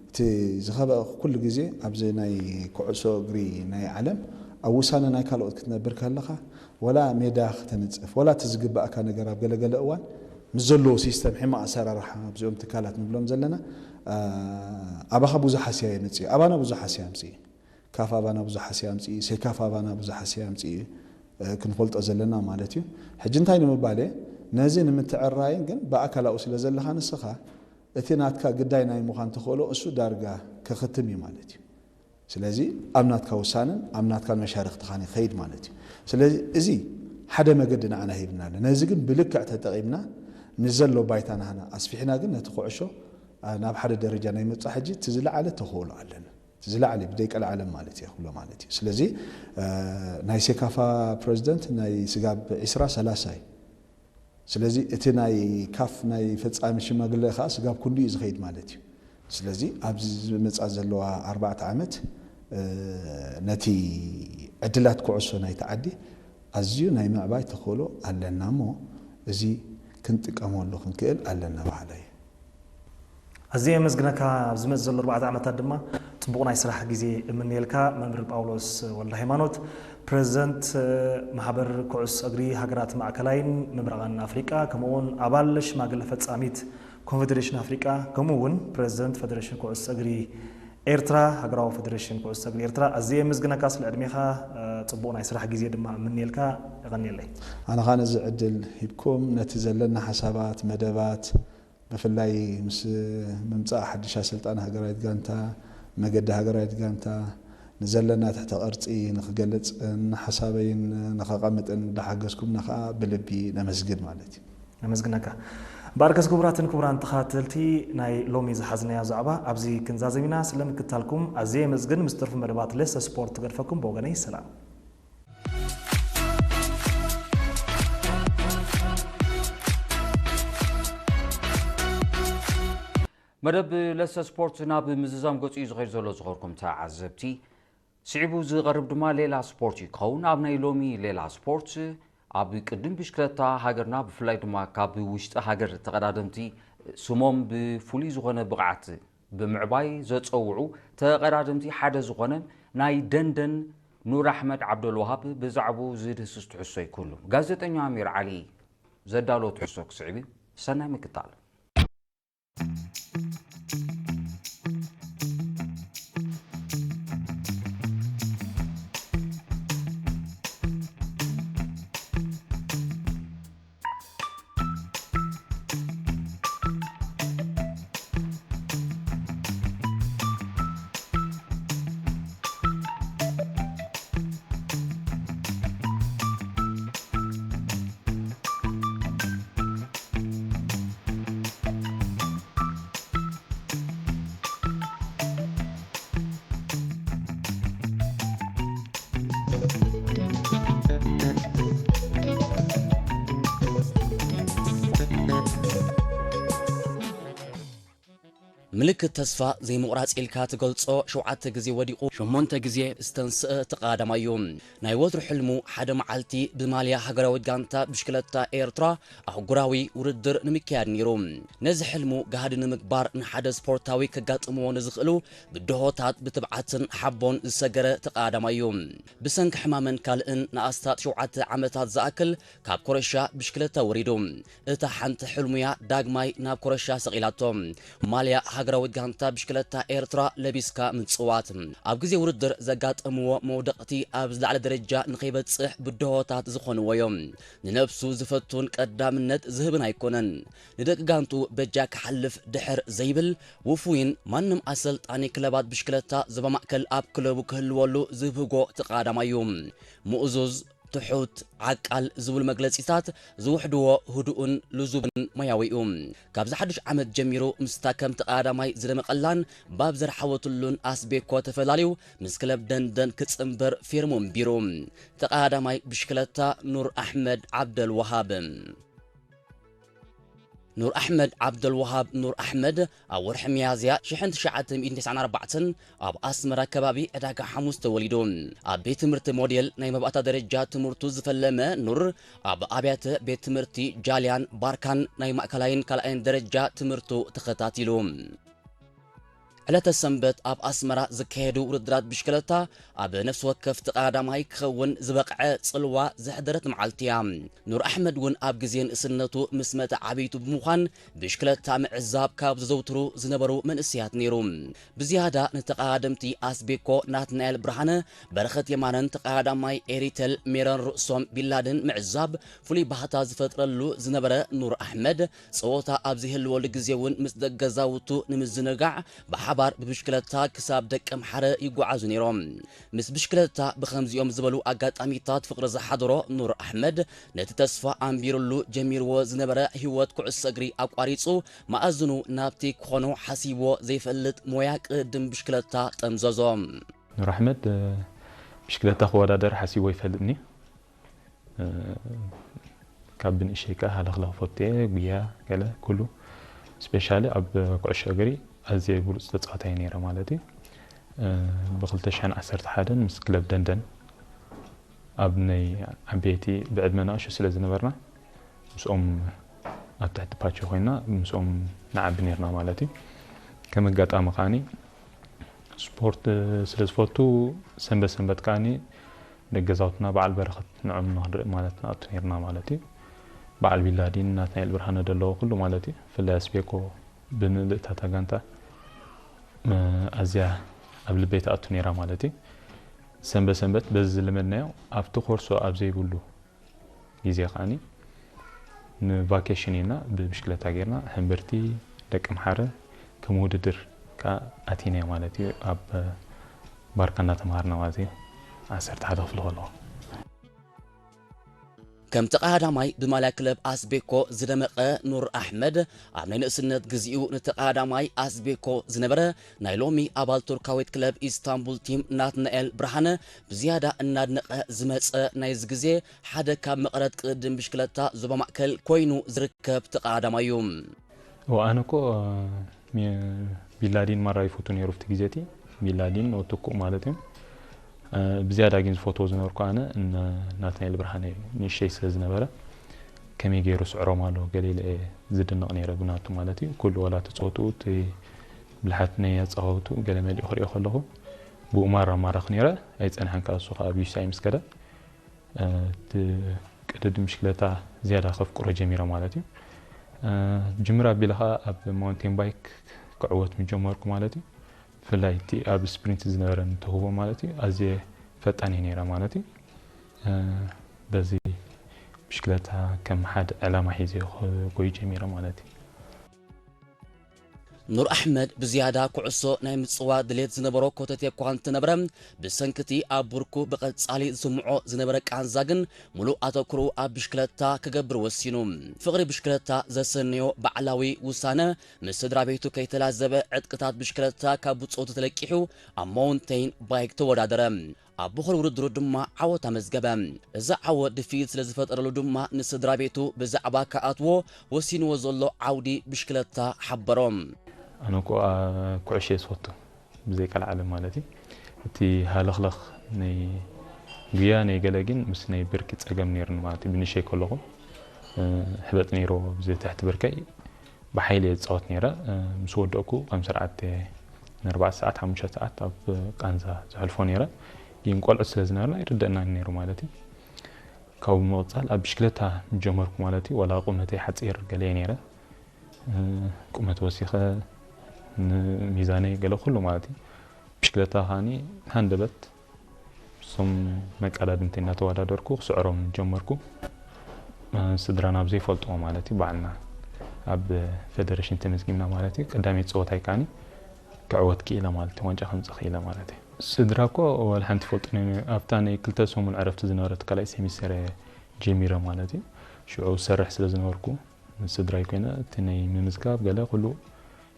እቲ ዝኸበ ኩሉ ግዜ ኣብዚ ናይ ኩዕሶ እግሪ ናይ ዓለም ኣብ ውሳነ ናይ ካልኦት ክትነብር ከለኻ ወላ ሜዳ ከተንጽፍ ወላ እቲ ዝግባእካ ነገር ኣብ ገለገለ እዋን ምስ ዘለዎ ሲስተም ሕማቕ ኣሰራርሓ ኣብዚኦም ትካላት ንብሎም ዘለና ኣባኻ ብዙሕ ሃስያ የምጽእ ኣባና ብዙሕ ሃስያ ኣምጽእ ካፍ ኣባና ብዙሕ ሃስያ ኣምጽእ ሴካፍ ኣባና ብዙሕ ሃስያ ኣምጽእ ክንፈልጦ ዘለና ማለት እዩ። ሕጂ እንታይ ንምባል እየ ነዚ ንምትዕራይን ግን ብኣካላኡ ስለ ዘለኻ ንስኻ እቲ ናትካ ግዳይ ናይ ምዃን ተኽእሎ እሱ ዳርጋ ከኽትም እዩ ማለት እዩ። ስለዚ ኣብ ናትካ ውሳነን ኣብ ናትካን መሻርክትኻን ይኸይድ ማለት እዩ። ስለዚ እዚ ሓደ መገዲ ንዓና ሂብና ኣሎ። ነዚ ግን ብልክዕ ተጠቒምና ንዘሎ ባይታ ናህና ኣስፊሕና ግን ነቲ ኩዕሾ ናብ ሓደ ደረጃ ናይ ምብጻሕ ሕጂ እቲ ዝለዓለ ተኽእሎ ኣለና። እቲ ዝለዓለ ብደይ ቀልዓለም ማለት እየ ክብሎ ማለት እዩ። ስለዚ ናይ ሴካፋ ፕረዚደንት ናይ ስጋብ ዕስራ ሰላሳ እዩ። ስለዚ እቲ ናይ ካፍ ናይ ፈጻሚ ሽማግለ ከዓ ስጋብ ክንዱ እዩ ዝኸይድ ማለት እዩ። ስለዚ ኣብዚ ዝመጻ ዘለዋ ኣርባዕተ ዓመት ነቲ ዕድላት ኩዕሶ ናይቲ ዓዲ ኣዝዩ ናይ ምዕባይ ተኽእሎ ኣለና እሞ እዚ ክንጥቀመሉ ክንክእል ኣለና በሃላይ። ኣዝየ የመስግነካ። ኣብ ዝመጽእ ዘሎ ኣርባዕተ ዓመታት ድማ ጽቡቕ ናይ ስራሕ ግዜ እምነየልካ። መምህር ጳውሎስ ወልደ ሃይማኖት፣ ፕረዚደንት ማሕበር ኩዕሶ እግሪ ሃገራት ማእከላይን ምብራቕን ኣፍሪቃ፣ ከምኡ እውን ኣባል ሽማግለ ፈጻሚት ኮንፌዴሬሽን ኣፍሪቃ፣ ከምኡ እውን ፕረዚደንት ፈደሬሽን ኩዕሶ እግሪ ኤርትራ፣ ሃገራዊ ፌደሬሽን ኩዕሶ እግሪ ኤርትራ፣ ኣዝየ የመስግነካ ስለ ዕድሜኻ። እ፣ ጽቡቕ ናይ ስራሕ ግዜ ድማ እምነየልካ። የቐንየለይ። ኣነ ኸኣ ነዚ ዕድል ሂብኩም ነቲ ዘለና ሓሳባት፣ መደባት፣ ብፍላይ ምስ ምምጻእ ሓድሽ ኣሰልጣኒ ሃገራዊት ጋንታ፣ መገዲ ሃገራዊት ጋንታ፣ ንዘለና ትሕተ ቅርጺ ንኽገልጽን ሓሳበይን ንኸቐምጥን እንዳሓገዝኩምና ኸኣ ብልቢ ነመስግን ማለት እዩ። ነመስግነካ። እምበኣርከስ ክቡራትን ክቡራን ተኸታተልቲ፣ ናይ ሎሚ ዝሓዝናዮ ዛዕባ ኣብዚ ክንዛዘም ኢና። ስለ ምክታልኩም ኣዝየ የመስግን። ምስ ጥርፊ መደባት ለሰ ስፖርት ትገድፈኩም። ብወገነይ ሰላም። መደብ ለሰ ስፖርት ናብ ምዝዛም ገጹ እዩ ዝኸይድ ዘሎ። ዝኸርኩም ተዓዘብቲ፣ ስዒቡ ዝቐርብ ድማ ሌላ ስፖርት እዩ ክኸውን። ኣብ ናይ ሎሚ ሌላ ስፖርት፣ ኣብ ቅድም ብሽክለታ ሃገርና፣ ብፍላይ ድማ ካብ ውሽጢ ሃገር ተቐዳደምቲ ስሞም ብፍሉይ ዝኾነ ብቕዓት ብምዕባይ ዘጸውዑ ተቐዳደምቲ ሓደ ዝኾነ ናይ ደንደን ኑር ኣሕመድ ዓብደልዋሃብ ብዛዕባኡ ዝድህስስ ትሕዝቶ ይክህሉ። ጋዜጠኛ ኣሚር ዓሊ ዘዳሎ ትሕዝቶ ክስዕብ እዩ። ሰናይ ምክታል። ምልክት ተስፋ ዘይምቑራጽ ኢልካ ትገልጾ፣ ሸውዓተ ግዜ ወዲቑ ሸሞንተ ግዜ ዝተንስአ ተቐዳዳማይ እዩ። ናይ ወትሩ ሕልሙ ሓደ መዓልቲ ብማልያ ሃገራዊት ጋንታ ብሽክለታ ኤርትራ ኣህጉራዊ ውድድር ንምክያድ ነይሩ። ነዚ ሕልሙ ጋህዲ ንምግባር ንሓደ ስፖርታዊ ከጋጥምዎ ንዝኽእሉ ብድሆታት ብትብዓትን ሓቦን ዝሰገረ ተቐዳዳማይ እዩ። ብሰንኪ ሕማምን ካልእን ንኣስታት ሸውዓተ ዓመታት ዝኣክል ካብ ኮረሻ ብሽክለታ ወሪዱ። እታ ሓንቲ ሕልሙያ ዳግማይ ናብ ኮረሻ ሰቒላቶ። ማልያ ሃገራዊት ጋንታ ብሽክለታ ኤርትራ ለቢስካ ምጽዋት፣ ኣብ ግዜ ውድድር ዘጋጠምዎ መውደቕቲ ኣብ ዝለዓለ ደረጃ ንኸይበጽሕ ብድሆታት ዝኾንዎ እዮም። ንነብሱ ዝፈቱን ቀዳምነት ዝህብን ኣይኮነን። ንደቂ ጋንቱ በጃ ክሓልፍ ድሕር ዘይብል ውፉይን ማንም ኣሰልጣኒ ክለባት ብሽክለታ ዞባ ማእከል ኣብ ክለቡ ክህልወሉ ዝብህጎ ተቐዳዳማይ እዩ። ምእዙዝ፣ ትሑት፣ ዓቃል ዝብሉ መግለጺታት ዝውሕድዎ ህዱእን ልዙብን ሞያዊ እዩ። ካብዚ ሓድሽ ዓመት ጀሚሩ ምስታ ከም ተቐዳዳማይ ዝደመቐላን ባብ ዘርሓወትሉን ኣስቤኮ ተፈላልዩ ምስ ክለብ ደንደን ክጽንበር ፊርሙ ኣንቢሩ። ተቐዳዳማይ ብሽክለታ ኑር ኣሕመድ ዓብደል ወሃብ። ኑር ኣሕመድ ዓብደልወሃብ ኑር ኣሕመድ ኣብ ወርሒ ሚያዝያ ሽሕን ትሽዓተ ሚእትን ተስዓን ኣርባዕተን ኣብ ኣስመራ ከባቢ ዕዳጋ ሓሙስ ተወሊዱ። ኣብ ቤት ትምህርቲ ሞዴል ናይ መባእታ ደረጃ ትምህርቱ ዝፈለመ ኑር፣ ኣብ ኣብያተ ቤት ትምህርቲ ጃልያን ባርካን ናይ ማእከላይን ካልኣይን ደረጃ ትምህርቱ ተኸታቲሉ። ዕለተ ሰንበት ኣብ ኣስመራ ዝካየዱ ውድድራት ብሽክለታ ኣብ ነፍሲ ወከፍ ተቐዳዳማይ ክኸውን ዝበቕዐ ጽልዋ ዘሕደረት መዓልቲ እያ። ኑር ኣሕመድ እውን ኣብ ግዜ ንእስነቱ ምስ መተ ዓብይቱ ብምዃን ብሽክለታ ምዕዛብ ካብ ዘዘውትሩ ዝነበሩ መንእሰያት ነይሩ። ብዝያዳ ንተቐዳደምቲ ኣስቤኮ ናትናኤል ብርሃነ፣ በረኸት የማነን ተቐዳዳማይ ኤሪተል ሜሮን ርእሶም ቢላድን ምዕዛብ ፍሉይ ባህታ ዝፈጥረሉ ዝነበረ ኑር ኣሕመድ፣ ጸወታ ኣብ ዘይህልወሉ ግዜ እውን ምስ ደቂ ገዛውቱ ንምዝንጋዕ ብሓባር ብብሽክለታ ክሳብ ደቀምሓረ ይጓዓዙ ነይሮም። ምስ ብሽክለታ ብኸምዚኦም ዝበሉ ኣጋጣሚታት ፍቕሪ ዝሓደሮ ኑር ኣሕመድ፣ ነቲ ተስፋ ኣንቢሩሉ ጀሚርዎ ዝነበረ ህይወት ኩዕሶ እግሪ ኣቋሪጹ፣ መኣዝኑ ናብቲ ክኾኖ ሓሲብዎ ዘይፈልጥ ሞያ ቅድም ብሽክለታ ጠምዘዞ። ኑር ኣሕመድ፣ እ፣ ብሽክለታ ክወዳደር ሓሲብዎ ኣይፈልጥን እዩ። እ፣ ካብ ብንእሸይ ከኣ ሃለኽለኽ ፈቱ እየ፣ ጉያ፣ ገለ፣ ኩሉ። ስፔሻሊ ኣብ ኩዕሾ እግሪ ኣዝየ ብሉጽ ተጻዋታይ ነይረ ማለት እዩ። እ፣ ብኽልተ ሽሕን ዓሰርተ ሓደን ምስ ክለብ ደንደን ኣብ ናይ ዓበይቲ ብዕድመ ንኣሽቱ ስለ ዝነበርና፣ ምስኦም ኣብ ትሕቲ ፓቾ ኮይንና ምስኦም ንዓቢ ነይርና ማለት እዩ። ከም ኣጋጣሚ ከኣኒ ስፖርት ስለ ዝፈቱ፣ ሰንበት ሰንበት ከኣኒ ደቂ ገዛውትና በዓል በረኸት ንዖም ንኽንርኢ ማለት ንኣቱ ነይርና ማለት እዩ። በዓል ቢላዲን፣ ናትናኤል ብርሃነ ደለዎ ኩሉ ማለት እዩ። ብፍላይ ኣስቤኮ ብምልእታ እታ ጋንታ፣ እ፣ ኣዝያ ኣብ ልበይ ትኣቱ ነይራ ማለት እዩ። ሰንበት ሰንበት በዚ ዝለመድናዮ ኣብቲ ኮርሶ ኣብ ዘይብሉ ግዜ ከዓኒ ንቫኬሽን ኢልና ብብሽክለታ ጌርና ሕምብርቲ፣ ደቂ ምሓረ ከም ውድድር ከኣ ኣቲናዮ ማለት እዩ። ኣብ ባርካ እናተምሃርና ማለት እዩ። ዓሰርተ ሓደ ክፍሊ ከለኹ። ከም ተቐዳዳማይ ብማልያ ክለብ ኣስቤኮ ዝደመቐ ኑር ኣሕመድ፣ ኣብ ናይ ንእስነት ግዜኡ ንተቐዳዳማይ ኣስቤኮ ዝነበረ ናይ ሎሚ ኣባል ቱርካዊት ክለብ ኢስታንቡል ቲም ናትናኤል ብርሃነ ብዝያዳ እናድነቐ ዝመጸ ናይዚ ግዜ ሓደ ካብ መቐረት ቅድድም ብሽክለታ ዞባ ማእከል ኮይኑ ዝርከብ ተቐዳዳማይ እዩ። እዎ፣ ኣነ እኮ ቢንላዲን ማራ ይፈቱ ነይሩ ኣብቲ ግዜ እቲ። ቢንላዲን ወትኩ ማለት እዩ። ብዝያዳ ግን ዝፈትዎ ዝነበርኩ ኣነ ናትናኤል ብርሃነ እዩ። ንእሽተይ ስለ ዝነበረ ከመይ ገይሩ ስዕሮም ኣሎ ገለ ኢለ እየ ዝድነቕ ነይረ ብናቱ ማለት እዩ። ኩሉ ዋላ ተፃወትኡ እቲ ብልሓት ናይ ኣፃወቱ ገለ መሊኡ ክሪኦ ከለኹ ብኡ ማራ ማረኽ ነይረ። ኣይፀንሐን ከዓ እሱ ከዓ ኣብ ዩሳይ ምስ ከደ እቲ ቅድድም ብሽክለታ ዝያዳ ከፍቅሮ ጀሚረ ማለት እዩ። ጅምር ኣቢለ ከዓ ኣብ ማውንቴን ባይክ ክዕወት ምስ ጀመርኩ ማለት እዩ። ብፍላይ እቲ ኣብ ስፕሪንት ዝነበረኒ ተውህቦ ማለት እዩ ኣዝየ ፈጣን እየ ነይረ ማለት እዩ። በዚ ብሽክለታ ከም ሓደ ዕላማ ሒዘ ክጎይ ጀሚረ ማለት እዩ። ኑር ኣሕመድ ብዝያዳ ኩዕሶ ናይ ምጽዋት ድሌት ዝነበሮ ኮተቴ እኳ እንተነበረ፣ ብሰንክቲ ኣብ ብርኩ ብቐጻሊ ዝስምዖ ዝነበረ ቃንዛ ግን፣ ምሉእ ኣተኩሮኡ ኣብ ብሽክለታ ክገብር ወሲኑ። ፍቕሪ ብሽክለታ ዘሰነዮ ባዕላዊ ውሳነ፣ ምስ ስድራ ቤቱ ከይተላዘበ፣ ዕጥቅታት ብሽክለታ ካብ ብጾቱ ተለቂሑ፣ ኣብ ማውንቴን ባይክ ተወዳደረ። ኣብ በኹሪ ውድድሩ ድማ ዓወት ኣመዝገበ። እዚ ዓወት ድፍኢት ስለ ዝፈጠረሉ ድማ ንስድራ ቤቱ ብዛዕባ ክኣትዎ ወሲንዎ ዘሎ ዓውዲ ብሽክለታ ሓበሮም። ኣነ እኮ ኩዕሾ እየ ዝፈቱ ብዘይቀልዓለም ማለት እዩ። እቲ ሃለኽለኽ ናይ ጉያ ናይ ገለ ግን ምስ ናይ ብርኪ ጸገም ነይሩኒ ማለት እዩ። ብንእሽተይ ከለኹ ሕበጥ ነይርዎ ብዚ ትሕቲ ብርከይ ብሓይሊ እየ ዝፃወት ነይረ። ምስ ወደእኩ ከም ስርዓት ንኣርባዕተ ሰዓት ሓሙሽተ ሰዓት ኣብ ቃንዛ ዘሕልፎ ነይረ። ግን ቆልዑት ስለ ዝነበርና ኣይርደእናን ነይሩ ማለት እዩ። ካብኡ ብምቕፃል ኣብ ብሽክለታ ጀመርኩ ማለት እዩ። ዋላ ቁመተይ ሓፂር ገለ እየ ነይረ። ቁመት ወሲኸ ንሚዛነይ ገለ ኩሉ ማለት እዩ። ብሽክለታ ከዓኒ ሃንደበት እሶም መቀዳድምተይ እናተወዳደርኩ ክስዕሮም ጀመርኩ። ስድራና ኣብ ዘይፈልጥዎ ማለት እዩ ባዕልና ኣብ ፌደሬሽን ተመዝጊብና ማለት እዩ። ቀዳመይቲ ፀወታይ ከዓኒ ክዕወት ክኢለ ማለት እዩ። ዋንጫ ከምፅእ ክኢለ ማለት እዩ። ስድራ እኮ ዋላ ሓንቲ ይፈልጡኒ እዮም። ኣብታ ናይ ክልተ ሰሙን ዕረፍቲ ዝነበረት ካልኣይ ሴሚስተር እየ ጀሚረ ማለት እዩ። ሽዑ ዝሰርሕ ስለ ዝነበርኩ ምስ ስድራይ ኮይነ እቲ ናይ ምምዝጋብ ገለ ኩሉ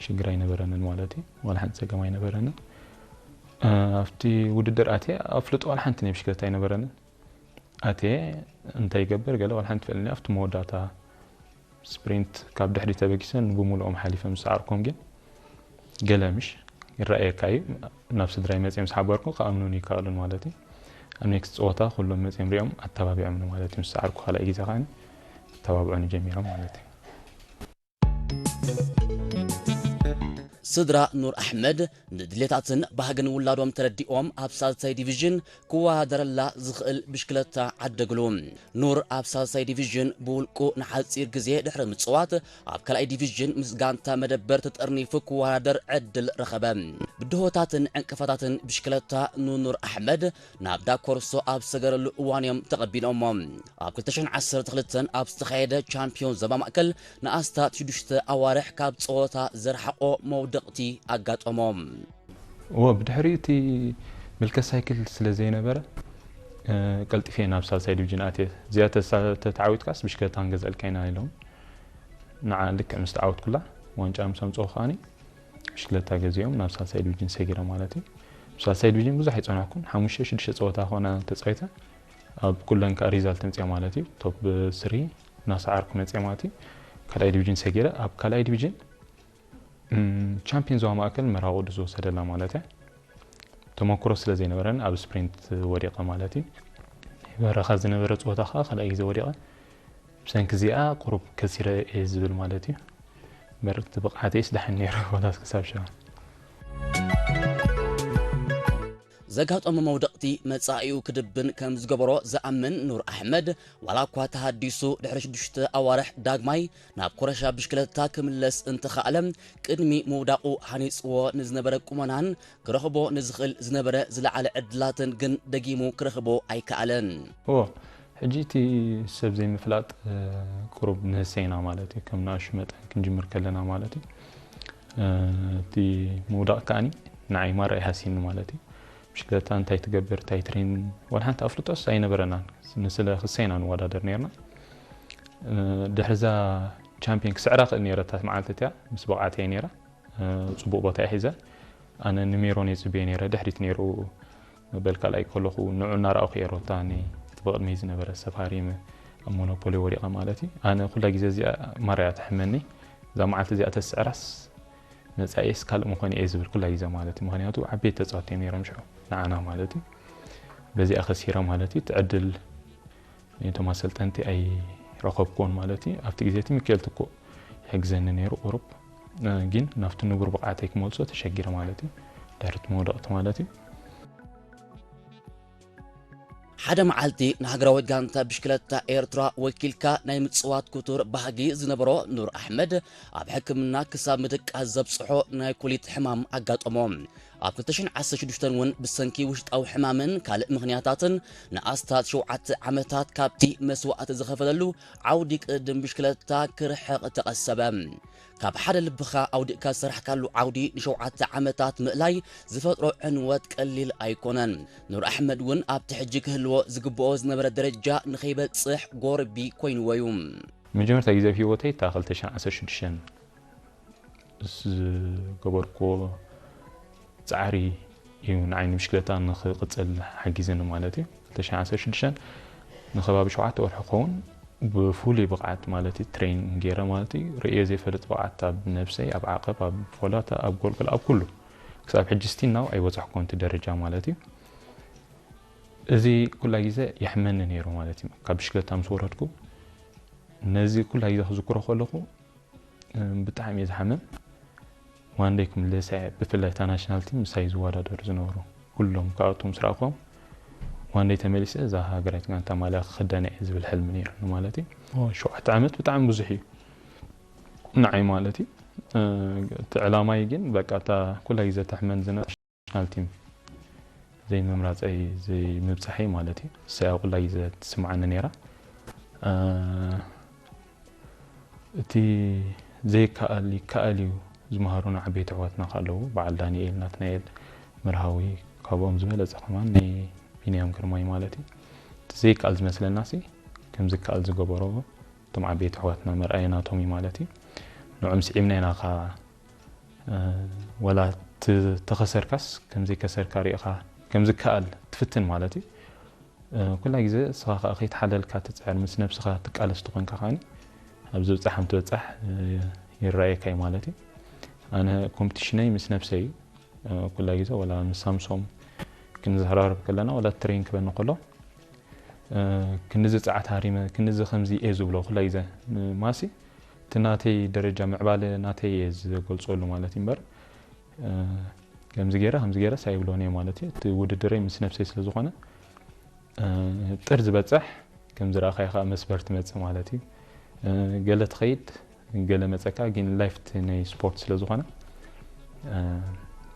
ሽግር ኣይነበረንን ማለት እዩ። ዋላ ሓንቲ ፀገም ኣይነበረንን። ኣብቲ ውድድር ኣትየ ኣፍልጦ ዋላ ሓንቲ ናይ ብሽክለታ ኣይነበረንን። ኣትየ እንታይ ይገብር ገለ ዋላ ሓንቲ ፈልኒ ኣብቲ መወዳእታ ስፕሪንት ካብ ድሕሪ ተበጊሰ ንብሙሉኦም ሓሊፈ ምስ ሰዓርኮም ግን ገለ ምሽ ይረኣየካ እዩ። ናብ ስድራይ መፅኦም ዝሓበርኩ ክኣምኑን ይከኣሉን ማለት እዩ። ኣብ ኔክስት ፀወታ ኩሎም መፅኦም ሪኦም ኣተባቢዖምኒ ማለት እዩ። ምስ ሰዓርኩ ካልኣይ ግዜ ከዓኒ ክተባብዑኒ ጀሚሮም ማለት እዩ። ስድራ ኑር ኣሕመድ ንድሌታትን ባህግን ውላዶም ተረዲኦም ኣብ ሳልሳይ ዲቪዥን ክወዳደረላ ዝኽእል ብሽክለታ ዓደግሉ። ኑር ኣብ ሳልሳይ ዲቪዥን ብውልቁ ንሓፂር ግዜ ድሕሪ ምፅዋት ኣብ ካልኣይ ዲቪዥን ምስ ጋንታ መደበር ተጠርኒፉ ክወዳደር ዕድል ረኸበ። ብድሆታትን ዕንቅፋታትን ብሽክለታ ንኑር ኣሕመድ ናብ ዳኮርሶ ኣብ ዝሰገረሉ እዋን እዮም ተቐቢሎሞ። ኣብ ክልተ ሽሕን ዓሰርተ ክልተን ኣብ ዝተኻየደ ቻምፒዮን ዞባ ማእከል ንኣስታት ሽዱሽተ ኣዋርሕ ካብ ጸወታ ዘርሓቖ መውደቕቲ ኣጋጠሞ። እወ፣ ብድሕሪኡ እቲ ምልከት ሳይክል ስለ ዘይነበረ፣ እ፣ ቀልጢፈ ናብ ሳልሳይ ዲቪዥን ኣትየ። እዚኣ ተሳ-፣ ተተዓዊትካስ ብሽክለታ ክንገዝኣልካ ኢና ኢሎም። ንዓ ልክዕ ምስ ተዓወትኩላ፣ ዋንጫ ምስ ኣምፀኡ ከዓኒ ብሽክለታ ገዚኦም ናብ ሳልሳይ ዲቪዥን ሰጊረ ማለት እዩ። ሳልሳይ ዲቪዥን ብዙሕ ኣይጸናሕኩን፣ ሓሙሽተ ሽዱሽተ ጸወታ ኮነ ተጻዊተ፣ ኣብ ኩለን ከኣ ሪዛልት ኣምጺኣ ማለት እዩ። ቶፕ ስሪ እናሰዓርኩ መጺኣ ማለት እዩ። ካልኣይ ዲቪዥን ሰጊረ፣ ኣብ ካልኣይ ዲቪዥን፣ እም፣ ቻምፒዮን ዞባ ማእከል መርሃ ቅዱስ ዝወሰደላ ማለት እያ። ተመክሮ ስለ ዘይነበረን ኣብ ስፕሪንት ወዲቐ ማለት እዩ። ናይ በረኻ ዝነበረ ጸወታ ከኣ ካልኣይ ግዜ ወዲቐ። ብሰንኪ እዚኣ ቁሩብ ከሲረ እየ ዝብል ማለት እዩ። እምበር እቲ ብቕዓተይስ ደሓን ነይሩ፣ ዋላስ ክሳብ ሸዋ። ዘጋጠሞ መውደቕቲ መጻኢኡ ክድብን ከም ዝገበሮ ዝኣምን ኑር ኣሕመድ፣ ዋላ እኳ ተሃዲሱ ድሕሪ ሽዱሽተ ኣዋርሕ ዳግማይ ናብ ኮረሻ ብሽክለታ ክምለስ እንተኸኣለ፣ ቅድሚ ምውዳቑ ሃኒጽዎ ንዝነበረ ቁመናን ክረኽቦ ንዝኽእል ዝነበረ ዝለዓለ ዕድላትን ግን ደጊሙ ክረኽቦ ኣይከኣለን። እዎ፣ ሕጂ እቲ ሰብ ዘይምፍላጥ፣ እ፣ ቁሩብ ንህሰይና ማለት እዩ። ከም ንኣሽቱ መጠን ክንጅምር ከለና ማለት እዩ። እ፣ እቲ ምውዳቕ ከኣኒ ንዓይ ማራ ይሃሲኒ ማለት እዩ። ብሽክለታ እንታይ ትገብር፣ እንታይ ትሬን፣ ዋላ ሓንቲ ኣፍልጦስ ኣይነበረናን። ንስለ ህሰይና ንወዳደር ነርና። እ፣ ድሕሪ እዛ ቻምፒዮን ክስዕራ ክእል ነይረ እታ መዓልቲ እቲኣ፣ ምስ ብቕዓት እየ ነይረ። እ፣ ጽቡቕ ቦታ እየ ሒዘ። ኣነ ንሜሮን እየ ጽበዮ ነይረ፣ ድሕሪት ነይሩ በል ካልኣይ ከለኹ ንዑ እናረኣኹ እየ ሮታ፣ ኒ እቲ ብቕድመይ ዝነበረ ሰብ ሃሪመ ኣብ ሞኖፖሊ ወዲቐ ማለት እዩ። ኣነ ኩላ ግዜ እዚኣ ማራ እያ ትሕመኒ። እዛ መዓልቲ እዚኣ ተስዕራስ መጻኢስ ካልእ ምኾነ እየ ዝብል ኩላ ግዜ ማለት እዩ። ምኽንያቱ ዓበይቲ ተጻወትቲ እዮም ነይሮም ሽዑ ንዓና ማለት እዩ። በዚኣ ከሲረ ማለት እዩ። እቲ ዕድል ነቶም ኣሰልጠንቲ ኣይረኸብኩዎን ማለት እዩ። ኣብቲ ግዜ እቲ ሚካኤል ትኩእ ይሕግዘኒ ነይሩ ቁሩብ። እ፣ ግን ናብቲ ንቡር ብቕዓተይ ክመልሶ ተሸጊረ ማለት እዩ። ድሕሪ እቲ መውደቕቲ ማለት እዩ። ሓደ መዓልቲ ንሃገራዊት ጋንታ ብሽክለታ ኤርትራ ወኪልካ ናይ ምጽዋት ክቱር ባህጊ ዝነበሮ ኑር ኣሕመድ፣ ኣብ ሕክምና ክሳብ ምድቃስ ዘብጽሖ ናይ ኩሊት ሕማም ኣጋጠሞ። ኣብ ክልተ ሽሕን ዓሰርተ ሽዱሽተን እውን ብሰንኪ ውሽጣዊ ሕማምን ካልእ ምኽንያታትን ንኣስታት ሸውዓተ ዓመታት ካብቲ መስዋእቲ ዝኸፈለሉ ዓውዲ ቅድድም ብሽክለታ ክርሕቕ ተቐሰበ። ካብ ሓደ ልብኻ ኣውዲቕካ ዝሰራሕካሉ ዓውዲ ንሸውዓተ ዓመታት ምእላይ ዝፈጥሮ ዕንወት ቀሊል ኣይኮነን። ኑር ኣሕመድ እውን ኣብቲ ሕጂ ክህልዎ ዝግብኦ ዝነበረ ደረጃ ንኸይበጽሕ ጎርቢ ኮይንዎ እዩ። መጀመርታ ግዜ ኣብ ህይወተይ እታ ክልተ ሽሕን ዓሰርተ ሽዱሽተን ዝገበርኩዎ ጻዕሪ እዩ ንዓይ ንብሽክለታ ንኽቕጽል ሓጊዝኒ ማለት እዩ። ክልተ ሽሕን ዓሰርተ ሽዱሽተን ንኸባቢ ሸውዓተ ወርሒ ክኸውን ብፍሉይ ብቕዓት ማለት እዩ ትሬን ገይረ ማለት እዩ። ርእየ ዘይፈልጥ ብቕዓት ኣብ ነብሰይ፣ ኣብ ዓቐብ፣ ኣብ ፎላታ፣ ኣብ ጎልጎል፣ ኣብ ኩሉ ክሳብ ሕጂ ስቲል ናው ኣይበጻሕኩን እቲ ደረጃ ማለት እዩ። እዚ ኩላ ግዜ የሕመኒ ነይሩ ማለት እዩ። ካብ ብሽክለታ ምስ ወረድኩ ነዚ ኩላ ግዜ ክዝክሮ ከለኹ፣ እም፣ ብጣዕሚ እየ ዝሓምም። ዋን ደይ ክምለስ እየ፣ ብፍላይ እታ ናሽናል ቲም ምሳይ ዝወዳደሩ ዝነበሩ ኩሎም ካብኣቶም ምስ ረኣኹዎም፣ ዋን ደይ ተመሊሰ እዛ ሃገራዊት ጋንታ ማልያ ክኽደን እየ ዝብል ሕልሚ ነይሩኒ ማለት እዩ። ኦ፣ ሸውዓተ ዓመት ብጣዕሚ ብዙሕ እዩ ንዓይ ማለት እዩ። እ፣ እቲ ዕላማይ ግን በቃ እታ ኩላ ግዜ ተሕመን ዝነበረ ናሽናል ቲም ዘይምምራፀይ ዘይምብፃሐይ ማለት እዩ። እሰይ ኣብ ኩላ ግዜ ትስምዓኒ ነይራ። እ፣ እቲ ዘይከኣል ይከኣል እዩ ዝመሃሩና ዓበይቲ ኣሕዋትና ከ ኣለዉ። በዓል ዳንኤል ናትናኤል መርሃዊ ካብኦም ዝበለጸ ከማን ናይ ቢንያም ግርማይ ማለት እዩ። እቲ ዘይከኣል ዝመስለና ሲ ከም ዝከኣል ዝገበሮ እቶም ዓበይቲ ኣሕዋትና መርኣያ ናቶም እዩ ማለት እዩ። ንዕኦም ስዒብና ኢና ኸዓ፣ እ፣ ወላ ት-፣ ተኸሰርካስ ከም ዘይከሰርካ ርኢኻ ከም ዝከኣል ትፍትን ማለት እዩ። እ፣ ኩላ ግዜ ንስኻ ኸኣ ከይተሓለልካ ትጽዕር፣ ምስ ነብስኻ ትቃለስ ተኾንካ ከኣኒ ኣብ ዝብጻሕ ከም ትበጻሕ፣ እ፣ ይረኣየካ እዩ ማለት እዩ። ኣነ ኮምፒቲሽነይ ምስ ነብሰይ እዩ። እ፣ ኩላ ግዜ ወላ ምስ ሳምሶም ክንዘራረብ ከለና፣ ወላ ትሬን ክበኒ ከሎ፣ እ፣ ክንድዚ ጸዓት ሃሪመ፣ ክንድዚ ከምዚ እየ ዝብሎ ኩላ ግዜ። ን-፣ ማሲ እቲ ናተይ ደረጃ ምዕባለ ናተይ እየ ዝገልጸሉ ማለት እዩ እምበር፣ እ፣ ከምዚ ገይረ፣ ከምዚ ገይረስ ኣይብሎን እየ ማለት እዩ። እቲ ውድድረይ ምስ ነብሰይ ስለ ዝኾነ፣ እ፣ ጥር ዝበጽሕ፣ ከም ዝረኣኻዮ ኸኣ መስበር ትመጽእ ማለት እዩ። እ፣ ገለ ትኸይድ፣ ገለ መጸካ፣ ግን ላይፍ እቲ ናይ ስፖርት ስለ ዝኾነ፣ እ፣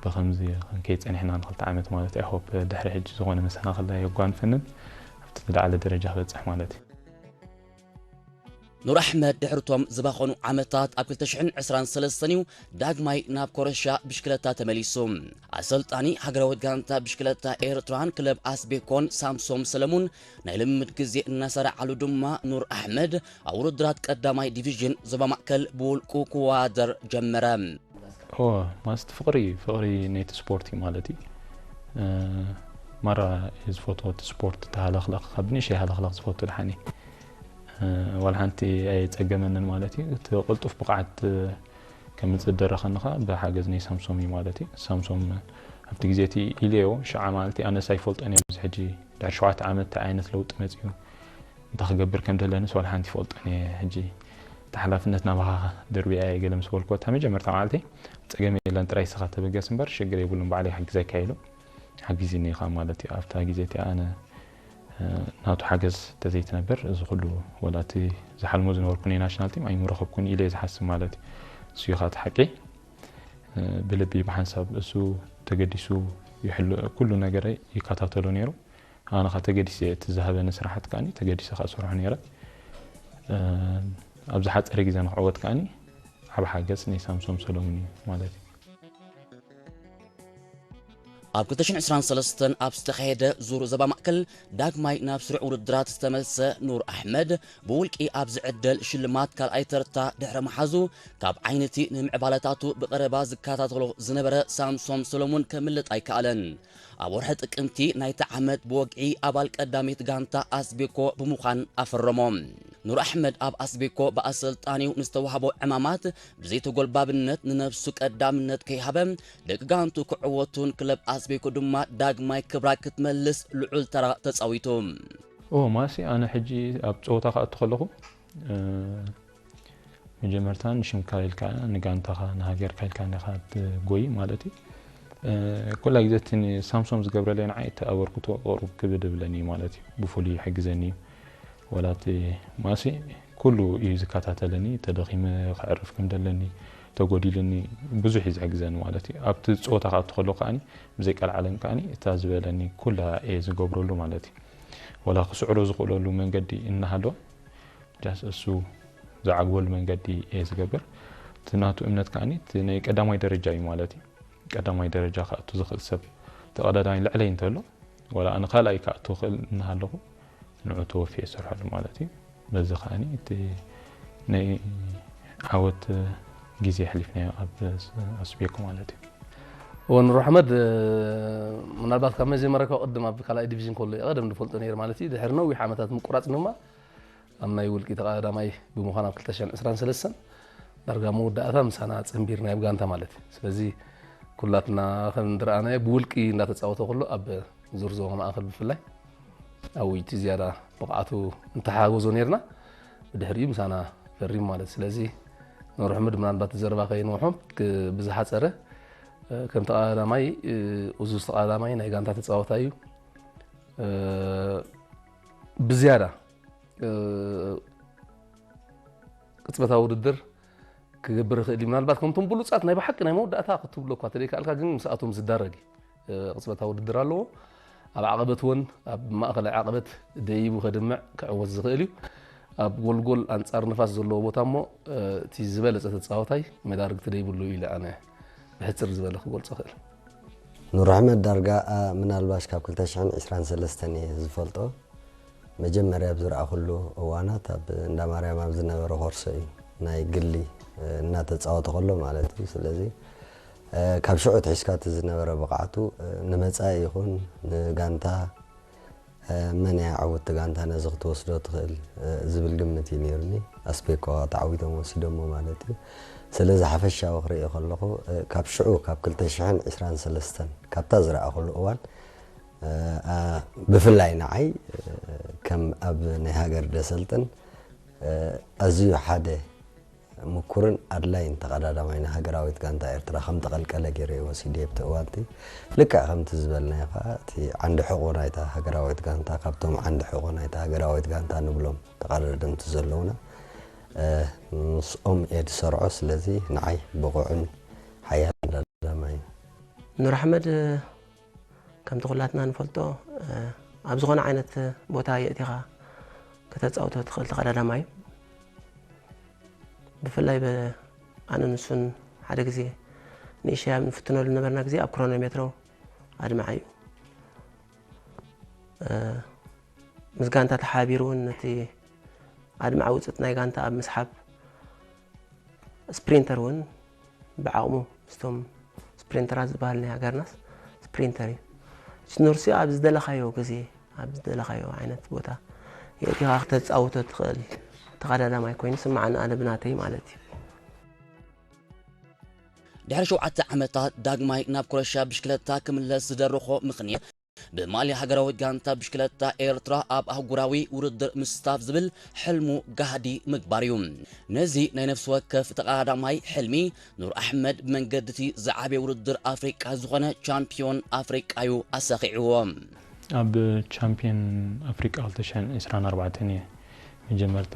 ብኸምዚ ክንከይድ ጸኒሕና ንኽልተ ዓመት ማለት እዩ። I hope ድሕሪ ሕጂ ዝኾነ መሰናኽል ኣየጓንፈንን፣ ኣብቲ ዝለዓለ ደረጃ ክበጽሕ ማለት እዩ። ኑር ኣሕመድ ድሕርቶም ዝባኸኑ ዓመታት ኣብ ክልተ ሽሕን ዕስራን ሰለስተን እዩ ዳግማይ ናብ ኮረሻ ብሽክለታ ተመሊሱ። ኣሰልጣኒ ሃገራዊት ጋንታ ብሽክለታ ኤርትራን ክለብ ኣስቤኮን ሳምሶም ሰለሙን ናይ ልምምድ ግዜ እናሰራዓሉ ድማ ኑር ኣሕመድ ኣብ ውድድራት ቀዳማይ ዲቪዥን ዞባ ማእከል ብውልቁ ክወዳደር ጀመረ። ኦ፣ ማለት ፍቕሪ፣ ፍቕሪ ናይቲ ስፖርት እዩ ማለት እዩ። እ፣ ማራ እየ ዝፈትዎ እቲ ስፖርት፣ እቲ ሃለኽለኽ፣ ካብ ብንእሽተይ ሃለኽለኽ ዝፈቱ ድሓን እየ። እ፣ ዋላ ሓንቲ ኣየጸገመንን ማለት እዩ። እቲ ቅልጡፍ ብቕዓት፣ እ፣ ከምጽእ ዝደረኸኒ ኸኣ ብሓገዝ ናይ ሳምሶም እዩ ማለት እዩ። ሳምሶም ኣብቲ ግዜ እቲ ኢለዮ፣ ሽዓ መዓልቲ ኣነስ ኣይፈልጦን እየ፣ ኣብዚ ሕጂ ድሕሪ ሸውዓተ ዓመት እንታይ ዓይነት ለውጢ መጺኡ፣ እንታይ ክገብር ከም ዘለንስ ዋላ ሓንቲ ይፈልጦን እየ። ሕጂ እቲ ሓላፍነት ናባኻ ደርቢያ እየ ገለ ምስ በልክዎ፣ እታ መጀመርታ መዓልቲ፣ "ጸገም የለን፣ ጥራይ ንስኻ ተበገስ እምበር ሽግር የብሉን፣ ባዕለይ ክሕግዘካ" ኢሉ። ሓጊዝኒ ኢኻ ማለት እዩ። ኣብታ ግዜ እቲኣ ኣነ ናቱ ሓገዝ ተዘይትነበር እዚ ኩሉ ወላ እቲ ዝሓልሞ ዝነበርኩ ናይ ናሽናል ቲም ኣይምረኸብኩን ኢለ ዝሓስብ ማለት እዩ። እሱ ኢኻ እቲ ሓቂ። ብልቢ ብሓንሳብ እሱ ተገዲሱ ይሕል ኩሉ ነገረይ ይከታተሎ ነይሩ። ኣነ ኸዓ ተገዲሰ እቲ ዝሃበኒ ስራሓት ከዓኒ ተገዲሰ ከኣ ሰርሖ ነይረ። ኣብ ዝሓፀረ ግዜ ንክዕወት ከዓኒ ዓብ ሓገዝ ናይ ሳምሶም ሰሎሙን እዩ ማለት እዩ። ኣብ ክልተ ሽሕን ዕስራን ሰለስተን ኣብ ዝተኻየደ ዙር ዞባ ማእከል ዳግማይ ናብ ስሩዕ ውድድራት ዝተመልሰ ኑር ኣሕመድ ብውልቂ ኣብ ዝዕደል ሽልማት ካልኣይ ተርታ ድሕሪ ምሓዙ ካብ ዓይነቲ ንምዕባለታቱ ብቐረባ ዝከታተሎ ዝነበረ ሳምሶም ሰሎሙን ከምልጥ ኣይከኣለን። ኣብ ወርሒ ጥቅምቲ ናይቲ ዓመት ብወግዒ ኣባል ቀዳመይቲ ጋንታ ኣስቤኮ ብምዃን ኣፈረሞ። ኑር ኣሕመድ ኣብ ኣስቤኮ ብኣሰልጣኒው ንዝተዋህቦ ዕማማት ብዘይተጎልባብነት ንነብሱ ቀዳምነት ከይሃበ ደቂ ጋንቱ ክዕወቱን ክለብ ኣስቤኮ ድማ ዳግማይ ክብራ ክትመልስ ልዑል ተራ ተጻዊቱ። ኦ ማሲ ኣነ ሕጂ ኣብ ጸወታ ክኣቱ ከለኹ መጀመርታ ንሽምካ ኢልካ ንጋንታኻ ንሃገርካ ኢልካ ዲኻ ትጎይ ማለት እዩ። ኩላ ግዜ እቲ ንሳምሶም ዝገብረለይ ንዓይ እቲ ኣበርክቶ ቅሩብ ክብድ እብለኒ እዩ ማለት እዩ። ብፍሉይ ይሕግዘኒ እዩ። ወላ እቲ ማሲ ኩሉ እዩ ዝከታተለኒ፣ ተደኺመ ከዕርፍ ከም ደለኒ፣ ተጎዲሉኒ ብዙሕ እዩ ዝሕግዘኒ ማለት እዩ። ኣብቲ ጸወታ ክኣቱ ከሎ ከዓኒ ብዘይ ቀልዓለም ከዓኒ እታ ዝበለኒ ኩላ እየ ዝገብረሉ ማለት እዩ። ወላ ክስዕሮ ዝኽእለሉ መንገዲ እናሃለወ ጃስ እሱ ዝዓግበሉ መንገዲ እየ ዝገብር። እቲ ናቱ እምነት ከዓኒ እቲ ናይ ቀዳማይ ደረጃ እዩ ማለት እዩ። ቀዳማይ ደረጃ ክኣቱ ዝኽእል ሰብ ተቐዳዳማይ ልዕለይ እንተሎ ዋላ ኣነ ካልኣይ ክኣቱ ክእል እናሃለኹ ንዑ ተወፊየ ዝሰርሐሉ ማለት እዩ። በዚ ከዓኒ እቲ ናይ ዓወት ግዜ ኣሕሊፍናዮ ኣብ ኣስቤኮ ማለት እዩ። እወ ኑር ኣሕመድ፣ ምናልባት ካብ መጀመርያ ካብ ቅድም ኣብ ካልኣይ ዲቪዥን ከሎ እየ ቀደም ዝፈልጦ ነይረ ማለት እዩ። ድሕሪ ነዊሕ ዓመታት ምቁራጽ ድማ ኣብ ናይ ውልቂ ተቐዳዳማይ ብምዃን ኣብ ክልተ ሽሕን ዕስራን ሰለስተን ዳርጋ መወዳእታ ምሳና ጸንቢርና ኣብ ጋንታ ማለት እዩ። ስለዚ ኩላትና ከም ዝረኣናዮ ብውልቂ እንዳተጻወተ ከሎ ኣብ ዙር ዞባ ማእከል ብፍላይ ኣብ ውይቲ ዝያዳ ብቕዓቱ እንተሓጋገዞ ነይርና ብድሕሪኡ ምሳና ፈሪሙ ማለት እዩ። ስለዚ ኑር ኣሕመድ ምናልባት ዘረባ ከየንውሖ ብዝሓጸረ ከም ተቐዳዳማይ እዙዝ ተቐዳዳማይ ናይ ጋንታ ተጻዋታይ እዩ። ብዝያዳ ቅጽበታዊ ውድድር ክገብር ይኽእል እዩ። ምናልባት ከምቶም ብሉጻት ናይ ብሓቂ ናይ መወዳእታ ክትብሎ እኳ ተደይከኣልካ ግን ምስኣቶም ዝዳረግ እዩ። ቅጽበታዊ ውድድር ኣለዎ። ኣብ ዓቐበት እውን ኣብ ማእኸላይ ዓቐበት ደይቡ ከድምዕ ክዕወት ዝኽእል እዩ። ኣብ ጎልጎል ኣንጻር ንፋስ ዘለዎ ቦታ እሞ እቲ ዝበለጸ ተጻዋታይ መዳርግቲ ደይብሉ ኢለ ኣነ ብሕጽር ዝበለ ክገልጾ ክእል። ኑር ኣሕመድ ዳርጋ ምናልባሽ ካብ ክልተ ሽሕን ዕስራን ሰለስተን እየ ዝፈልጦ። መጀመርያ ኣብ ዝረኣኹሉ እዋናት ኣብ እንዳ ማርያም ኣብ ዝነበረ ኮርሶ እዩ ናይ ግሊ እናተፃወተ ከሎ ማለት እዩ። ስለዚ ካብ ሽዑ ኣትሒዝካ እቲ ዝነበረ ብቕዓቱ ንመፃኢ ይኹን ንጋንታ መን እያ ዕውትቲ ጋንታ ነዚ ክትወስዶ ትኽእል ዝብል ግምት እዩ ነይሩኒ። ኣስቤኮ ተዓዊቶም ወሲዶሞ ማለት እዩ። ስለዚ ሓፈሻዊ ክርኢ ከለኹ ካብ ሽዑ ካብ ክልተ ሽሕን ዕስራን ሰለስተን ካብታ ዝረኣኹሉ እዋን ብፍላይ ንዓይ ከም ኣብ ናይ ሃገር ደሰልጥን ኣዝዩ ሓደ ምኩርን ኣድላይን ተቐዳዳማይ ንሃገራዊት ጋንታ ኤርትራ ከም ተቐልቀለ ገይረ እየ ወሲደ ኣብቲ እዋንቲ። ልክዕ ከምቲ ዝበልናዮ ከኣ እቲ ዓንዲ ሕቖ ናይታ ሃገራዊት ጋንታ ካብቶም ዓንዲ ሕቖ ናይታ ሃገራዊት ጋንታ ንብሎም ተቐዳደምቲ ዘለውና ምስኦም እየ ዝሰርዖ። ስለዚ ንዓይ ብቑዕን ሓያልን ተቐዳዳማይ እዩ። ኑር ኣሕመድ ከምቲ ኩላትና ንፈልጦ ኣብ ዝኾነ ዓይነት ቦታ የእቲኻ ከተጻውቶ ትኽእል ተቐዳዳማይ እዩ። ብፍላይ ኣነ ንሱን ሓደ ግዜ ንእሽተይ ኣብ ንፍትነሉ ነበርና ግዜ ኣብ ክሮኖሜትሮ ኣድማዒ እዩ። ምስ ጋንታ ተሓባቢሩ እውን ነቲ ኣድማዒ ውፅኢት ናይ ጋንታ ኣብ ምስሓብ ስፕሪንተር እውን ብዓቕሙ ምስቶም ስፕሪንተራት ዝበሃል ናይ ሃገርናስ ስፕሪንተር እዩ። ኑርሲ ኣብ ዝደለኻዮ ግዜ ኣብ ዝደለኻዮ ዓይነት ቦታ የእቲኻ ክተፃውቶ ትኽእል ተቐዳዳማይ ኮይኑ ስማዓኒ ኣነ ብናተይ ማለት እዩ። ድሕሪ ሸውዓተ ዓመታት ዳግማይ ናብ ኩረሻ ብሽክለታ ክምለስ ዝደረኾ ምኽንያት ብማልያ ሃገራዊት ጋንታ ብሽክለታ ኤርትራ ኣብ ኣህጉራዊ ውድድር ምስታፍ ዝብል ሕልሙ ጋህዲ ምግባር እዩ። ነዚ ናይ ነፍሲ ወከፍ ተቐዳዳማይ ሕልሚ ኑር ኣሕመድ ብመንገዲ እቲ ዝዓበየ ውድድር ኣፍሪቃ ዝኾነ ቻምፒዮን ኣፍሪቃ እዩ ኣሳኺዕዎ። ኣብ ቻምፒዮን ኣፍሪቃ ክልተ ሽሕን ዕስራን ኣርባዕተን እየ መጀመርታ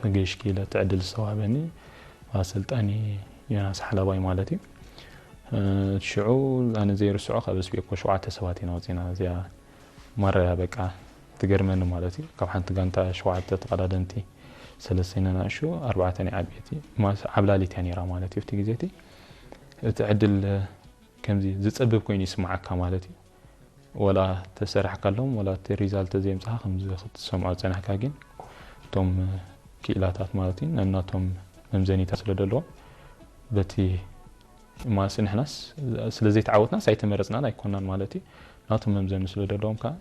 ክገይሽ ክኢለ እቲ ዕድል ዝተዋህበኒ ኣሰልጣኒ ዮናስ ሓላባይ ማለት እዩ። ሽዑ ኣነ ዘይርስዖ ካብ ስቤኮ ሸውዓተ ሰባት ኢና ወፂና። እዚኣ ማረያ በቃ ትገርመኒ ማለት እዩ። ካብ ሓንቲ ጋንታ ሸውዓተ ተቐዳደምቲ ሰለስተ ኢና ንኣሽቱ ኣርባዕተ ናይ ዓበይቲ ዓብላሊት እያ ነይራ ማለት እዩ። ኣብቲ ግዜ እቲ እቲ ዕድል ከምዚ ዝፀብብ ኮይኑ ይስምዓካ ማለት እዩ። ወላ ተሰራሕካሎም ወላ እቲ ሪዛልት ዘየምፅኻ ከምዚ ክትሰምዖ ፀናሕካ ግን እቶም ክኢላታት ማለት እዩ ነናቶም መምዘኒታት ስለ ዘለዎም በቲ ማስ ንሕናስ ስለ ዘይተዓወትናስ ኣይተመረፅናን ኣይኮናን ማለት እዩ። ናቶም መምዘኒ ስለ ዘለዎም ከዓ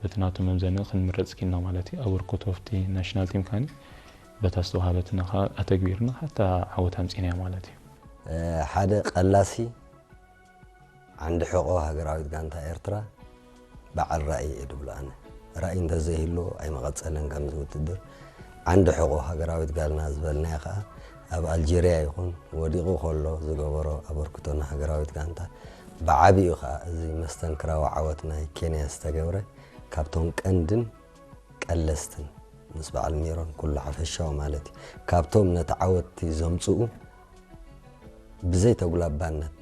በቲ ናቶም መምዘኒ ክንምረፅ ኪልና ማለት እዩ። ኣበርክቶ ኣብቲ ናሽናል ቲም ካኒ በታ ዝተዋሃበትና ከዓ ኣተግቢርና ሓታ ዓወት ኣምፂና እያ ማለት እዩ። ሓደ ቀላሲ ዓንዲ ሕቆ ሃገራዊት ጋንታ ኤርትራ በዓል ራእይ እየ ድብሎ ኣነ። ራእይ እንተዘይህልዎ ኣይመቐጸለን ከምዚ ውድድር። ዓንዲ ሕቆ ሃገራዊት ጋልና ዝበልናዮ ከኣ ኣብ ኣልጀርያ ይኹን ወዲቑ ከሎ ዝገበሮ ኣበርክቶ ንሃገራዊት ጋንታ ብዓቢኡ ከኣ እዚ መስተንክራዊ ዓወት ናይ ኬንያ ዝተገብረ ካብቶም ቀንድን ቀለስትን ምስ በዓል ሜሮን ኩሉ ሓፈሻዊ ማለት እዩ ካብቶም ነቲ ዓወት ዘምጽኡ ብዘይ ተጉላባነት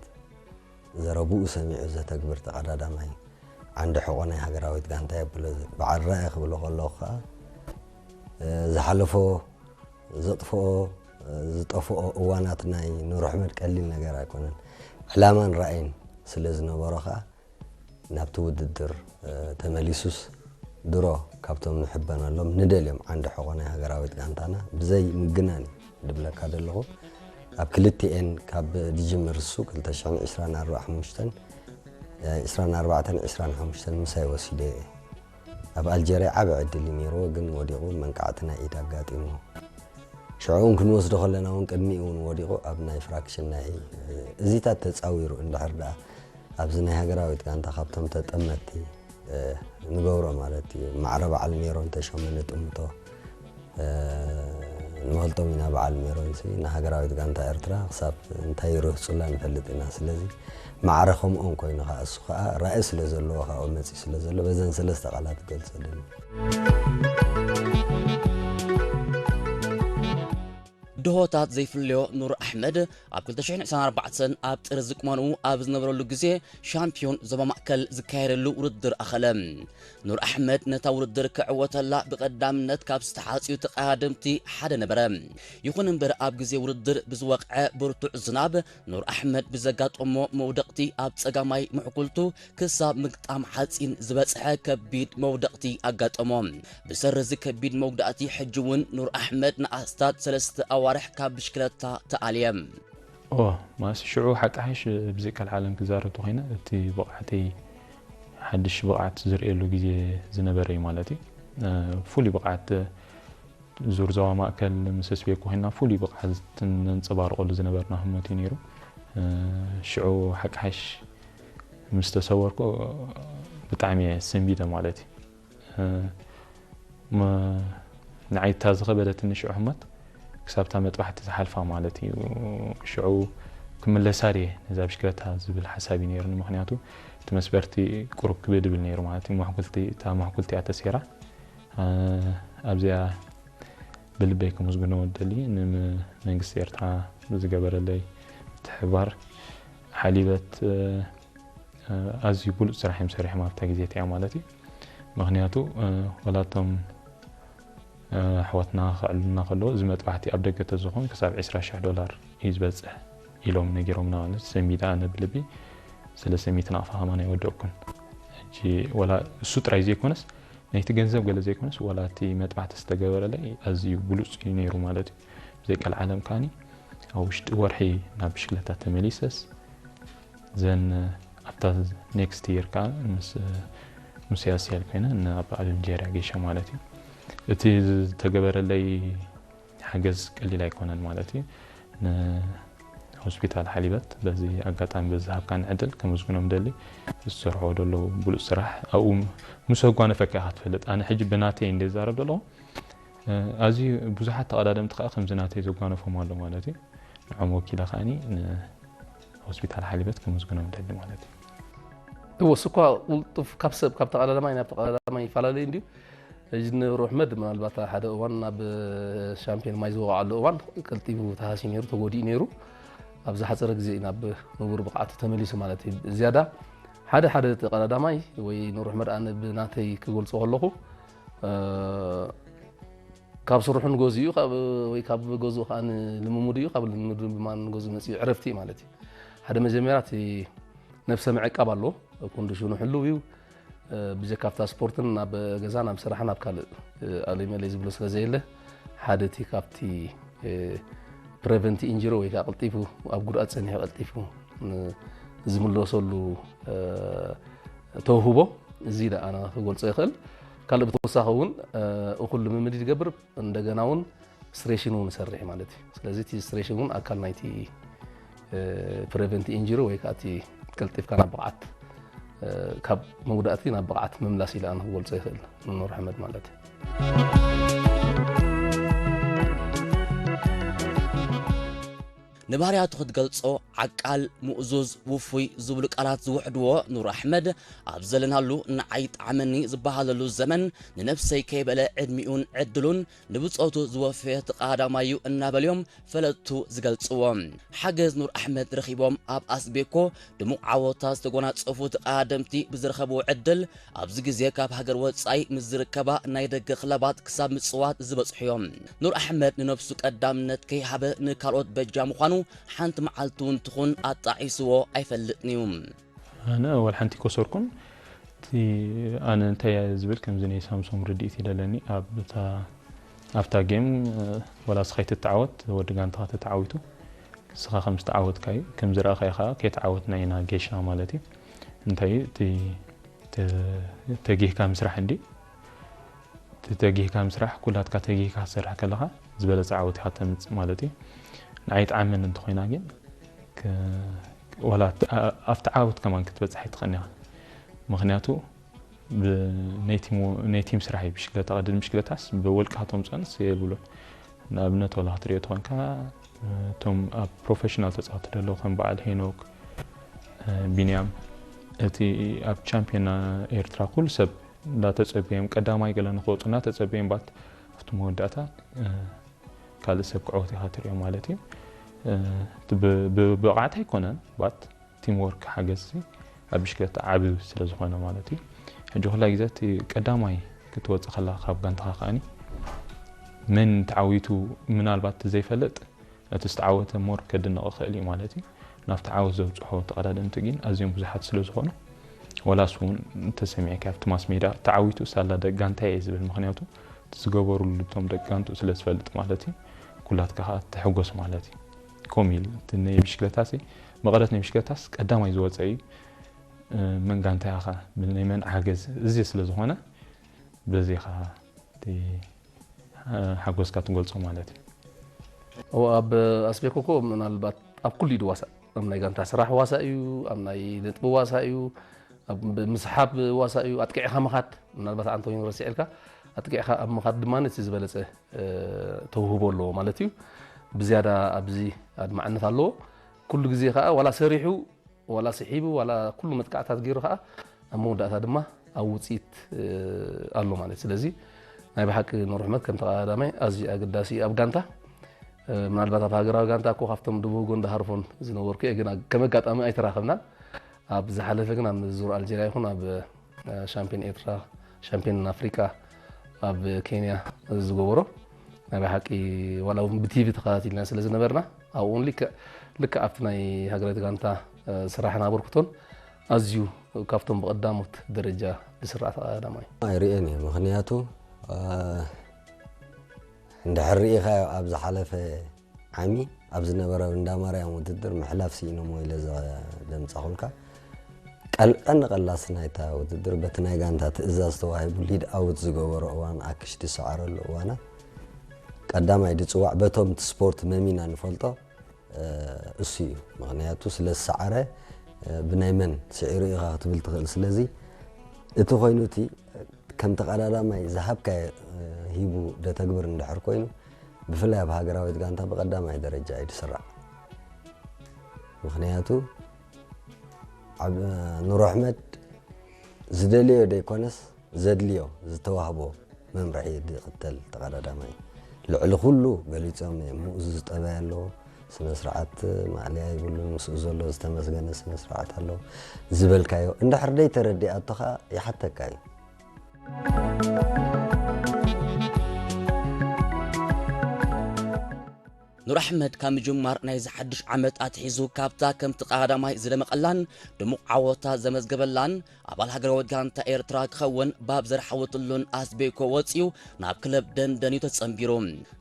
ዘረብኡ ሰሚዑ ዘተግብር ተቐዳዳማይ ዓንዲ ሕቖ ናይ ሃገራዊት ጋንታ የብሎ። በዓል ራእይ ክብሎ ከለኹ ከኣ ዝሓለፎ ዘጥፍኦ ዝጠፍኦ እዋናት ናይ ኑር ኣሕመድ ቀሊል ነገር ኣይኮነን። ዕላማን ራእይን ስለ ዝነበሮ ከኣ ናብቲ ውድድር ተመሊሱስ ድሮ ካብቶም ንሕበነሎም ንደልዮም ዓንዲ ሕቖ ናይ ሃገራዊት ጋንታና ብዘይ ምግናን እዩ ድብለካ ዘለኹ። ኣብ ክልቲኤን ካብ ድጅምር እሱ ክልተ ሽሕን ዕስራን ኣርባዕተን ዕስራን ኣርባዕተን ዕስራን ሓሙሽተን ምሳይ ወሲደ እየ። ኣብ ኣልጀርያ ዓቢ ዕድል እዩ ነይርዎ፣ ግን ወዲቑ መንቃዕቲ ናይ ኢድ ኣጋጢምዎ። ሽዑ እውን ክንወስዶ ከለና እውን ቅድሚኡ እውን ወዲቑ ኣብ ናይ ፍራክሽን ናይ እዚታት ተጻዊሩ እንድሕር ደኣ ኣብዚ ናይ ሃገራዊት ጋንታ ካብቶም ተጠመትቲ ንገብሮ ማለት እዩ። ማዕረ በዓል ሜሮን ተሾመ ንጥምቶ ንፈልጦም ኢና። በዓል ሜሮን ሲ ንሃገራዊት ጋንታ ኤርትራ ክሳብ እንታይ ይርህጹላ ንፈልጥ ኢና። ስለዚ ማዕረ ከምኦም ኮይኑ ከኣ እሱ ከኣ ራእይ ስለ ዘለዎ ካብኡ መጺኡ ስለ ዘሎ በዘን ሰለስተ ቃላት ክገልጸሉ። ድሆታት ዘይፍለዮ ኑር ኣሕመድ ኣብ ክልተ ሽሕን ዕስራን ኣርባዕተን ኣብ ጥሪ ዝቅመንኡ ኣብ ዝነበረሉ ግዜ ሻምፒዮን ዞባ ማእከል ዝካየደሉ ውድድር ኣኸለ። ኑር ኣሕመድ ነታ ውድድር ክዕወተላ ብቐዳምነት ካብ ዝተሓጽዩ ተቐዳደምቲ ሓደ ነበረ። ይኹን እምበር ኣብ ግዜ ውድድር ብዝወቕዐ ብርቱዕ ዝናብ ኑር ኣሕመድ ብዘጋጠሞ መውደቕቲ ኣብ ጸጋማይ ምሕኩልቱ ክሳብ ምግጣም ሓጺን ዝበጽሐ ከቢድ መውደቕቲ ኣጋጠሞ። ብሰሪ እዚ ከቢድ መውዳእቲ ሕጂ እውን ኑር ኣሕመድ ንኣስታት ሰለስተ ኣዋርሕ ካብ ብሽክለታ ተኣልየ። ኦ ማስ ሽዑ ሓቂ ሓሽ ብዘይ ካልዓለም ክዛረብ ተኾይነ እቲ ብቕዓተይ ሓድሽ ብቕዓት ዝርእየሉ ግዜ ዝነበረ እዩ ማለት እዩ። ፍሉይ ብቕዓት ዙር ዞባ ማእከል ምስ ስቤኮ ኮይና ፍሉይ ብቕዓት ነንጸባርቐሉ ዝነበርና ህሞት እዩ ነይሩ። ሽዑ ሓቂ ሓሽ ምስ ተሰወርኩ ብጣዕሚ እየ ሰንቢደ ማለት እዩ። ንዓይ እታ ዝኸበደትኒ ሽዑ ህሞት ክሳብ እታ መጥባሕቲ ዝሓልፋ ማለት እዩ። ሽዑ ክምለሳ ድየ ነዛ ብሽክለታ ዝብል ሓሳብ እዩ ነይሩኒ። ምኽንያቱ እቲ መስበርቲ ቁሩብ ክብድ ይብል ነይሩ ማለት እዩ። ማሕኩልቲ እታ ማሕኩልቲ እያ ተሰይራ። ኣብዚኣ ብልበይ ከመስግኖ እደሊ ንመንግስቲ ኤርትራ ብዝገበረለይ ምትሕብባር። ሓሊበት ኣዝዩ ብሉፅ ስራሕ እዮም ሰሪሖም ኣብታ ግዜ እቲኣ ማለት እዩ። ምኽንያቱ ወላቶም ኣሕዋትና ክዕልሉና ከለዉ እዚ መጥባሕቲ ኣብ ደገ ተዝኾን ክሳብ ዕስራ ሽሕ ዶላር እዩ ዝበፅሕ ኢሎም ነጊሮምና ማለት እዩ። ሰሚዳ ኣነ ብልቢ ስለ ሰሚት ናቕፋ ከማን ኣይወደቕኩን። ሕጂ ወላ እሱ ጥራይ ዘይኮነስ ናይቲ ገንዘብ ገለ ዘይኮነስ ዋላ እቲ መጥባሕቲ ዝተገበረለይ ኣዝዩ ብሉፅ እዩ ነይሩ ማለት እዩ። ብዘይ ቀልዓለም ከዓኒ ኣብ ውሽጢ ወርሒ ናብ ብሽክለታ ተመሊሰስ ዘን ኣብታ ኔክስት ይር ከዓ ምስ ሙስያስያል ኮይነ ናብ ኣልጀርያ ገይሸ ማለት እዩ። እቲ ዝተገበረለይ ሓገዝ ቀሊል ኣይኮነን ማለት እዩ። ሆስፒታል ሓሊበት በዚ ኣጋጣሚ በዚ ዝሃብካኒ ዕድል ከመስግኖም ደሊ። ዝሰርሖ ደሎ ብሉፅ ስራሕ ኣብኡ ምስ ኣጓነፈካ ኢኻ ትፈልጥ። ኣነ ሕጂ ብናተይ እንደ ዛረብ ደለኹ ኣዝዩ ብዙሓት ተቐዳደምቲ ከዓ ከምዚ ናተይ ዘጓነፎም ኣሎ ማለት እዩ። ንዖም ወኪለ ከዓኒ ንሆስፒታል ሓሊበት ከመስግኖም ደሊ ማለት እዩ። እወ ስኳ ቁልጡፍ ካብ ሰብ ካብ ተቐዳዳማይ ናብ ተቐዳዳማይ ይፈላለዩ እንዲዩ። ሕጂ ንሩሕ መድ ምናልባት ሓደ እዋን ናብ ሻምፒዮን ማይ ዝወቃዓሉ እዋን ቀልጢፉ ተሃሲ ነይሩ፣ ተጎዲኡ ነይሩ። ኣብዚ ሓፀረ ግዜ ናብ ንቡር ብቕዓቱ ተመሊሱ ማለት እዩ። ዝያዳ ሓደ ሓደ ተቐዳዳማይ ወይ ንሩሕ መድ ኣነ ብናተይ ክገልፆ ከለኹ ካብ ስርሑን ገዝኡ ወይ ካብ ገዝኡ ከዓ ልምምዱ እዩ። ካብ ልምምዱ ድማ ገዝኡ መፅኡ ዕረፍቲ እዩ ማለት እዩ። ሓደ መጀመርያ እቲ ነብሰ ምዕቃብ ኣሎ፣ ኮንዲሽኑ ሕልው እዩ። ብጀካ ኣብታ ስፖርትን ናብ ገዛ ናብ ስራሕ ናብ ካልእ ኣለይ መለይ ዝብሎ ስለ ዘየለ ሓደ እቲ ካብቲ ፕሬቨንቲ ኢንጅሪ ወይ ከዓ ቀልጢፉ ኣብ ጉድኣት ፀኒሑ ቀልጢፉ ዝምለሰሉ ተውህቦ እዚ ዳ ኣነ ክገልፆ ይኽእል። ካልእ ብተወሳኺ እውን እኹል ልምምድ ይገብር እንደገና እውን ስትሬሽን እውን ይሰርሕ ማለት እዩ። ስለዚ እቲ ስትሬሽን እውን ኣካል ናይቲ ፕሬቨንት ኢንጅሪ ወይ ከዓ እቲ ቀልጢፍካ ናብ ብቕዓት ካብ መጉዳእቲ ናብ ብቕዓት ምምላስ ኢለ ኣነ ክገልፆ ይኽእል ንኑር ኣሕመድ ማለት እዩ። ንባህርያቱ ክትገልጾ ዓቃል፣ ምእዙዝ፣ ውፉይ ዝብሉ ቃላት ዝውሕድዎ ኑር ኣሕመድ ኣብ ዘለናሉ ንዓይ ጣዕመኒ ዝበሃለሉ ዘመን ንነብሰይ ከይበለ ዕድሚኡን ዕድሉን ንብጾቱ ዝወፈየ ተቓዳማዩ እናበልዮም ፈለጥቱ ዝገልጽዎ። ሓገዝ ኑር ኣሕመድ ረኺቦም ኣብ ኣስቤኮ ድሙቕ ዓወታት ዝተጎናጸፉ ተቓደምቲ ብዝረኸብዎ ዕድል ኣብዚ ግዜ ካብ ሃገር ወጻኢ ምስ ዝርከባ ናይ ደገ ክለባት ክሳብ ምጽዋት ዝበጽሑ እዮም። ኑር ኣሕመድ ንነብሱ ቀዳምነት ከይሃበ ንካልኦት በጃ ምዃኑ ሓንቲ መዓልቲ እውን ትኹን ኣጣዒስዎ ኣይፈልጥን እዩ። ኣነ ወላ ሓንቲ ኮሰርኩን እቲ ኣነ እንታይ እየ ዝብል ከምዚ ናይ ሳምሶም ርድኢት ይደለኒ ኣብታ ኣብታ ጌም ወላ ስኻይ ትተዓወት ወዲ ጋንታኻ ተተዓዊቱ ስኻ ከም ዝተዓወትካ እዩ ከም ዝረእኻዮ ከዓ ከይተዓወትና ኢና ጌሽና ማለት እዩ እንታይ እቲ ተጊህካ ምስራሕ እንዲ ተጊህካ ምስራሕ ኩላትካ ተጊህካ ክትሰርሕ ከለኻ ዝበለፀ ዓወት ኢኻ ተምፅእ ማለት እዩ ንዓይ ጣዕመን እንተኮይና ግን ወላ ኣብቲ ዓወት ከማን ክትበፅሕ ኣይትኽእን ኢኻ ምክንያቱ ናይ ቲም ስራሕ እዩ ብሽክለታ ቀድድ ብሽክለታስ ብወልቅኻ ተምፅኦንስ የብሉን ንኣብነት ወላ ክትሪኦ ተኾንካ እቶም ኣብ ፕሮፌሽናል ተፃወቲ ደለዉ ከም በዓል ሄኖክ ቢንያም እቲ ኣብ ቻምፒዮን ኤርትራ ኩሉ ሰብ እንዳተፀበዮም ቀዳማይ ገለ ንክወፁ እንዳተፀበዮም ባት ኣብቲ መወዳእታ ካልእ ሰብ ክዕወት ኢኻ ትሪኦ ማለት እዩ ብብቕዓት ኣይኮነን ባት ቲም ወርክ ሓገዝ ኣብ ብሽክለታ ዓቢ ስለ ዝኾነ ማለት እዩ ሕጂ ኩላ ግዜ እቲ ቀዳማይ ክትወፅእ ከላ ካብ ጋንታኻ ከዓኒ መን ተዓዊቱ ምናልባት ዘይፈልጥ እቲ ዝተዓወተ ሞር ከድንቕ ይኽእል እዩ ማለት እዩ ናብቲ ዓወት ዘብፅሖ ተቐዳደምቲ ግን ኣዝዮም ብዙሓት ስለ ዝኾኑ ወላስ እውን እንተሰሚዕካ ኣብቲ ማስ ሜዳ ተዓዊቱ ሳላ ደቂ ጋንታይ እየ ዝብል ምክንያቱ እቲ ዝገበሩሉ እቶም ደቂ ጋንቱ ስለ ዝፈልጥ ማለት እዩ ኩላትካ ከዓ ትሕጎስ ማለት እዩ ከምኡ ኢል እቲ ናይ ብሽክለታ ሲ መቐረት ናይ ብሽክለታስ ቀዳማይ ዝወፀ እዩ መን ጋንታይ ኢኻ ናይ መን ሓገዝ እዚ ስለ ዝኾነ በዚ ከዓ ሓጎስካ ትገልጾ ማለት እዩ። ኣብ ኣስቤኮ እኮ ምናልባት ኣብ ኩሉ ኢዱ ዋሳእ ኣብ ናይ ጋንታ ስራሕ ዋሳእ እዩ፣ ኣብ ናይ ነጥቢ ዋሳእ እዩ፣ ኣብ ምስሓብ ዋሳእ እዩ፣ ኣጥቂዕካ ምኻድ ምናልባት ኣንቶኒ ረሲዕልካ ኣጥቂዕካ ኣብ ምኻድ ድማ እቲ ዝበለጸ ተውህቦ ኣለዎ ማለት እዩ። ብዝያዳ ኣብዚ ኣድማዕነት ኣለዎ። ኩሉ ግዜ ከዓ ዋላ ሰሪሑ ዋላ ስሒቡ ዋላ ኩሉ መጥቃዕታት ገይሩ ከዓ ኣብ መወዳእታ ድማ ኣብ ውፅኢት ኣሎ ማለት ስለዚ ናይ ብሓቂ ኑር ኣሕመድ ከም ተቐዳዳማይ ኣዝዩ ኣገዳሲ እዩ ኣብ ጋንታ ምናልባት ኣብ ሃገራዊ ጋንታ እኮ ካብቶም ድቡብ ጎንዳ ሃርፎን ዝነበርኩ እየ ግን ከም ኣጋጣሚ ኣይተራኸብናን ኣብ ዝሓለፈ ግን ኣብ ዙር ኣልጀርያ ይኹን ኣብ ሻምፒዮን ኤርትራ ሻምፒዮን ኣፍሪካ ኣብ ኬንያ ዝገበሮ ናይ ብሓቂ ዋላ እውን ብቲቪ ተኸታቲልና ስለ ዝነበርና ኣብኡ እውን ልክዕ ልክዕ ኣብቲ ናይ ሃገራዊት ጋንታ ስራሕን ኣበርክቶን ኣዝዩ ካብቶም ብቐዳሞት ደረጃ ዝስራዕ ተቐዳዳማይ እዩ። ኣይርእዮን እየ ምኽንያቱ እንድሕር ርኢኻዮ ኣብ ዝሓለፈ ዓሚ ኣብ ዝነበረ እንዳ ማርያም ውድድር ምሕላፍ ስኢኖሞ ኢለ ዘምጻኹልካ ቀንዲ ቀላሲ ናይታ ውድድር በቲ ናይ ጋንታ ትእዛዝ ተዋሂቡ ሊድ ኣውት ዝገበሮ እዋን ኣክሽ ዝሰዓረሉ እዋናት ቀዳማይ ድጽዋዕ በቶም እቲ ስፖርት መሚና ንፈልጦ እሱ እዩ። ምኽንያቱ ስለ ዝሰዓረ ብናይ መን ስዒሩ ኢኻ ክትብል ትኽእል። ስለዚ እቲ ኮይኑ እቲ ከም ተቐዳዳማይ ዝሃብካዮ ሂቡ ደተግብር እንድሕር ኮይኑ፣ ብፍላይ ኣብ ሃገራዊት ጋንታ ብቐዳማይ ደረጃ እዩ ዝስራዕ። ምኽንያቱ ኑር ኣሕመድ ዝደልዮ ደይኮነስ ዘድልዮ ዝተዋህቦ መምርሒ ዝኽተል ተቐዳዳማይ፣ ልዕሊ ኩሉ ገሊጾም እዮም። ምስኡ ዝጠበየ ኣለዎ፣ ስነ ስርዓት ማእለያ ይብሉን፣ ምስኡ ዘሎ ዝተመስገነ ስነ ስርዓት ኣለዎ ዝበልካዮ እንድሕር ደይተረዲኣቶ ኸኣ ይሓተካ እዩ። ኑር ኣሕመድ ካብ ምጅማር ናይዚ ሓድሽ ዓመት ኣትሒዙ ካብታ ከምቲ ቀዳማይ ዝደመቐላን ድሙቕ ዓወታት ዘመዝገበላን ኣባል ሃገራዊት ጋንታ ኤርትራ ክኸውን ባብ ዘርሓወትሉን ኣስቤኮ ወጺኡ ናብ ክለብ ደንደን እዩ ተጸንቢሩ።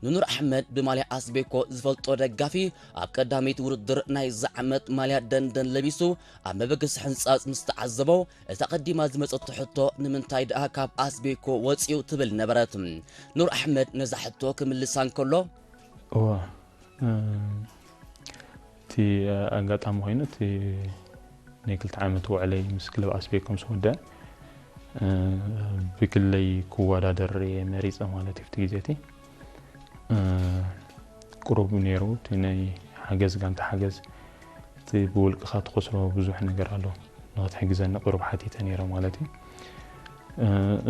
ንኑር ኣሕመድ ብማልያ ኣስቤኮ ዝፈልጦ ደጋፊ ኣብ ቀዳመይቲ ውድድር ናይዚ ዓመት ማልያ ደንደን ለቢሱ ኣብ መበገሲ ሕንጻጽ ምስ ተዓዘቦ እታ ቀዲማ ዝመጸቶ ሕቶ ንምንታይ ደኣ ካብ ኣስቤኮ ወጺኡ ትብል ነበረት። ኑር ኣሕመድ ነዛ ሕቶ ክምልሳ እንከሎ እዋ እቲ ኣጋጣሚ ኮይኑ እቲ ናይ ክልተ ዓመት ውዕለይ ምስ ክለብ ኣስቤኮ ምስ ወደአ ብግለይ ክወዳደር እየ መሪፀ ማለት እዩ። ኣብቲ ግዜ እቲ ቁሩብ ነይሩ እቲ ናይ ሓገዝ ጋንታ ሓገዝ እቲ ብውልቅኻ ትኸስሮ ብዙሕ ነገር ኣሎ ንክትሕግዘኒ ቁሩብ ሓቲተ ነይረ ማለት እዩ።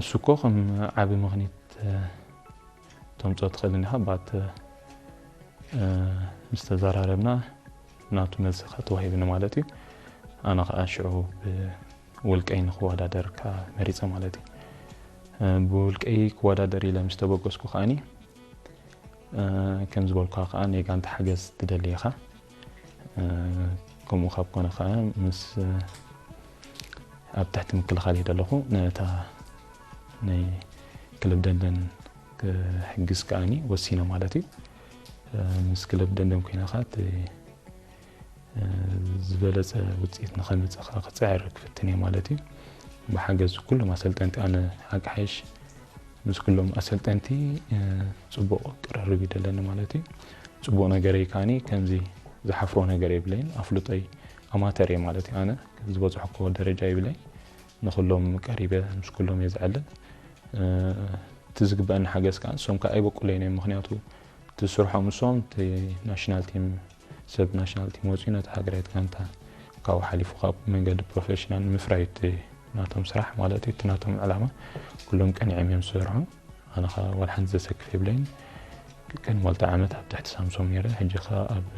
እሱ እኮ ከም ዓቢ ምኽኒት ተምፅኦ ትኽእል እንዲኻ ባት ምስ ተዘራረብና ናቱ መልሲ ከዓ ተዋሂብኒ ማለት እዩ። ኣነ ከዓ ሽዑ ብውልቀይ ንክወዳደር ከዓ መሪፀ ማለት እዩ። ብውልቀይ ክወዳደር ኢለ ምስ ተበገስኩ ከዓኒ ከም ዝበልኩካ ከዓ ናይ ጋንታ ሓገዝ ትደሊ ኢኻ። ከምኡ ካብ ኮነ ከዓ ምስ ኣብ ትሕቲ ምክልኻል እየ ዘለኹ ነታ ናይ ክለብ ደንደን ክሕግዝ ከዓኒ ወሲነ ማለት እዩ። ምስ ክለብ ደንደን ኮይነ ከዓ ዝበለፀ ውፅኢት ንኸምፅእ ከዓ ክፅዕር ክፍትን እየ ማለት እዩ። ብሓገዝ ኩሎም ኣሰልጠንቲ ኣነ ሓቂ ሓይሽ ምስ ኩሎም ኣሰልጠንቲ ፅቡቕ ቅርርብ እዩ ደለኒ ማለት እዩ። ፅቡቕ ነገረይ ከዓኒ ከምዚ ዝሓፍሮ ነገር የብለይን። ኣፍልጦይ ኣማተር እየ ማለት እዩ። ኣነ ዝበፅሐኮ ደረጃ የብለይ። ንኩሎም ቀሪበ ምስ ኩሎም እየ ዝዕልል። እቲ ዝግበአኒ ሓገዝ ከዓ ንሶም ከዓ ኣይበቁለይን እዮም። ምክንያቱ እቲ ስርሖም ንሶም እቲ ናሽናል ቲም ሰብ ናሽናል ቲም ወፂኡ ነቲ ሃገራዊት ጋንታ ካብኡ ሓሊፉ ካብ መንገዲ ፕሮፌሽናል ንምፍራይ እቲ ናቶም ስራሕ ማለት እዩ። እቲ ናቶም ዕላማ ኩሎም ቀኒዖም እዮም ዝሰርሑ። ኣነ ከዓ ዋላ ሓንቲ ዘሰክፍ የብለይን። ቅድሚ ክልተ ዓመት ኣብ ትሕቲ ሳምሶም ነይረ፣ ሕጂ ከዓ ኣብ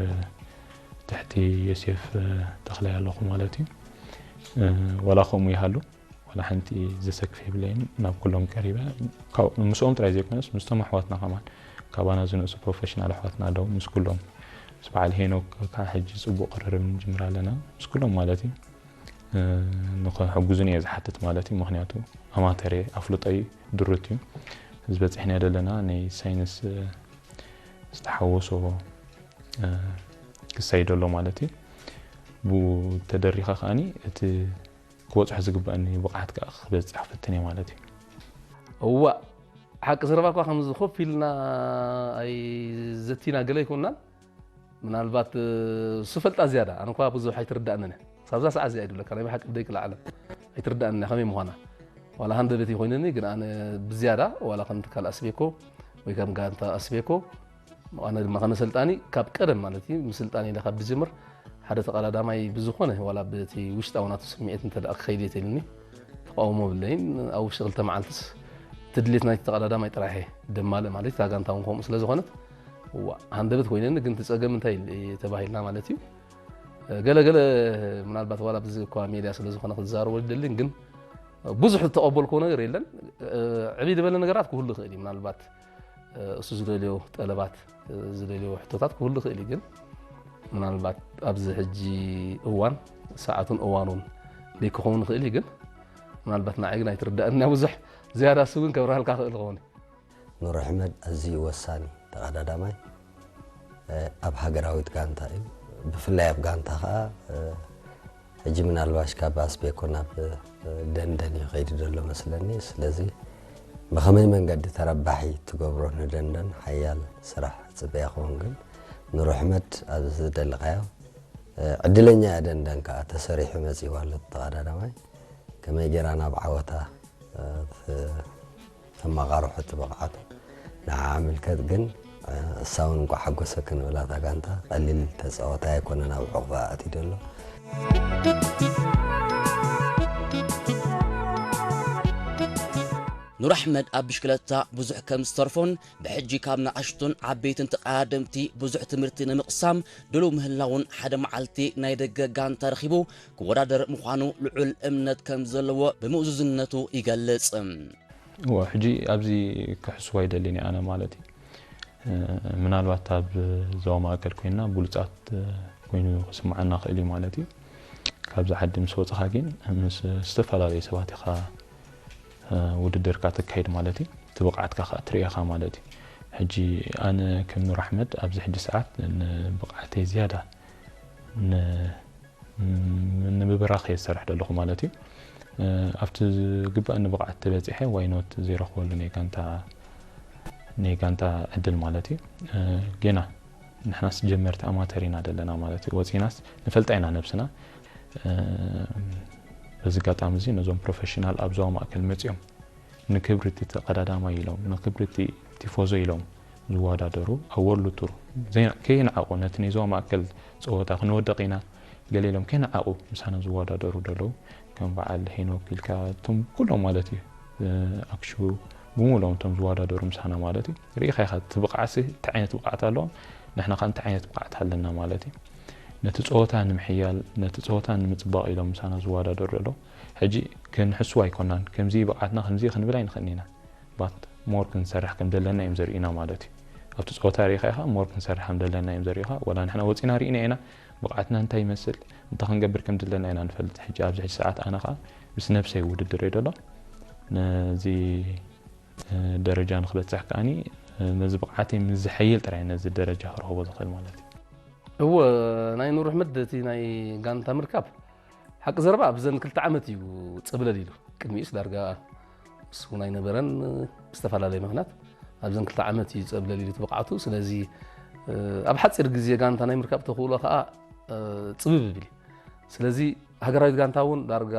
ትሕቲ ዮሴፍ ተኽላይ ኣለኹ ማለት እዩ። ዋላ ከምኡ ይሃሉ ዋላ ሓንቲ ዘሰክፍ የብለይን። ናብ ኩሎም ቀሪበ ምስኦም ጥራይ ዘይኮነስ ምስቶም ኣሕዋትና ከማን ካባና ዝነእሱ ፕሮፌሽናል ኣሕዋትና ኣለዉ። ምስ ኩሎም ምስ በዓል ሄኖክ ከዓ ሕጂ ፅቡቅ ቅርርብ ንጅምር ኣለና ምስ ኩሎም ማለት እዩ። ንክሕጉዙን እየ ዝሓትት ማለት እዩ። ምክንያቱ ኣማተር እየ፣ ኣፍልጦይ ድሩት እዩ። ዝበፂሕናዮ ዘለና ናይ ሳይንስ ዝተሓወሶ ክሳይዶ ኣሎ ማለት እዩ። ብኡ ተደሪኻ ከዓኒ እቲ ክበፅሖ ዝግበኣኒ ብቕዓት ከዓ ክበፅሕ ክፍትን እየ ማለት እዩ። እዋእ ሓቂ ዘረባ እኳ ከምዚ ኮፍ ኢልና ኣይዘቲና ገለ ኣይኮንናን። ምናልባት እሱ ፈልጣ ዝያዳ ኣነ እኳ ብዙሕ ኣይትርዳእንን እያ። ሳብዛ ሰዓት እዚኣ ይድብለካ ናይ ብሓቂ ብደቂ ዓለም ኣይትርዳእንን እያ ከመይ ምዃና። ዋላ ሃንደበት ይኮይነኒ ግን ኣነ ብዝያዳ ዋላ ከም ትካል ኣስቤኮ ወይ ከም ጋንታ ኣስቤኮ ኣነ ድማ ከም ኣሰልጣኒ ካብ ቀደም ማለት እዩ ምስልጣን ኢለ ካብ ዝጅምር ሓደ ተቐዳዳማይ ብዝኾነ ዋላ በቲ ውሽጣዊ ናቱ ስምዒት እንተ ደኣ ክኸይድ እየ ተኢሉኒ ተቃውሞ የብለይን። ኣብ ውሽጢ ክልተ መዓልትስ እቲ ድሌት ናይቲ ተቐዳዳማይ ጥራሕ እየ ደማልእ ማለት እታ ጋንታ እውን ከምኡ ስለ ዝኾነት እዋ ሃንደበት ኮይነኒ ግን እቲ ጸገም እንታይ ተባሂልና ማለት እዩ ገለ ገለ ምናልባት ዋላ ብዚ እኳ ሜድያ ስለ ዝኾነ ክዛረቦ ይደልን ግን ብዙሕ ዝተቐበልክዎ ነገር የለን። ዕብይ ዝበለ ነገራት ክህሉ ይኽእል እዩ ምናልባት እሱ ዝደልዮ ጠለባት ዝደልዮ ሕቶታት ክህሉ ይኽእል እዩ ግን ምናልባት ኣብዚ ሕጂ እዋን ሰዓቱን እዋኑን ዘይክኸውን ይኽእል እዩ ግን ምናልባት ንዓይ ግን ኣይትርዳእንያ ብዙሕ ዝያዳ እሱ ግን ከብርሃልካ ክእል ይኸውን እዩ። ኑር ኣሕመድ ኣዝዩ ወሳኒ ተቐዳዳማይ ኣብ ሃገራዊት ጋንታ እዩ። ብፍላይ ኣብ ጋንታ ኸኣ ሕጂ ምናልባሽ ካብ ኣስቤኮ ናብ ደንደን እዩ ከይዱ ዘሎ መስለኒ። ስለዚ ብኸመይ መንገዲ ተረባሒ ትገብሮ ንደንደን ሓያል ስራሕ ጽበያ ክኸውን ግን ኑር ኣሕመድ ኣብዚ ዝደለኻዮ ዕድለኛ እየ። ደንደን ከዓ ተሰሪሑ መፂኡ ኣሎ ተቐዳዳማይ። ከመይ ጌራ ናብ ዓወታ ተመቓርሖ እቲ ብቕዓቱ ንዓ ምልከት ግን እሳ እውን እንኳ ሓጎሰ ክንብላ እታ ጋንታ ቀሊል ተፃወታይ ኣይኮነን ኣብ ዕቑባ ኣትዩ ዘሎ። ኑር ኣሕመድ ኣብ ብሽክለታ ብዙሕ ከም ዝተርፎን ብሕጂ ካብ ንኣሽቱን ዓበይትን ተቐዳደምቲ ብዙሕ ትምህርቲ ንምቕሳም ድሉው ምህላውን ሓደ መዓልቲ ናይ ደገ ጋንታ ረኺቡ ክወዳደር ምዃኑ ልዑል እምነት ከም ዘለዎ ብምእዙዝነቱ ይገልጽ። እወ ሕጂ ኣብዚ ክሕስዋ ይደልን እየ ኣነ ማለት እዩ። ምናልባት ኣብ ዞባ ማእከል ኮይንና ብሉጻት ኮይኑ ክስምዓና ክእል እዩ ማለት እዩ። ካብዚ ዓዲ ምስ ወፅኻ ግን ምስ ዝተፈላለዩ ሰባት ኢኻ ውድድርካ ተካይድ ማለት እዩ። እቲ ብቕዓትካ ከዓ ትርኢ ኢኻ ማለት እዩ። ሕጂ ኣነ ከም ኑር ኣሕመድ ኣብዚ ሕጂ ሰዓት ንብቕዓተይ ዝያዳ ንምብራኽ እየ ዝሰርሕ ዘለኹ ማለት እዩ። ኣብቲ ዝግባእ ንብቕዓት ተበፂሐ ዋይኖት ዘይረኽበሉ ናይ ጋንታ ናይ ጋንታ ዕድል ማለት እዩ። ጌና ንሕናስ ጀመርቲ ኣማተር ኢና ዘለና ማለት እዩ። ወፂናስ ንፈልጣ ኢና ነብስና። በዚ ኣጋጣሚ እዚ ነዞም ፕሮፌሽናል ኣብ ዞባ ማእከል መፂኦም ንክብሪ እቲ ተቐዳዳማይ ኢሎም ንክብሪ እቲ ቲፎዞ ኢሎም ዝወዳደሩ ኣብ ወርልድ ቱር ከይነዓቑ ነቲ ናይ ዞባ ማእከል ፀወታ ክንወድቕ ኢና ገለ ኢሎም ከይነዓቑ ምሳና ዝወዳደሩ ዘለዉ ከም በዓል ሄኖክ ኢልካ እቶም ኩሎም ማለት እዩ ኣክሹ ብምሎም እቶም ዝወዳደሩ ምሳና ማለት እዩ። ርኢኻ ኢኻ እቲ ብቕዓትሲ እንታይ ዓይነት ብቕዓት ኣለዎም ንሕና ከዓ እንታይ ዓይነት ብቕዓት ኣለና ማለት እዩ። ነቲ ፀወታ ንምሕያል ነቲ ፀወታ ንምፅባቕ ኢሎም ምሳና ዝወዳደሩ ዘለዉ ሕጂ ክንሕስው ኣይኮናን ከምዚ ብቕዓትና ከምዚ ክንብል ኣይንኽእልን ኢና። ባት ሞር ክንሰርሕ ከም ዘለና እዮም ዘርእዩና ማለት እዩ። ኣብቲ ፀወታ ርኢኻ ኢኻ ሞር ክንሰርሕ ከም ዘለና እዮም ዘርእዩኻ። ዋላ ንሕና ወፂና ርኢና ኢና ብቕዓትና እንታይ ይመስል እንታይ ክንገብር ከም ዘለና ኢና ንፈልጥ። ሕጂ ኣብዚ ሕጂ ሰዓት ኣነ ከዓ ምስ ነብሰይ ውድድር እየ ዘሎ። ነዚ ደረጃ ንክበፅሕ ከዓኒ ነዚ ብቕዓተይ ምስ ዝሐይል ጥራይ ነዚ ደረጃ ክረኽቦ ዝኽእል ማለት እዩ። እወ ናይ ኑር ኣሕመድ እቲ ናይ ጋንታ ምርካብ ሓቂ ዘረባ ኣብዘን ክልተ ዓመት እዩ ፅብለል ኢሉ ቅድሚኡስ ዳርጋ ምስ እውን ኣይነበረን ብዝተፈላለየ ምክንያት ኣብዘን ክልተ ዓመት እዩ ፀብለል ኢሉ እቲ ብቕዓቱ ስለዚ ኣብ ሓፂር ግዜ ጋንታ ናይ ምርካብ ተኽእሎ ከዓ ፅብብ ይብል እዩ ስለዚ ሃገራዊት ጋንታ እውን ዳርጋ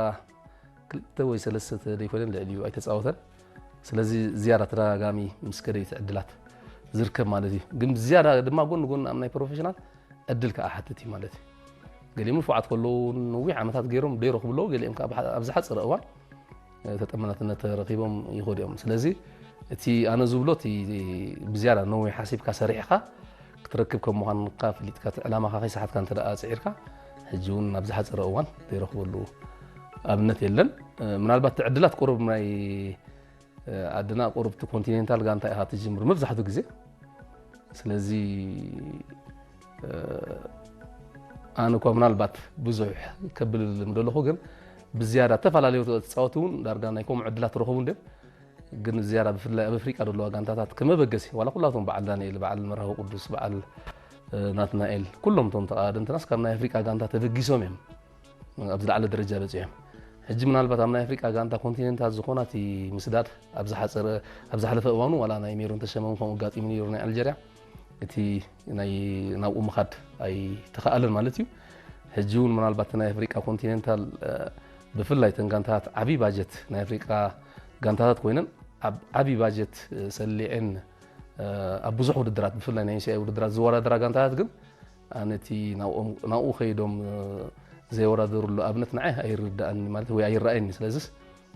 ክልተ ወይ ሰለስተ ዘይኮነን ልዕሊኡ ኣይተፃወተን ስለዚ ዝያዳ ተደጋጋሚ ምስ ከደ እዩ እቲ ዕድላት ዝርከብ ማለት እዩ ግን ዝያዳ ድማ ጎን ጎን ኣብ ናይ ፕሮፌሽናል ዕድል ከዓ ሓትት እዩ ማለት እዩ ገሊኦም ንፉዓት ከለዉ ነዊሕ ዓመታት ገይሮም ደይረኽቡ ኣለዉ ገሊኦም ከዓ ኣብ ዝሓፀረ እዋን ተጠመናትነት ተረኺቦም ይኸዱ እዮም ስለዚ እቲ ኣነ ዝብሎ እቲ ብዝያዳ ነዊሕ ሓሲብካ ሰሪሕኻ ክትረክብ ከም ምዃንካ ፍሊጥካ እቲ ዕላማኻ ከይሰሓትካ እንተ ደኣ ጽዒርካ ሕጂ እውን ናብ ዝሓጸረ እዋን ዘይረኽበሉ ኣብነት የለን ምናልባት እቲ ዕድላት ቁሩብ ናይ ዓድና ቁሩብ እቲ ኮንቲኔንታል ጋንታ ኢኻ ትጅምር መብዛሕትኡ ግዜ ስለዚ ኣነ እኳ ምናልባት ብዙሕ ከብል ምደለኹ ግን ብዝያዳ ዝተፈላለዩ ተፃወቲ እውን ዳርጋ ናይ ከምኡ ዕድላት ረኸቡ እንድዮም ግን ዝያዳ ብፍላይ ኣብ ኣፍሪቃ ዘለዋ ጋንታታት ከመበገሲ ዋላ ኩላቶም በዓል ዳንኤል በዓል መርሃዊ ቅዱስ በዓል ናትናኤል ኩሎም እቶም ተቃደምትናስ ካብ ናይ ኣፍሪቃ ጋንታ ተበጊሶም እዮም ኣብ ዝለዓለ ደረጃ በፂሖም ሕጂ ምናልባት ኣብ ናይ ኣፍሪቃ ጋንታ ኮንቲኔንታት ዝኾና እቲ ምስዳድ ኣብ ዝሓፀረ ኣብ ዝሓለፈ እዋኑ ዋላ ናይ ሜሮን ተሸመም ከምኡ ኣጋጢሙ ነይሩ ናይ ኣልጀርያ እቲ ናይ ናብኡ ምኻድ ኣይተኻእለን ማለት እዩ ሕጂ እውን ምናልባት ናይ ኣፍሪቃ ኮንቲኔንታል ብፍላይ ተን ጋንታታት ዓብዪ ባጀት ናይ ኣፍሪቃ ጋንታታት ኮይነን ኣብ ዓብዪ ባጀት ሰሊዐን ኣብ ብዙሕ ውድድራት ብፍላይ ናይ ኤንሲኣይ ውድድራት ዝወዳደራ ጋንታታት ግን ኣነ እቲ ናብኡ ከይዶም ዘይወዳደሩሉ ኣብነት ንዓይ ኣይርዳእኒ ማለት ወይ ኣይረኣየኒ ስለዚስ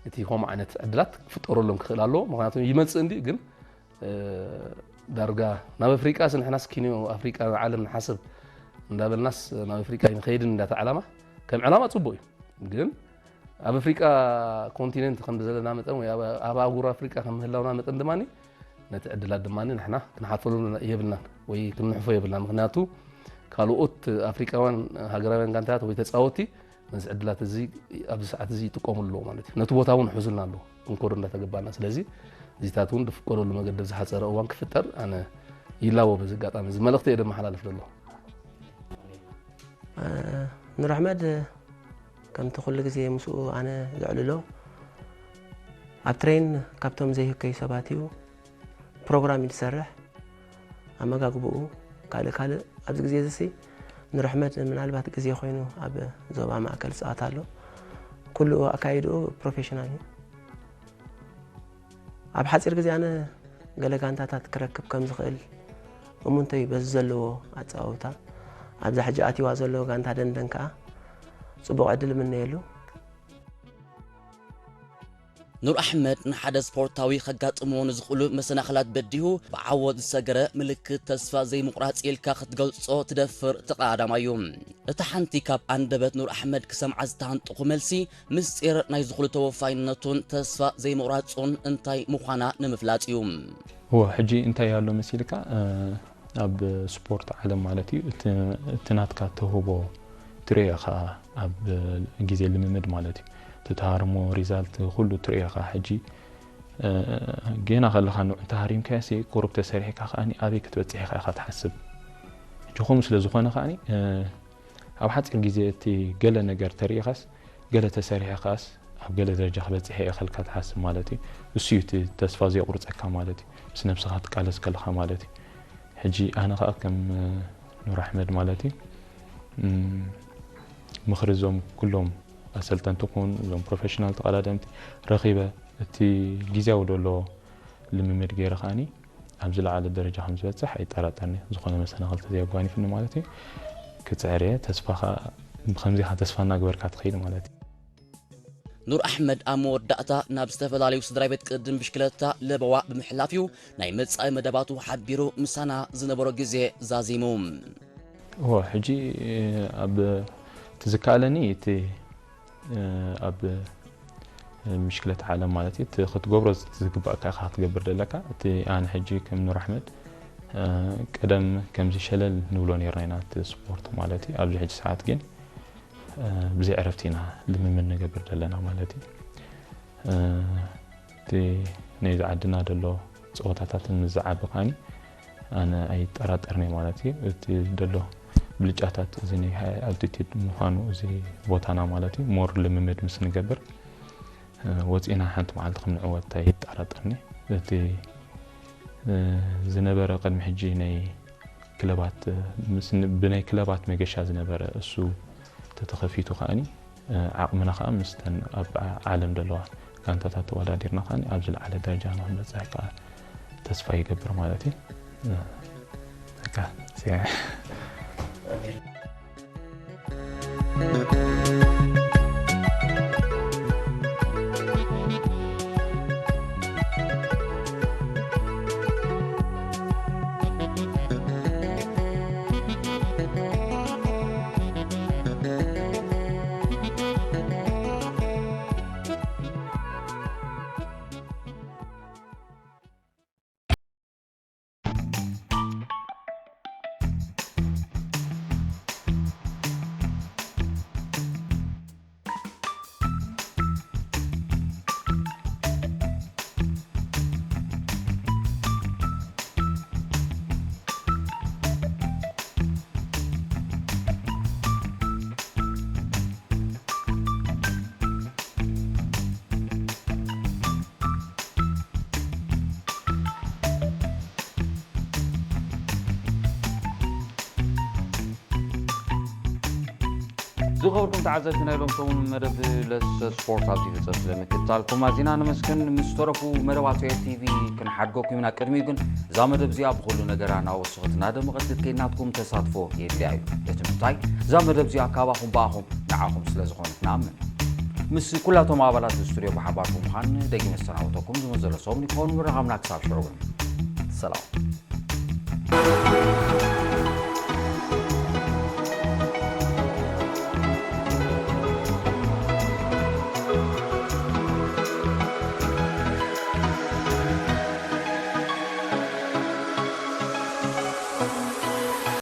እቲ ከምኡ ዓይነት ዕድላት ክፍጠረሎም ክኽእል ኣለዎ ምክንያቱ ይመፅእ እንዲ ግን ዳርጋ ናብ ኣፍሪቃ ስ ንሕናስ ኪንዮ ኣፍሪቃ ንዓለም ንሓስብ እንዳበልናስ ናብ ኣፍሪቃ ይንኸይድን እንዳታ ዕላማ ከም ዕላማ ፅቡቅ እዩ ግን ኣብ ኣፍሪቃ ኮንቲነንት ከም ዘለና መጠን ወይ ኣብ ኣህጉር ኣፍሪቃ ከም ምህላውና መጠን ድማ ነቲ ዕድላት ድማ ንሕና ክንሓልፈሉ የብልናን ወይ ክንንሕፎ የብልና ምክንያቱ ካልኦት ኣፍሪቃውያን ሃገራውያን ጋንታታት ወይ ተፃወቲ ነዚ ዕድላት እዚ ኣብዚ ሰዓት እዚ ይጥቀሙ ኣለዎ ማለት እዩ ነቲ ቦታ እውን ሕዙልና ኣለዎ ክንኮዶ እንዳተገባና ስለዚ እዚታት እውን ዝፍቀደሉ መገዲ ኣብ ዝሓፀረ እዋን ክፍጠር ኣነ ይላቦ በዚ ኣጋጣሚ እዚ መልእኽቲ እየ ደመሓላልፍ ዘሎ ኑር ኣሕመድ ከምቲ ኩሉ ግዜ ምስኡ ኣነ ዘዕልሎ ኣብ ትሬን ካብቶም ዘይህከዩ ሰባት እዩ ፕሮግራም እዩ ዝሰርሕ ኣመጋግብኡ ካልእ ካልእ ኣብዚ ግዜ እዚ ሲ ኑር ኣሕመድ ምናልባት ግዜ ኮይኑ ኣብ ዞባ ማእከል ዝጻወት ኣሎ። ኩሉ ኣካይድኡ ፕሮፌሽናል እዩ። ኣብ ሓጺር ግዜ ኣነ ገለ ጋንታታት ክረክብ ከም ዝኽእል እሙንተይ በዚ ዘለዎ ኣጻውታ ኣብዛ ሕጂ ኣትዋ ዘለዎ ጋንታ ደንደን ከኣ ጽቡቕ ዕድል እምነየሉ። ኑር ኣሕመድ ንሓደ ስፖርታዊ ከጋጥምዎ ንዝኽእሉ መሰናኽላት በዲሁ ብዓወት ዝሰገረ ምልክት ተስፋ ዘይምቑራጽ ኢልካ ክትገልጾ ትደፍር እቲ ቀዳማይ እዩ። እታ ሓንቲ ካብ ኣንደበት ኑር ኣሕመድ ክሰምዓ ዝተሃንጥኹ መልሲ ምስጢር ናይ ዝኹሉ ተወፋይነቱን ተስፋ ዘይምቑራጹን እንታይ ምዃና ንምፍላጥ እዩ። እወ ሕጂ እንታይ ኣሎ መሲልካ ኣብ ስፖርት ዓለም ማለት እዩ እቲ ናትካ ተውህቦ ትሪኦ ኢኻ ኣብ ግዜ ልምምድ ማለት እዩ እቲ ተሃርሞ ሪዛልት ኩሉ ትሪኦ ኢኻ ሕጂ ጌና ከለኻ ንዑ እንተሃሪምካዮ ሲ ቁሩብ ተሰሪሕካ ከኣ ኣበይ ክትበፅሕ ኢኻ ኢኻ ትሓስብ ሕጂ ከምኡ ስለ ዝኾነ ከኣ ኣብ ሓፂር ግዜ እቲ ገለ ነገር ተሪኢኻስ ገለ ተሰሪሐ ከኣስ ኣብ ገለ ደረጃ ክበፅሕ እየ ከልካ ትሓስብ ማለት እዩ እሱ እዩ እቲ ተስፋ ዘየቁርፀካ ማለት እዩ ምስ ነብስኻ ትቃለስ ከለኻ ማለት እዩ ሕጂ ኣነ ከዓ ከም ኑር ኣሕመድ ማለት እዩ ምኽሪ እዞም ኩሎም ኣሰልጠንቲ ኩን እዞም ፕሮፌሽናል ተቐዳደምቲ ረኺበ እቲ ግዜያዊ ደሎ ልምምድ ገይረ ከዓኒ ኣብ ዝለዓለ ደረጃ ከም ዝበፅሕ ኣይጠራጠርኒ ዝኾነ መሰናኽል ተዘየጓኒፍኒ ማለት እዩ ክፅዕር እየ ተስፋ ከዓ ብከምዚ ኢኻ ተስፋ እናግበርካ ትኸይድ ማለት እዩ ኑር ኣሕመድ ኣብ መወዳእታ ናብ ዝተፈላለዩ ስድራ ቤት ቅድድም ብሽክለታ ለበዋ ብምሕላፍ እዩ ናይ መጻኢ መደባቱ ሓቢሩ ምሳና ዝነበሮ ግዜ ዛዚሙ። እወ ሕጂ ኣብ ትዝከኣለኒ እቲ ኣብ ምሽክለት ዓለም ማለት እዩ እቲ ክትገብሮ ዝግባእካ ኢኻ ክትገብር ዘለካ እቲ ኣነ ሕጂ ከም ኑር ኣሕመድ ቀደም ከምዚ ሸለል ንብሎ ነርና ኢና እቲ ስፖርት ማለት እዩ ኣብዚ ሕጂ ሰዓት ግን ብዘይ ዕረፍቲ ኢና ልምምድ ንገብር ዘለና ማለት እዩ እቲ ናይዚ ዓድና ዘሎ ፀወታታትን ምስ ዝዓቢ ከዓኒ ኣነ ኣይጠራጠርን እየ ማለት እዩ እቲ ዘሎ ብልጫታት እዚ ናይ ኣልቲቲድ ምዃኑ እዚ ቦታና ማለት እዩ ሞር ልምምድ ምስ ንገብር ወፂና ሓንቲ መዓልቲ ከም ንዕወት ኣይጠራጠርን እየ እቲ ዝነበረ ቅድሚ ሕጂ ናይ ክለባት ብናይ ክለባት መገሻ ዝነበረ እሱ ተተኸፊቱ ከዓኒ ዓቕምና ከዓ ምስተን ኣብ ዓለም ዘለዋ ጋንታታት ተወዳዲርና ከዓ ኣብ ዝለዓለ ደረጃ ንክንበፅሕ ከዓ ተስፋ ይገብር ማለት እዩ። ዝኸበርኩም ተዓዘብቲ ናይ ሎም ሰሙን መደብ ለስ ስፖርት ኣብዚ ፍፀም ስለምክትታልኩም ኣዚና ነመስግን ምስ ተረፉ መደባት ኤር ቲቪ ክንሓድገኩም ኢና ቅድሚኡ ግን እዛ መደብ እዚኣ ብኩሉ ነገራ ናወስኸት ናደመቐት ከይናትኩም ተሳትፎ የድልያ እዩ እቲ ምንታይ እዛ መደብ እዚኣ ካባኹም ብኣኹም ንዓኹም ስለዝኾነት ንኣምን ምስ ኩላቶም ኣባላት ስቱድዮ ብሓባር ብምዃን ደጊመ ዝሰናበተኩም ዝመዘለሶም ንክኸውን ምረኻብና ክሳብ ሽዑ ግን ሰላም